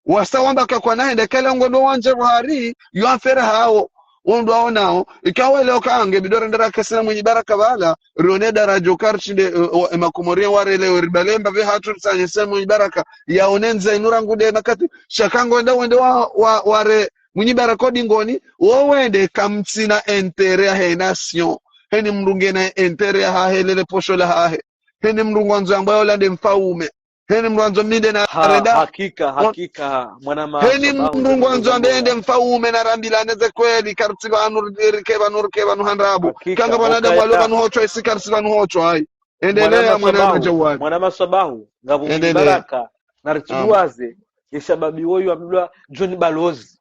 Wasa wamba ka kwana hende kala ngwendo wandje buhari, yo affaire hawo. Wondro waonao. Ikawa leo ka nge bidi rende rakesi na Mwinyi Baraka bala. Rione daraja uka rishinde, eh, eh, emakomorien warelewe ribalemba be hatru risanyese Mwinyi Baraka. Yaone ndza inu rangu nde makati. Sha ka ngwendo wende wa, wa, ware Mwinyi Baraka odingoni, wo wende kamtsina intérêt yahe nation. Heni mndru ngena intérêt yahahe lele posho lahahe. Heni mndru ngwandzo yamba yola nde mfaume. Heni mndru ngwandzo minde na Ha, renda. Hakika, hakika, mwana ma Heni mndru ngwandzo ambe nde mfaume na rambilane ze kweli, kartsi pvanu rike pvanu rike pvanu handrabo. Hakika, kanga pvanadamu walo pvanu hochwa, isi kartsi pvanu hochwa, hai. Endelea, mwana ma Jawad. Mwana ma Swabahu, ngapvo Mwinyi Baraka, na ritsuwaze, ye shababi woyo ambilwa John Balozi.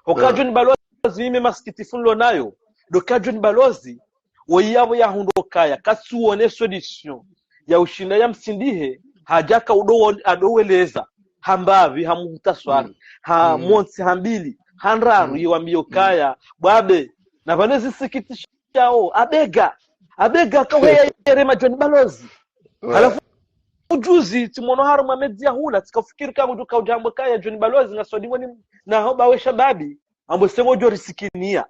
Hoka John Balozi, ime masikitifu nilo nayo, ndo ka John Balozi, woyi yapvo yahundro kaya, katsuwone solution ya ushinda yamsindihe, hadja ka udo-, adoweleza, hambapvi, hamuhutaswari, ha montsi, hambili, handraru, ye wambiyo kaya, bwabe, na pvanu zisikitishao, abega, abega, kawe ya yere ma John Balozi. Halafu, ujuzi, tsimono harumwa média hula, tsikafikiri ka ngudjo ka udjambo kaya John Balozi, ngaswadi woni, na hoba we shababi, ambo sengo djo risikinia.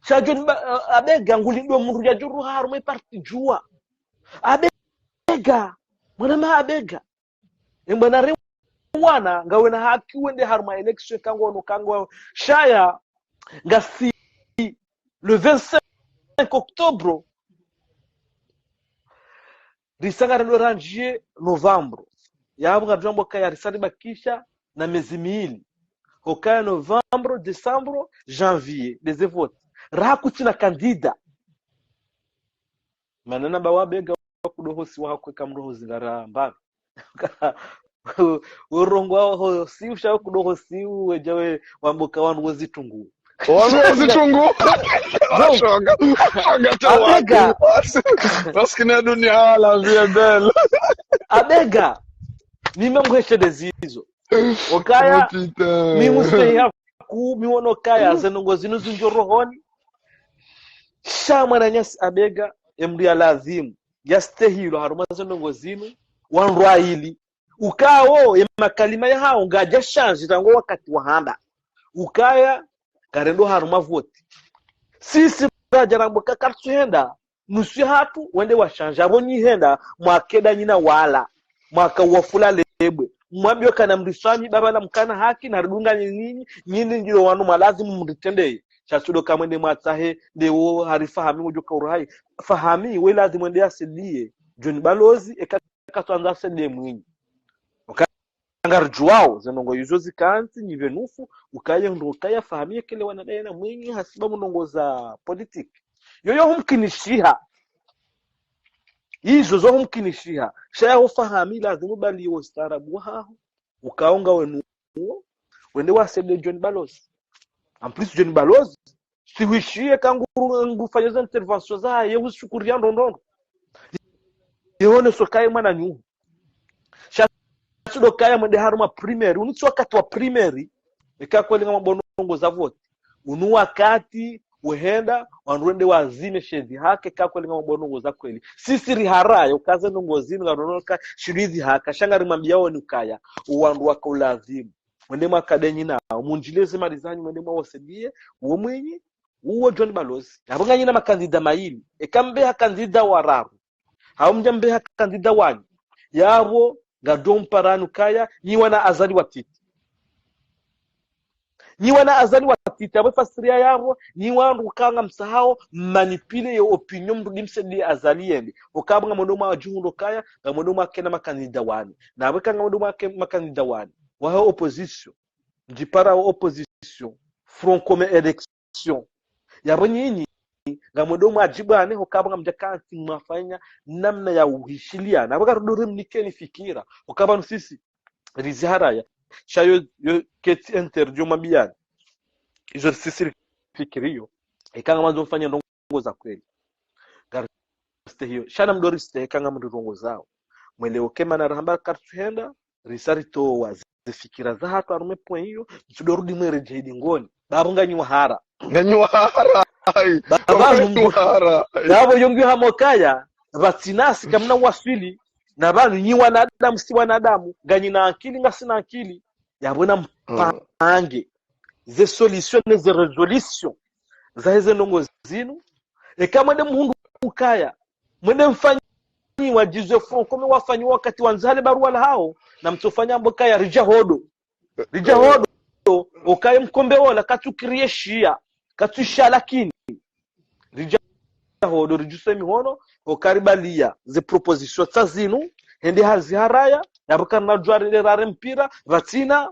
Sha John Ba-, eh, abega, nguli ndo mndru ya djuru harumwa parti djuwa. Abega, mwana ma abega. Emba na re wana, ngawe na haki wende harumwa élection ka ngono ka ngo. Shaya, ngasi le vingt-cinq octobre, risa ngarendo randjie novembre. Yapvo ngadjambo kaya risa ribakisha na mezi mili. Hokaya novembre, décembre, janvier, ndeze vote. Raha kutsina candidat. Mana na ba wabega wakudohosi wahakwe kamroho zingara mbapvi. Urongoa hosi usha kudohosi uwe djawe wamboka wanu wozitungu. Wanu wozitungu. Shonga, shonga tawa. Abega. Parce que na dunia la vie est belle. Abega. Nime mheshe ndezizo. Okaya, mi muspehi yaku, mi wono kaya, ze ndrongo zinu zindjo rohoni. Sha mwananyasi abega, emndru ya lazimu, ya stehilwa harumwa ze ndrongo zinu, wandru waili. Ukao, emakalima yahao, ngadja shandji rangu wakati wahamba. Ukaya, ngarendo harumwa vote. Sisi radja rambo ka kartsuhenda, nusu hatru, wende washandja. Apvo nyi henda, mwakenda nyina wala. Mwaka wafula lebwe. Mwambiwa kana mriswami, baba na mkana haki, na ridunga nyinyi, nyinyi ndilo wanu mwalazimu mritendeye. Sha tsudo kamwende mwatsahe, nde wo hari Fahami wudjo ka uruhai. Fahami, we lazimu wende ya saidiye John Balozi, eka katsuandza saidiye Mwinyi. Oka ngaridjuwao, ze ndrongo izo zikantsi, nyi pvenufu, ukaya ndo ukaya Fahami yekelewana ndaye na Mwinyi, hasibabu ndrongo za politique. Yoyo humkinishiha. Izo zo humkinishiha. Shaya ho Fahami lazimu bali wo ustaarabu wahaho. Ukao nga wenu wo, wende wa saidiye John Balozi. En plus, John Balozi, sihwishiye ka ngu-, ngufanya za intervention zahahe, ye hushukuriya ndrondrondro. Ye hone so kaye mwananyuhu. Sha tsudo kaya mwende harumwa primaire, unu tsi wakati wa primaire, eka kweli ngamwambo ndrongo za vote. Unu wakati, wehenda, wandru wende wazime shezi hake, eka kweli ngamwambo ndrongo za kweli. Sisi riharayo, kaze ndrongo zinu, ngarono ka shirizi haka, sha ngarimwambiao ni ukaya, wandru waka ulazimu. Mwende mwakende nyinao, mundjiliye ze mali zanyu, mwende mwawasaidiye, wo Mwinyi, uwo John Balozi. Yapvo nganyina makandida mayili, eka mbeha kandida wa raru. Hau mdja mbeha kandida wanyu. Yapvo, ngado mparani ukaya, nyi wana Azali watiti. Nyi wana Azali watiti, yapvo fasiriya yapvo, nyi wandru ka ngamsahao, manipule ye opinion mrudi msaidiye Azali yende. Oka pvo ngamwendo mwadjihundro kaya, ngamwendo mwakena makandida wanyu. Na pvo ka ngamwendo mwake-, makandida wanyu. Wahe opposition. Mdjipara opposition. Front commun élection. Yapvo nyinyi, ngamwendo mwadjibwane, hoka pvo ngamdjakantsi mwafanya namna ya uhishiliana. Yapvo karudori mnikeni fikira. Hoka pvanu sisi, riziharaya. Sha yo, yo, ketsi interdit yo mabiyani. Izo sisi rifikiriyo. Eka ngamwandzo mfanya ndrongo za kweli. Ngaristehiyo. Sha namdo ristehi eka ngamrirongozao. Mwelewe ke mana rahamba kartsuhenda, risa ritowa ze ze fikira zahatru harumwa e point iyo, ntsudo rudi mweredjeyi dingoni. Bapvo nganyi wahara. Nganyi wahara. Ayi. Bapvo Nganyi wahara. Yapvo yo ngiyo hamba ukaya, pvatsina si kamuna waswili, na pvanu nyi wanadamu si wanadamu, nganyi na ankili ngasi na ankili, yapvo na mpange ze solution ne ze résolution za heze ndrongo zinu. Eka mwende muhundru ukaya, mwende mfanyiwa djizwe Front Commun wafanyiwa wakati wandza hale barua lahao, na mtsofanya amba ukaya ridja hodo. Ridja hodo, ukaya mkombe wola, katsu créer shia, katsu sha lakini. Ridja hodo, ridjuse mihono, ukaya ribaliya ze proposition tsa zinu, hende hazi haraya, yapvo kana djwari le rare mpira, pvatsina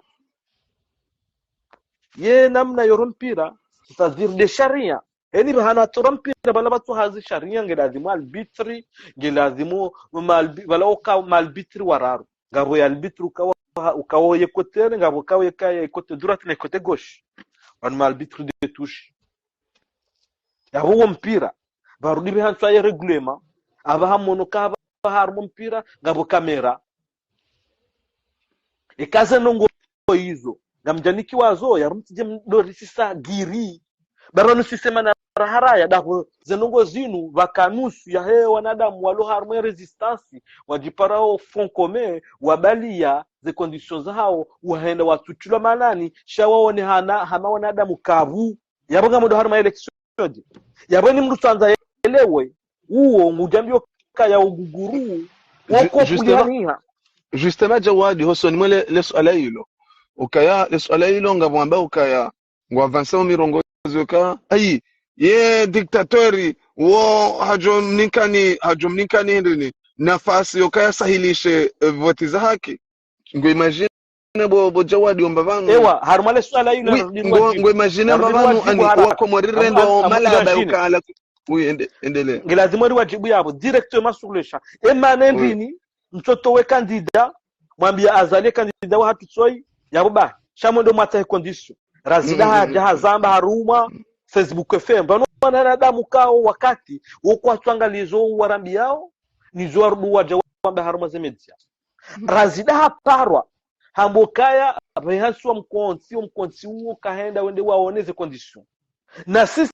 ye namna yoro mpira, c'est-à-dire de sharia. Eni pvahanu hatsorwa mpira, pvala pvatsu hazi sharia, nge lazimu arbitre, nge lazimu ma albi-, pvala uka ma arbitre wararu. Ngapvo ye arbitre ukawo, ukawo ye côté, ngapvo ukawo ye ka ye côté droite na ye côté gauche. Wanu ma arbitre de touche. Yapvo wo mpira, pvarudi pvehantsi ye règlement, apvaha mono ka apvaha harumwa mpira, ngapvo caméra. Eka ze ndrongo izo ngamdjanikiwa zo, yapvo mtsidje mdo risisa giri. Bara nusise mana raharaya, dapvo ze ndrongo zinu, pvaka nusu yahe wanadamu walo harumwa e résistance, wadjiparao Front Commun, wabaliya ze conditions zahao, wahenda watsutilwa manani, sha waone hana, hama wanadamu kapvu. Yapvo ngamdo harumwa élection dje. Yapvo ni mndru tsandza yelewe, uwo ngudjambiyo ukaya uguguru, Ju-, woko justement, kulihaniha. Justement, Djawadi, hosoni mwe le, le suala ilo. Ukaya, le suala ilo ngapvo amba ukaya, ngwa avancer o mirongozi ukaya, ayi, ye dictateur, wo hadjo mnikani, hadjo mnikani hindrini, nafasi ukaya sahilishe, eh, voti za haki. Ngo imagine bo, bo Djawadi omba pvanu. Ewa, harumwa le suala ilo, Oui, narudi ngo, niwadjibu. ngo imagine Narudi pvanu niwadjibu ani, haraka. Wakomori rendo Am-, am-, malaba imagine. Ukaya la. Oui, ende-, endelea. Nge lazimu riwadjibu yapvo directement sur le champ. E mana ndrini, mtsotowe candidat, mwambiya Azali candidat wahatru tsoyi, yapvo ba, sha mwendo mwatsahe condition. Razida hadja hazamba harumwa Facebook F M. Pvanu wanadamu kao wakati, wo kwatswangalizo warambiyao, nizo warudi wadja wamba harumwa ze média. Razida haparwa, hamba ukaya, pvehantsi wa mkontsi, wa mkontsi uwo kahenda wende waone ze condition. Na sisi,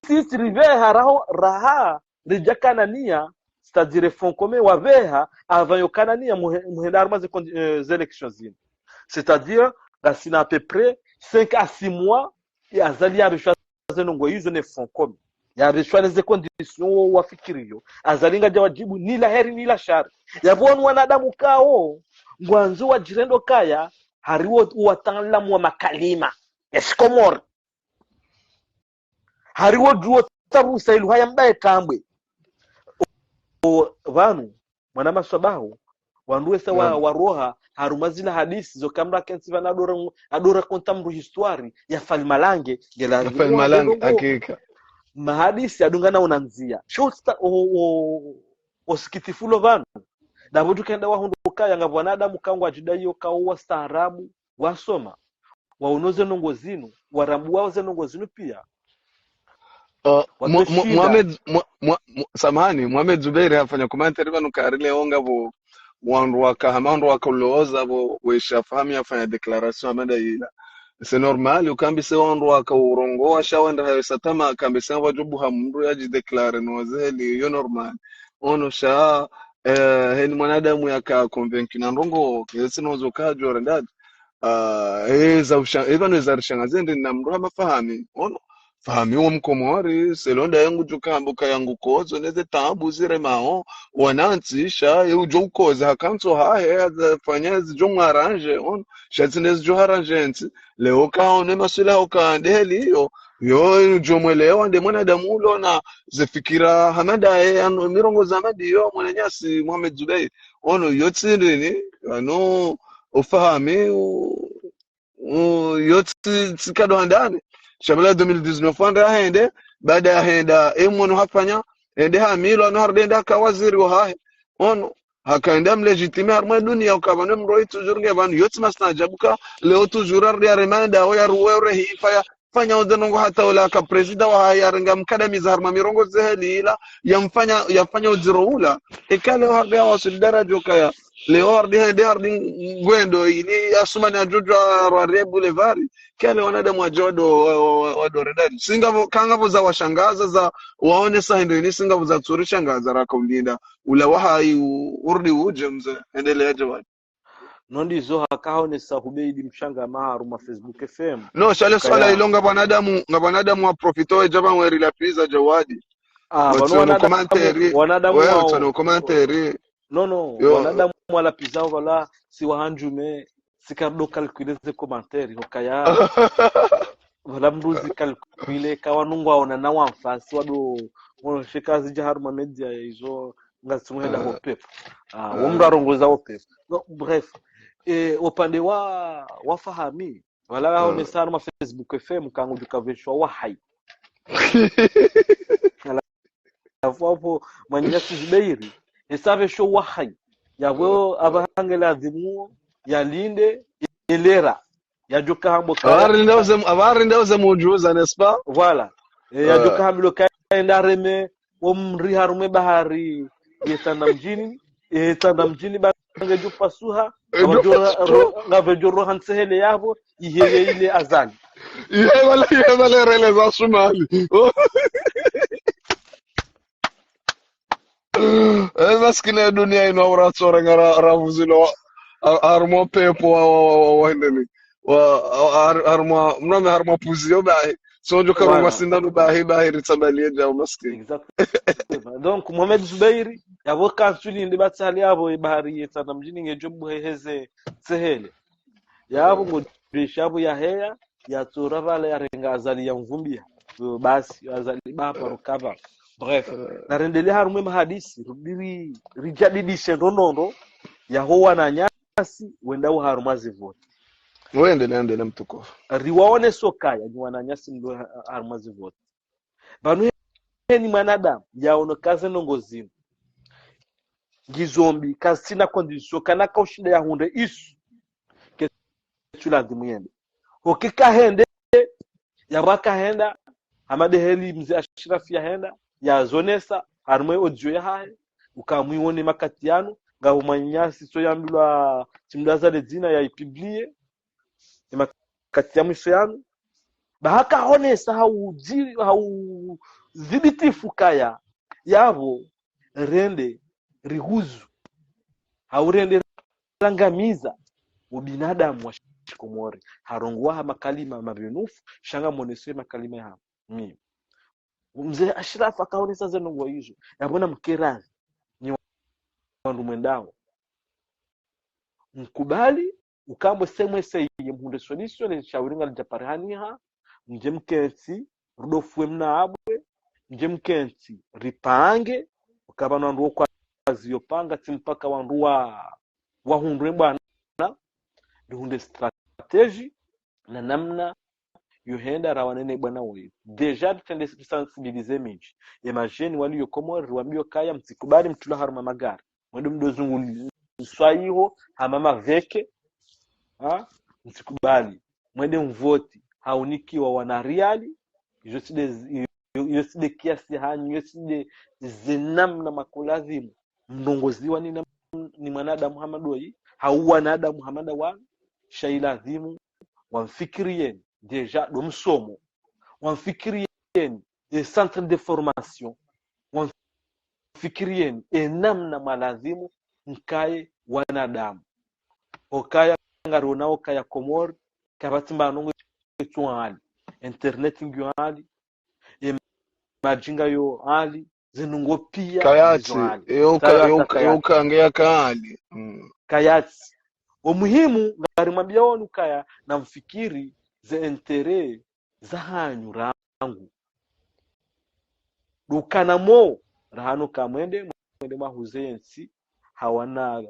sisi ripveha raho, raha, ridja kananiya, c'est-à-dire Front Commun, wapveha, avant yo kananiya, muhe-, muhenda harumwa ze condi-, eh, ze élections zinu. C'est-à-dire, ngasina à peu près cinq à six mois, ye Azali yapveshwa ze ndrongo izo ne Front Commun. Yapveshwa ne ze conditions wo wafikiriyo. Azali ngadja wadjibu, ni la heri, ni la shari. Yapvo wanu wanadamu kao, ngwandzo wadjirendo ukaya, hariwo wataalamu wa makalima. Yes, Komori. Hariwo djuwo tabusa ilu haya mbaye tambwe. O, pvanu, mwana maswabahu, wandru wesa wa, waroha, harumwa zila hadisi, zo kamra kentsi pvanu adora, adora konta mndru histoire, ya Fally Malange, ngela Ya Fally Malange, hakika. Mahadisi yadungana unandzia. Sho sta-, o, o, o sikitifu lo pvanu. Dapvo djukenda wahundru ukaya ngapvo wanadamu kao ngwadjidaiyo kao wastaarabu, wasoma, waono ze ndrongo zinu, warambuwao ze ndrongo zinu pia. Uh, Mo-, Mo-, Mohamed, Mo-, Mo-, Mo-, samahani, Mohamed Zubeir hafanya commentaire pvanu kari leo ngapvo wandru waka, hama wandru waka uloza pvo, wesha fahamu yafanya déclaration hama nda ila. C'est normal, ukambise wandru waka urongowa sha wenda hayo satama, kambise ngapvo djubu ha mndru yadji déclare no zeli, yo normal. Ono sha, eh, heni mwanadamu yaka convaincu na ndrongo, kesi nozo kadjo rendadi. Ah, eza usha-, epvanu eza rishangaza ndrini na mndru hama Fahami. Ono, Fahami wo Mkomori, selon nda yangu djuka hambo ka yangu kozo, neze taabu ziremao, wanantsi, sha, ye udjo ukoza, hakantso hahe, hazifanya zidjo mwaranje, ono, sha tsi neze djo haranje ntsi. Leo kao ne maswila uka ndeheli iyo, yo udjo mwelewa nde mwanadamu ulona, ze fikira hama ndaye, ano, mirongozi hama ndiyo, mwananyasi, Mohamed Zubeir. Ono, yo tsi ndrini, ano, o Fahami, u-, u-, yo tsi, tsi kado handani. Sha pvala deux mille dix-neuf wandre ahende, baada ya henda, e mwono hafanya, hende hamilwa, no harudi hende haka waziri wa hahe. Ono, haka hende amlégitimer harumwa dunia, uka pvanu mndru toujours nge pvanu, yo tsi masina ajabu ka, leo toujours harudi haremanda, o yaruwe urehi, ifaya, fanya oze ndrongo hata ola ka président wa hahe yarenga mkadamiza harumwa mirongozi heli ila, yamfanya, yafanya udziro ula. Eka leo harudi hawaswili daraja ukaya, Leo harudi hende harudi ngwendo ini Asumani ajudjwa rware boulevard. Kele wanadamu waje wado, wa- wa- wa- wado rendani. Singapvo, kangapvo za washangaza, za waonesa hendo ini, singapvo za tsuri shangaza raka ulinda. Ula wahai u- urudi uje mze, endelea Jawadi. No ndizo haka honesa Hubeidi Mshangama harumwa Facebook F M. No, sha le swala ilo ngapvo wanadamu, ngapvo wanadamu wa profito we jaba mweri la pizza Jawadi. Ah, wanu wanadamu, wanadamu wao. Wao tano commentaire. No, no, wanadamu wala pizza wala si wahandjume, si kardo calculer ze commentaire, hokaya. Wala mruzi calculer, ka wanu ngwaona na wamfa, si wado, wano sheka zija harumwa media izo, ngasi muhenda ho pepo. Ah, wo mdru arongoza ho pepo. No, bref, eh, upande wa, wa Fahami, wala waonesa harumwa Facebook F M, kangu juka veshwa wahai. Halafu apvo mwananyasi Zubeiri, hesa veshwa wahai. Yapvo apvaha nge ladhimu, yalinde, yelera. Yajuka hambo kaya. Apvaha rinda uze, apvaha rinda uze mujuza, n'est-ce pas? Voilà. Eh, yajuka hambo kaya enda reme, wo mri harumwa bahari, ye Tsandamdjini, ye Tsandamdjini ba nge jupasuha, ngapvo joro, ngapvo joro ha Nsehele yapvo, iheye ile Azali. Iheye wala, iheye wala rele za Asumani. Eh, maskini ya dunia ino ura tsora ngara, ravuzilo, a- harumwa pepo wa, wa, wa, wa, wa, hindeni. Wa, wa, har- harumwa, mname harumwa puzi yo bahi. Sonjo karumwa sindano bahi, bahi, ritsambalie jao maskini. Exactement. Donc, Mohamed Zubeiri, yapvo kansuli ndi batsali yapvo, e bahari ye Tsandamdjini nge jobu heheze Nsehele. Yapvo ngo bishi yapvo yaheya, yatsora pvala yarenga Azali yamvumbiha. Yo basi, yo Azali bapa rukava. Bref, narendelee harumwa mahadisi, rudiri, rijadidishe ndrondrondro, yaho wananyasi, wenda wo harumwa zivoti. Wende, nende, na mtukufu. Riwaonesa ukaya, ni wananyasi mlo ha- harumwa zivoti. Pvanu heni mwanadamu, yaono kaze ndrongo zinu. Ngizombi, kasina condition, kana kaushinda yahundre isu. Ke tula ndimu yende. Oke kahende, yapvo kahenda, hama de heli mze Ashirafi yahenda, yazonesa, harumwa audio yahahe, ukamwione makati yanu, ngapvo mwananyasi so yambilwa tsimdaza le dzina ya ipublie, ye makati ya mwiso yanu, baha kahonesa ha udzi-, ha udhibitifu kaya, yapvo rende rihuzu, hau rende rangamiza ubinadamu wa Shikomori. Harongowa ha makalima mapvenufu, sha ngamoneso ye makalima ya mi. Mze Ashirafi akaonesa ze ndrongo izo, yapvo na mkerazi, ni wandru mwendao. Mkubali, ukambo semwese ye mhundre solution, le shawiri ngalidja parihaniha, mdje mkentsi, Rudolfu we mna abwe, mdje mkentsi, ripange, ukaya pvanu wandru wo kwazi yo panga, tsi mpaka wandru wa, wahundre bwana, rihundre stratégie, na namna yo henda rawane ne bwana woyi. Déjà, ritrende risensibiliser mindji. Ye madjeni waliyo Komori, riwambiyo kaya, mtsikubali mtulwa harumwa magari. Mwende mdo zunguliswa iho, hama maveke, ha? Mtsikubali. Mwende mvoti, haunikiwa wana riali, iyo tsi de, iyo tsi de kiasi hanyu, iyo tsi de ze namna makulazimu. Mrongoziwa ni nam-, ni mwanadamu hama doyi, hau wanadamu hama da wanu, sha ilazimu, wamfikiriyeni, déjà, do msomo, wamfikiriyeni, e centre de formation, wamfikiriyeni, e namna mwalazimu, mkaye wanadamu. Okaya ngarona okaya Komori, kapvatsi mba ndrongo itso hali, internet ngiyo hali, e madji ngayo hali, ze ndrongo piya, kayatsi, ngizo hali. Yo ka-, yo ka-, yo ka-, nge ya kali. Mm. Kayatsi. Omuhimu, ngarimwambiya wanu kaya, na mfikiri ze intérêt za hanyu rangu. Dukana mo, rahano ka mwende, mwende mwahuze yentsi, hawana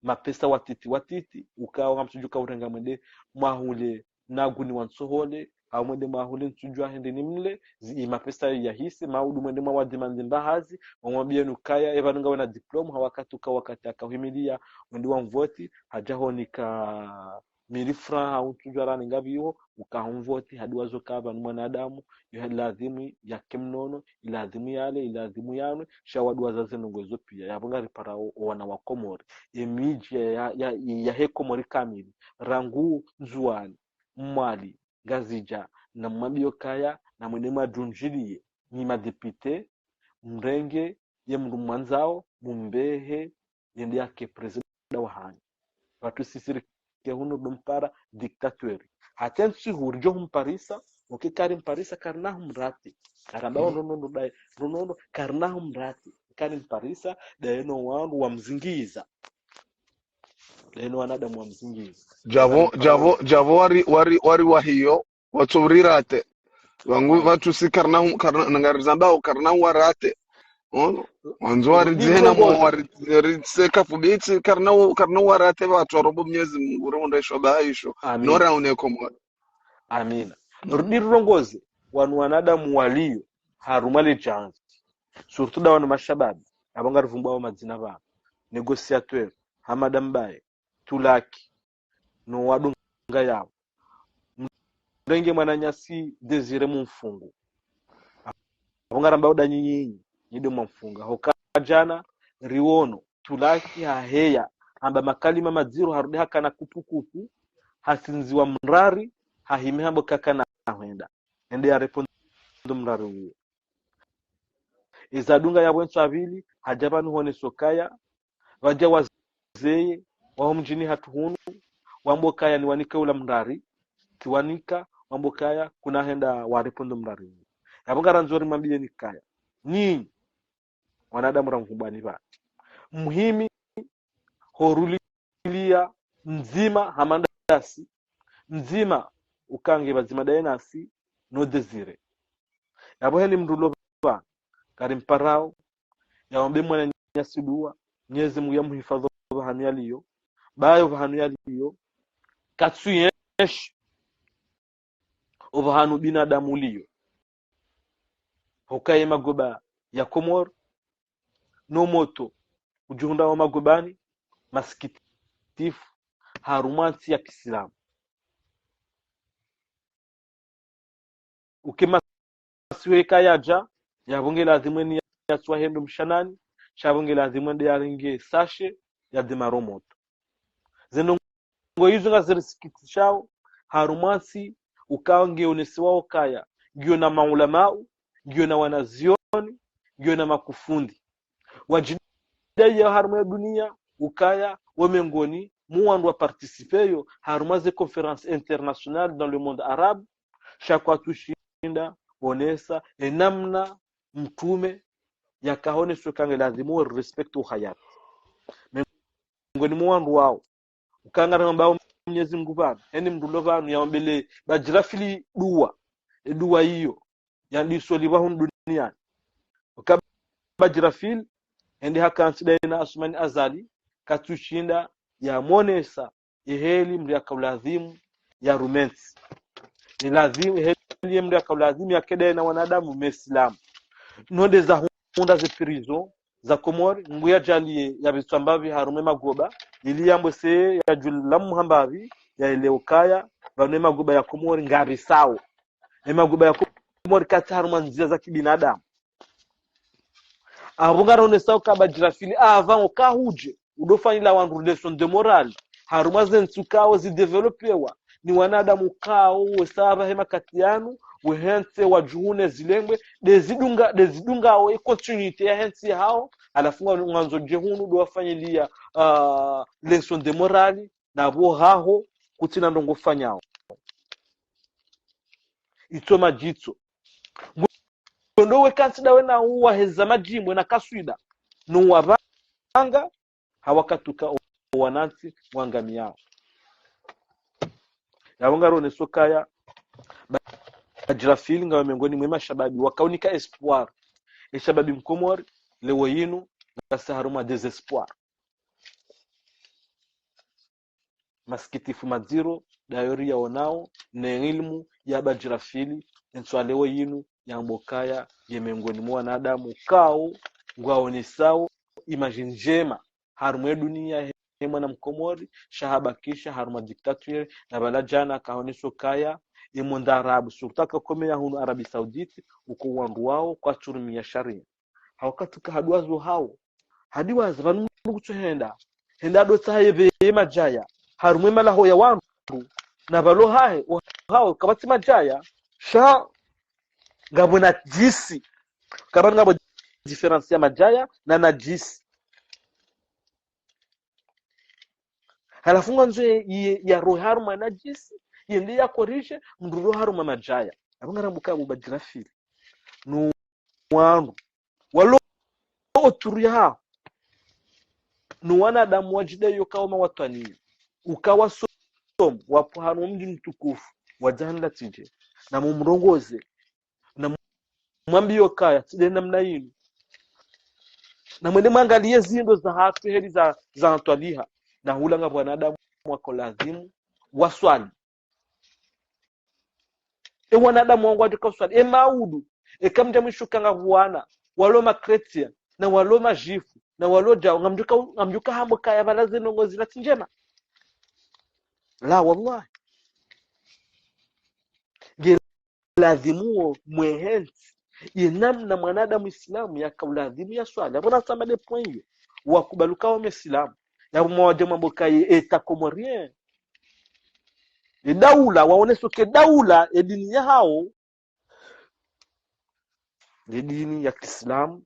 mapesa watiti watiti, ukao ngamtsudjuka urenga mwende mwahule naguni wa ntsohole, hau mwende mwahule ntsudjua hende ni mle, zi, i mapesa yahise, maudu mwende mwawadimande mbahazi, wamwambiye nukaya, epvanu ngawe na diplôme, ha wakati uka wakati akauhimiliya, mwende wamvoti, hadja honika mille francs hau ntsu djwarani ngapviho, uka humvoti, hadi wazo kaya pvanu mwanadamu, yo hadi lazimu yake mnono, ilazimu yale, ilazimu yanwe, sha wadu wazaze ndrongoo zo pia. Yapvo ngariparao owana wa Komori. Emidji ya, ya, ya, yahe Komori kamili, rangu Ndzuwani, Mwali, Ngazidja, namwambiyo kaya, namwende mwadjundjiliye, nyi madéputés, mrenge ye mndru mwandzao, mumbehe, yende yake président wahanyu. Pvatsu sisi rike hunu ndo mpara dictateur. Hata ntsihu ridjo humparisa, oke karimparisa, karina humrati. Karamba, mhm, ono nondo daye, ono nondo, karina humrati. Karimparisa, daye no wandru wamzingiza. Daye no wanadamu wamzingiza. Djapvo, djapvo, djapvo wari, wari, wari wahiyo, watso urirate. Wangu, mhm, pvatsu si karina hum-, karina, nangarizambao karina huwarate. Ono? Wandzo waridzihe na mo, wari-, wariseka fubitsi, karina hu-, karina huwarate pvatsu, warobo Mnyezi Mungu, ure mundesho bahaisho. Amina. Nora une Komori. Amina. Mm. Rudi rirongoze, wanu wanadamu waliyo, harumwa le djandzi. Surtout da wanu mashababi, apvo ngarivumbuao madzina pvanu. Négociateur, Hamada Mbaye, Tulaki, no wadunga yapvo. Mrenge mwananyasi Désiré mumfungu. Apvo ngarambao da nyinyi, nyi nde mwamfunga. Hoka djana, riwono, Tulaki haheya, hamba makalima madziro harudi hakana kupukupu, hasindziwa mrari, hahime hamba kakana hwenda. Ende ya répondre mrari uwo. Eza dunga yapvo ntsu ya pvili, hadja pvanu honeso kaya, pvadja wazeye, waho mdjini hatru hunu, wambo kaya niwanike ula mrari, tsiwanika, wambo kaya kuna henda wa répondre mrari. Yapvo ngarandzo rimwambiyeni kaya. Nyinyi, wanadamu ramvumbani pvanu. Muhimi, horulilia, mdzima, hamandasi, mdzima, ukange pvadzima daye nasi, no Désiré. Yapvo heni mndru lo pvanu, karimparao, yaombe mwananyasi dua, Mnyezi Mungu yamuhifadhwi opvahanu yaliyo, bayo opvahanu yaliyo, katsu yenshi, opvahanu binadamu liyo. Hoka ye magoba ya Komori, no moto, udjihundra wa magobani, masikitifu, harumwa ntsi ya kisilamu. Uke masihu eka yadja, yapvo nge lazimu eni yatsuwa hendo mshanani, sha pvo nge lazimu ende yarenge sachet, yademaro moto. Ze ndrongoo izo ngazirisikitishao, harumwa ntsi, ukao nge onesiwao kaya, ngiyo na maulamau, ngiyo na wanazioni, ngiyo na makufundi. Wadjidai ya harumwa ya dunia, ukaya, wo mengoni, mu wandru wa participeyo, harumwa ze conférences internationales dans le monde arabe, sha kwatsu shinda, onesa, enamna, mtrume, yakahoneso kange lazimu, respecte uhayati. Mengoni mu wandru wao, ukangara mambao Mnyezi Mungu pvanu, heni mndru lo pvanu, yaombele Badjirafili dua, edua iyo, yandisoliwa hunu duniani. Uka Badjirafili, hende hakantsi daye na Assoumani Azali, katsu shinda, yamonesa, eheli mndru yakaulazimu, yarume ntsi. Ni lazimu, eheli ye mndru yakaulazimu, yake daye na wanadamu, mesilamu. No nde zahundra ze prison, za Komori, Mngu yadjaliye yapvitswa mbapvi harumwa e magoba, ili yambwe se yadjula muhambapvi, yaelewe ukaya, pvanu e magoba ya Komori ngapvi sawo. E magoba ya Komori katsi harumwa ndzia za kibinadamu. Apvo ngaronesao ka Badjirafili, apva ngo kahudje, udofanyila wandru leçon de morale, harumwa ze ntsi ukao zidéveloppewa, ni wanadamu ukao wesa apvahe makati yanu, wehentsi wadjuhune zilengwe, ndezidunga, ndezidungao e continuité yahe ntsi yahawo, halafu nga, ngandzo dje hunu ndo wafanyiliya, ah, leçon de morale, na pvo haho kutsina ndrongoo ufanyao. Itso madjitso. Ngo ndo wekantsi dawe na uwaheza madjimbo na kaswida, no wapvanga, hawakatuka o wanantsi wangamiyao. Yapvo ngaroneso kaya, Badjirafili ngawe mengoni mwe mashababi, wakaunika espoir. E shababi mkomori, leo yinu, ngasi harumwa désespoir. Masikitifu madziro, dayo riyaonao, ne ilimu ya Badjirafili, entsu ya leo yinu, yambe ukaya, ye mengoni mwa wanadamu, ukao, ngwaonesao, image ndjema, harumwa e dunia, mwana Mkomori, sha habakisha harumwa dictature, na pvala djana kaoneso kaya, imo ndarabu, surtout ka kome ya hunu Arabie Saoudite, uko wandru wao kwatsurumia sharia. Hawakati ka haduwazo hao, hadiwaza pvanu mndru kutsohenda, henda dotsaha yepve ye madjaya, harumwa emalaho ya wandru, na pvalo hahe, hao kapvatsi madjaya, sha ngapvo nadjisi, kapvanu ngapvo différence ya madjaya na nadjisi. Halafu ngandzo ye, ye, yarohe harumwa nadjisi, yende yakorije, mndru rohe harumwa madjaya. Apvo ngarambuka Abu Badjirafili. No wandru walo autour yaho. No wanadamu wadjidai yo kaoma watwaniya. Uka wasomo, wapvo hanu mdji mtukufu, wadja handa tije. Na mumrongoze, na mwambiye kaya, tsi nde namna yinu. Na mwende mwangaliye zindo zahatru heli za, za Twaliha. Na hula ngapvo wanadamu wako lazimu waswali. E wanadamu wangu wadjo ka uswali. E maudu. Eka mdja mwishuka ngapvo wana walo ma chrétiens, na walo ma juifs, na walo djao, ngamdjo ka, ngamdjo ka hamba kaya pvala ze ndrongoo zila tsi ndjema. La, wallahi. Nge lazimu wo mwehentsi ye namna mwanadamu Islamu yaka ulazimu yaswali. Apvo nasamba nde point iyo. Wakubali uka wo Misilamu. Yapvo mwawadja mwambe kaya État comorien, e daula, waoneso ke daula, e dini yahao, nde dini ya Kiislamu,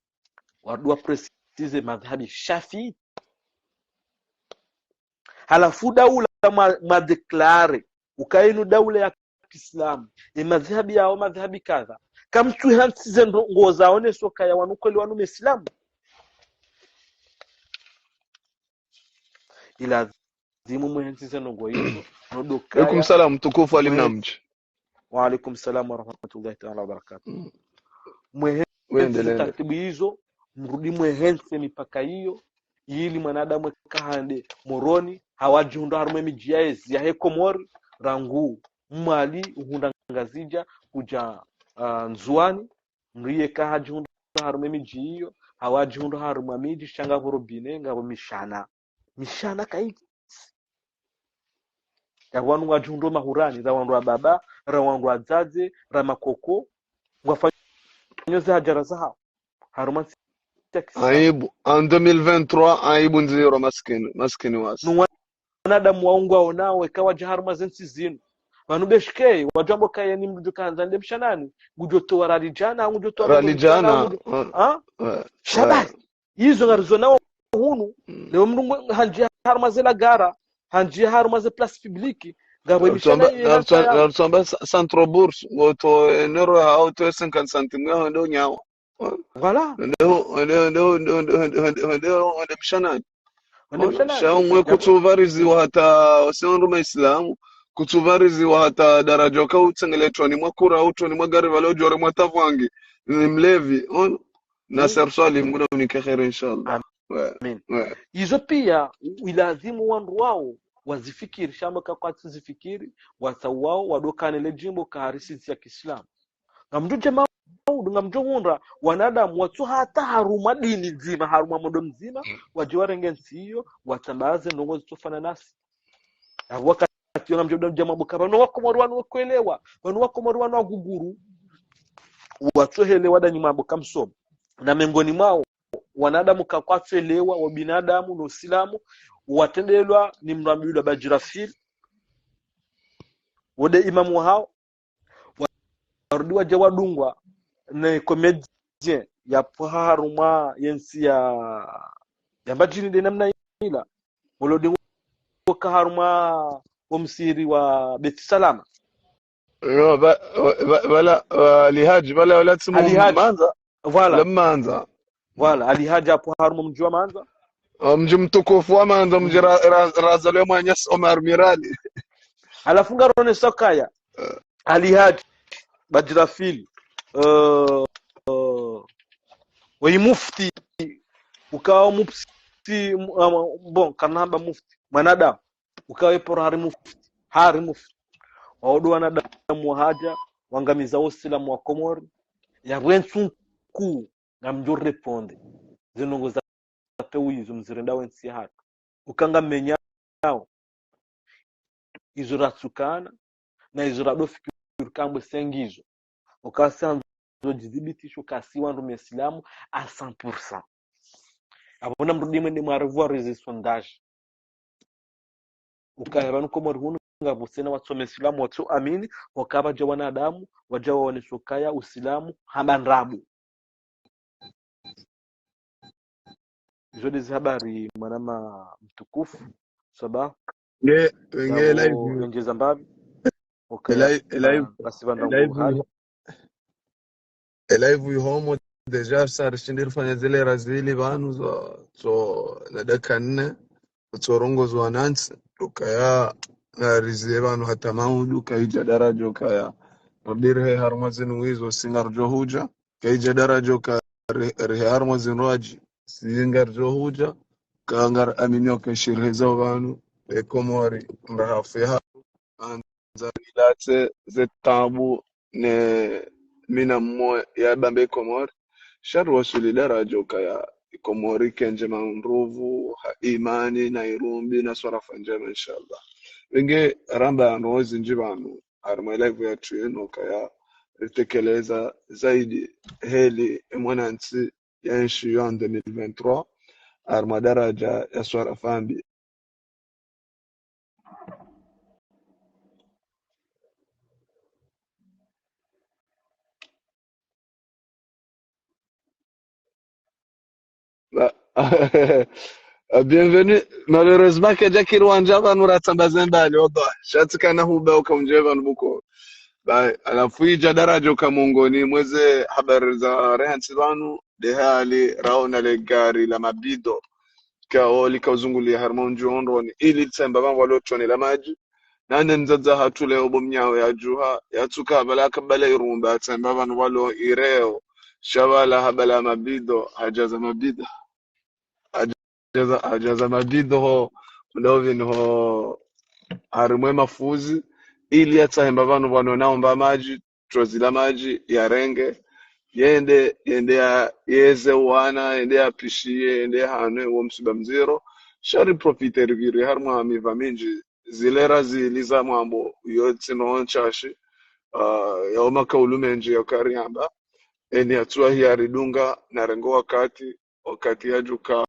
wadua préciser madhhabi Shafii. Halafu daula mwa, mwa déclarer ukaya inu daula ya Kiislamu, e madhhabi yao madhhabi kadha. Kamtsuhantsi ze ndrongoo zaoneso kaya wanu kweli wanu Misilamu. Ilazimu mwehentsi ze ndrongoo izo, no do kaya. Alaikum salam, mtukufu Ali Mnamji. Wa alaikum salam wa rahmatullahi ta'ala wa barakatuh. Mm. Mwehentsi Wendelele. Ze taratibu izo, mrudi mwehentsi mipaka iyo, ili mwanadamu eka hende Moroni, hawadjihundra harumwa emidji ya ezi yahe Komori, rangu Mwali, uhundra Ngazidja, kudja, ah, Ndzuwani, mndru yeka hadjihundra harumwa emidji iyo, hawadjihundra harumwa midji, sha ngapvo robinet, ngapvo mishana. Mishana kayitsi. Ya wanu ngwadjihundro mahurani, ra wandru wa baba, ra wandru wa dzadze, ra makoko, ngwafanyo ze hadjara zahao. Harumwa ntsi ya Kiislamu. Aibu, en deux mille vingt-trois, aibu ndziro maskini, maskini wasi. No wanadamu wao ngwaonao, eka wadja harumwa ze ntsi zinu. Pvanu beshike, wadjo amba kaya ni mndru djo ka handza nde mshanani, ngudjo towa rali djana, ngudjo towa rali djana, ngudjo, ah? Shabahi. Izo ngarizonao hunu, leo mndru ngwe, handjia harumwa ze lagara, handjia harumwa ze place publique, ngapvo emishana ye hantsa ya. Ngarutsamba sa-, centre bourse, ngoto enero ha auto cinquante centimes, ngaho ndo nyawa. Voilà. Ndo, ndo, ndo mshanani. Ndo mshanani. Sha umwe kutsuvariziwa hata, wasi wandru ma Islamu, kutsuvariziwa hata daraja uka utsengeletwa ni mwa kura, utwa ni mwa gari, pvale udjore mwa tavwangi, ni mlevi, ono. Nasser Salim, Mungu namnike kheri, inshallah. Amin. Izo pia, u-, ilazimu wandru wao wazifikiri, sha amba ka kwatsi zifikiri, watsa wao, wadokane le djimbo ka harisi ntsi ya Kiislamu. Ngamdjo dje maudu, ngamdjo hundra, wanadamu watsu hata harumwa dini ndzima, harumwa mondo mdzima, wadje warenge ntsi iyo, watsambaze ndrongoo zitsofana nasi. Apvo wakati yo ngamdjo dja mwambe ka pvanu Wakomori wanu wakuelewa, pvanu Wakomori wanu waguguru, watsohelewa nda nyi mwambe ka msomo. Na mengoni mwao, wanadamu ka kwatsoelewa, wa binadamu, no Usilamu, watrendelwa ni mndru ambilwa Badjirafil, wo nde imamu wahao, warudi wadja wadungwa ne comédien yapvo harumwa ye ntsi ya, ya Mbadjini nde namna ila. Wolo dingo ka harumwa wo msihiri wa Beit Salam. Yo, ba-, ba-, bala, ba-, Ali Hadji, bala, bala tsimu Ali Hadji. Mandza. Voilà. La Mandza. Voilà, Ali Hadji yapvo harumwa mdji wa Mandza. Ah, mdji mtukufu wa Mandza, mdji ra-, ra-, razalwa mwanyasi Omar Mirali. Halafu ngaronesa kaya, Ali Hadji, Badjirafil, euh, euh, wayi mufti, ukao mufti, mu-, ah, bon, karina hamba mufti, mwanadamu, ukao eporo hari mufti, hari mufti. Wao ndo wanadamu wahadja, wangamiza Usilamu wa Komori, yapvo entsu nkuu, ngamdjo répondre. Ze ndrongoo za pewu izo mzirenda we ntsi yahatru. uka ngamenyao izo ratsukana, na izo radofikiri kamba tsi ngizo. Uka tsi wandzo djidhibitisho uka tsi wandru mesilamu à cent pour cent. Apvo namrudi mwende mwarevoir ze sondage. Ukaya pvanu Komori hunu ngapvo tsena watso mesilamu watso amini, waka pvadja wanadamu, wadja waonesa ukaya usilamu hamba ndrabo. Izo ndezi habari mwanama mtukufu, saba. Nge, nge live, Yabo, yendjeza mbapvi. Ukaya, live, live, basi pvandra live, hali. E live ihomo déjà, sa rishindi rifanya zile razili pvanu zo, zo na dakika nne, utsorongoza wanantsi, ukaya narizie pvanu hata maudu, kaidja daraja ukaya. Mabiri he harumwa zinu wizo, tsi ngaridjo hudja, kaidja daraja uka ri-, rihe harumwa zinu wadji, tsi ngaridjo hudja, ka ngaraminio uka shiriheza pvanu, e Komori, mrahafu ya haru, andza rilatse ze tabu ne mina mmo ya bambe Komori. Sha riwasuli daraja ukaya Komori kendje manruvu, ha imani, na irumbi, na swarafa ndjema, inshallah. Wenge ramba no zindji pvanu, harumwa live yatru yinu ukaya ritekeleza zaidi heli e mwanantsi ya enshi yo en deux mille vingt-trois, harumwa daraja ya swarafa mbi. Ba-, bienvenue. Malheureusement, kedja kiri wandja pvanu ratsamba zembali, oba. Sha tsi kana huba uka undje pvanu buko. Ba, halafu idja daraja uka mongoni mweze habari za rehantsi pvanu, nde hali raona le gari la mabido. Kao lika uzungulia harumwa undji ondroni, ili tsemba pvanu walo tone la madji. Nane mdzadze hatru leo bo mnyao yadjuha, yatsuka pvala kabala irumba, tsemba pvanu walo ireo, sha pvala habala mabido, hadjaza mabido. Hadjaza, hadjaza mabido ho, mdovini ho, harumwa e mafuzi, ili yatsahemba pvanu pvanu naomba madji, trozi la madji, yarenge, yende, yende ya, yeze wana, yende yapishiye, yende yahanwe, wo msiba mdziro, sha riprofite ripviri harumwa miva mindji, zile razili za mwambo, yo tsino ntshashi, ah, yao makaulu mendji ya ukaya riamba, eni yatsuwa hiya ridunga, na rengo wakati, wakati yadjuka,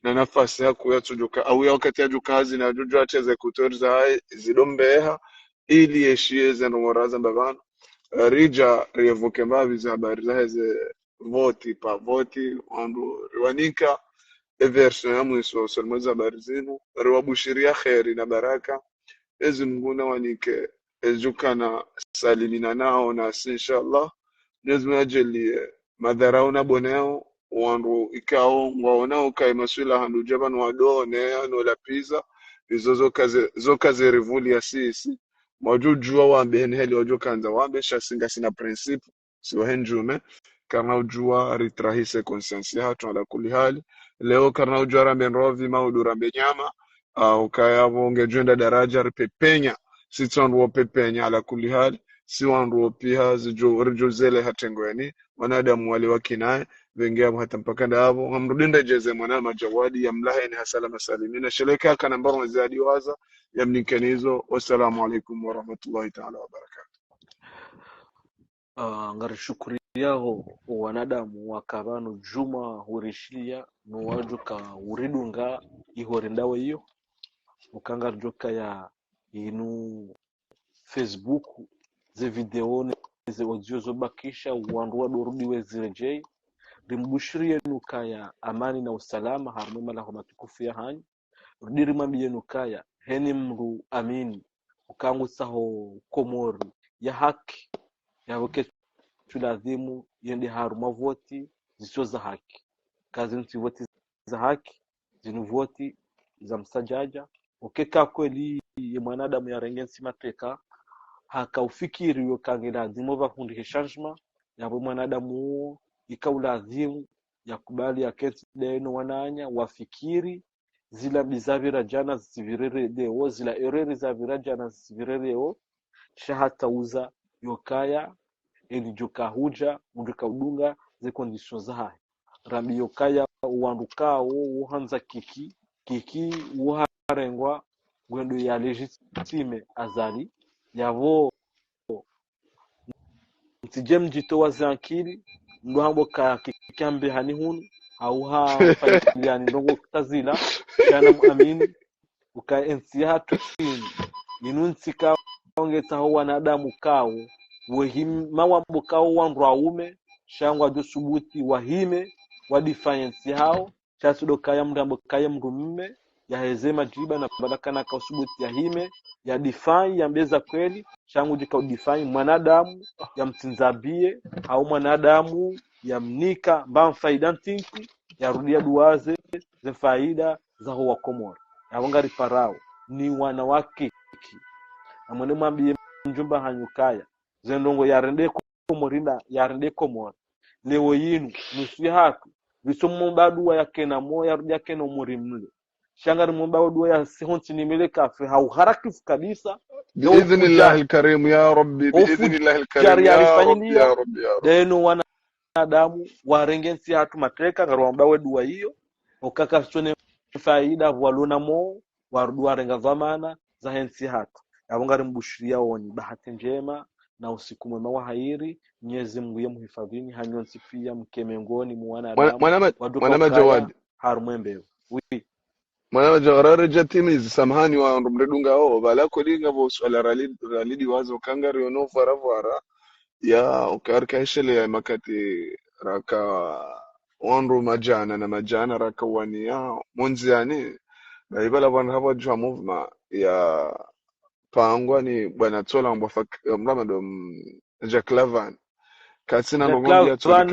na nafasi yaku yatsudjuka, au ya wakati yadjuka hazi na djudjua teze kutori za hai, zidombeha, ili yeshiye ze ndrongoo razamba pvanu. Eh, ridja rievoke mbapvi ze habari zaheze voti pa voti, wandru riwanika, e version ya mwiso, selmo ze habari zinu, riwabushiria kheri na baraka, Mwenyezi Mungu nawanike, edjukana salimina nao nasi, inshallah. Mwenyezi Mungu yadjaanlie madharau na boneo, wandru ikao, ngwaonao uka e maswila handru dja pvanu wadone, ano lapviza, izo zoka ze, zoka ze rivuli ya sisi. Mwadjudjua wambe, heni heli wadjokandza wambe, sha si ngasina principe, si wahe ndjume, karina udjua ritrahise conscience yahatru ala kuli hali. Leo karina udjua rambe ndrovi, maudu rambe nyama, ah, ukaya pvo ngedjwenda daraja ripepenya, si tsi wandru wopepenya ala kuli hali, si wandru wopiha zidjo, ridjo zele hatengweni, wanadamu wale wakinaye, pvenge apvo hata mpaka ndapvo, ngamrudi ndedjeze mwana Madjawadi, yamlaheni ha salama salimina, sheleka kana mbaro zadi waza, yamnikeni izo. Wassalamu alaikum warahmatullahi taala wabarakatuh. Ah, ngarishukuriyaho wanadamu waka pvanu djuma hurishilia, no wadjuka huridunga iho rendawo iyo. Uka ngaridjokaya inu Facebook, ze video ne ze audio zobakisha, wandru wadorudi weziredjei. Rimbushiriyeni ukaya amani na usalama harumwa e malaho matukufu yahanyu. Rudi rimwambiyeni ukaya, heni mdru amini, uka ngutsaho Komori ya haki, yapvo ketsu lazimu yende harumwa voti zitso za haki. Ka zinu tsi voti za haki, zinu voti za msadjadja. Uka ka kweli ye mwanadamu yarenge ntsi mateka, haka ufikiri yo ka nge lazimu pvahundrihe changement, yapvo mwanadamu uwo, ika ulazimu yakubali yakentsi ndeno wananya, wafikiri, zila mbi zapvira djana zisipvire leo, zila erreur zapvira djana zisipvire leo, sha hata uza yokaya, eli djoka hudja, udjoka udunga ze conditions zahahe. Rambi yokaya, wandru kao, wohandza kiki, Kiki uwo harengwa ngwendo ya légitime Azali, yapvo mtsidje mdjitowa ze ankili, mdru hambo ka Kiki hambe hani hunu, hau ha fanyiliani ndrongo kazila, sha namuamini, uka entsi yahatru inu, inu ntsi ikao ngetsaho wanadamu ikao, wehima wambo ikao wandru waume, sha ngwadjo subuti wahime, wadifanye entsi yahawo, sha tsi ndo ukaya mdru hambo kaye mdru mme, yaheze madjiba na pvala kana ka usubuti yahime, yadifanye, yambe za kweli, sha ngudjo ka udifanye mwanadamu, yamtsindza biye, hau mwanadamu, yamnika, mba mfaida ntiti, yarudi yaduwaze, ze mfaida, zaho wa Komori. Yapvo ngariparao, ni wana wa Kiki. Namwende mwambiye mdjomba hanyu ukaya, ze ndrongo yarende Komori na, yarende Komori. Leo yinu, nusu yahatru, pvitso mumba duwa yakena mo, yarudi yakena Omori mle. Sha ngarimumba duwa yasiho ntsini mle kafe, ha uharakifu kabisa. بإذن الله الكريم يا ربي، بإذن الله الكريم يا رب، يا رب، يا رب. Deno wanadamu, warenge ntsi yahatru mateka, ngariwamba we duwa iyo, ukaka sone faida, pvwalona mo, warudi warenga dhwamana, zahe ntsi yahatru. Yapvo ngarimbushiriyaoni bahati ndjema, na usiku mwema wa hairi, Mnyezi Mungu ye muhifadhini, hanyu ntsi piya mke mengoni mwa wanadamu, Mwana, mwana ma-, mwana ma Jawad. Harumwa embewu. Oui. Mwana ma Jawad, raredja timizi, samahani wandru mredunga o, pvala kweli ngapvo suala rali-, ralidiwaza, uka ngariono vwara vwara, ya, uka rika isheleya makati raka wandru madjana na madjana raka waniya, mondziani, na ipvala pvanu hapvadjuha mouvement ya pangwa ni bwana Tsola mbwa Fak-, mramado, mm, Jack Lavan. Katsina ndrongo mbi ya Tsola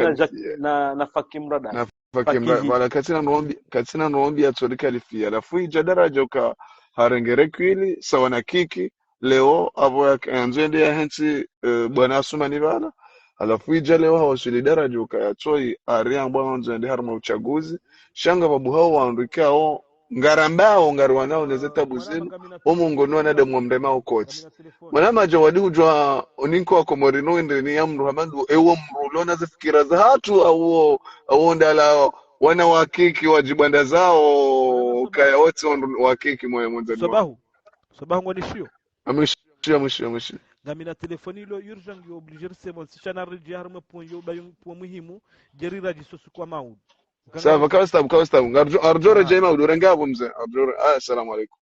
na, na Faki Mrada. Na Faki Mrada. Pvala katsina ndrongo mbi, katsina ndrongo mbi ya Tsola kalifiya. Halafu idja daraja uka harenge recul, sawa na Kiki, leo, apvo ya, yandzo yende yahe ntsi, eh, bwana Asumani pvala. Halafu idja leo hawaswili daraja uka yatsoyi, hari ambwa yandzo yende harumwa uchaguzi. Sha ngapvo hao wandru ikao, ngarambao, ngariwanao neze tabu zinu, omungo ni wanadamu wamrema okotsi. Mwana ma Jawad hudjuwa oninko wa Komori no wendeni ya mdru hama ndo, ewo mdru lona ze fikira zahatru, awo, awo ndala wana wa Kiki wadjibwanda zao, kaya wotsi wandru wa Kiki mwe mwandzani wa. Swabahu. Swabahu ngoni shiyo. Amwishiyo, amwishiyo, amwishiyo. Ngamina telefoni ilo urgent yo obligé risemo, sisha naredjeyi harumwa point yo, ba yo point muhimu, djeri radji sosu kwa maudu. Sawa, kawa stabu, kawa stabu. Ngarijo, arijo redjeyi maudu, renga apvo mze. Arijo re-, ah, assalamu alaikum.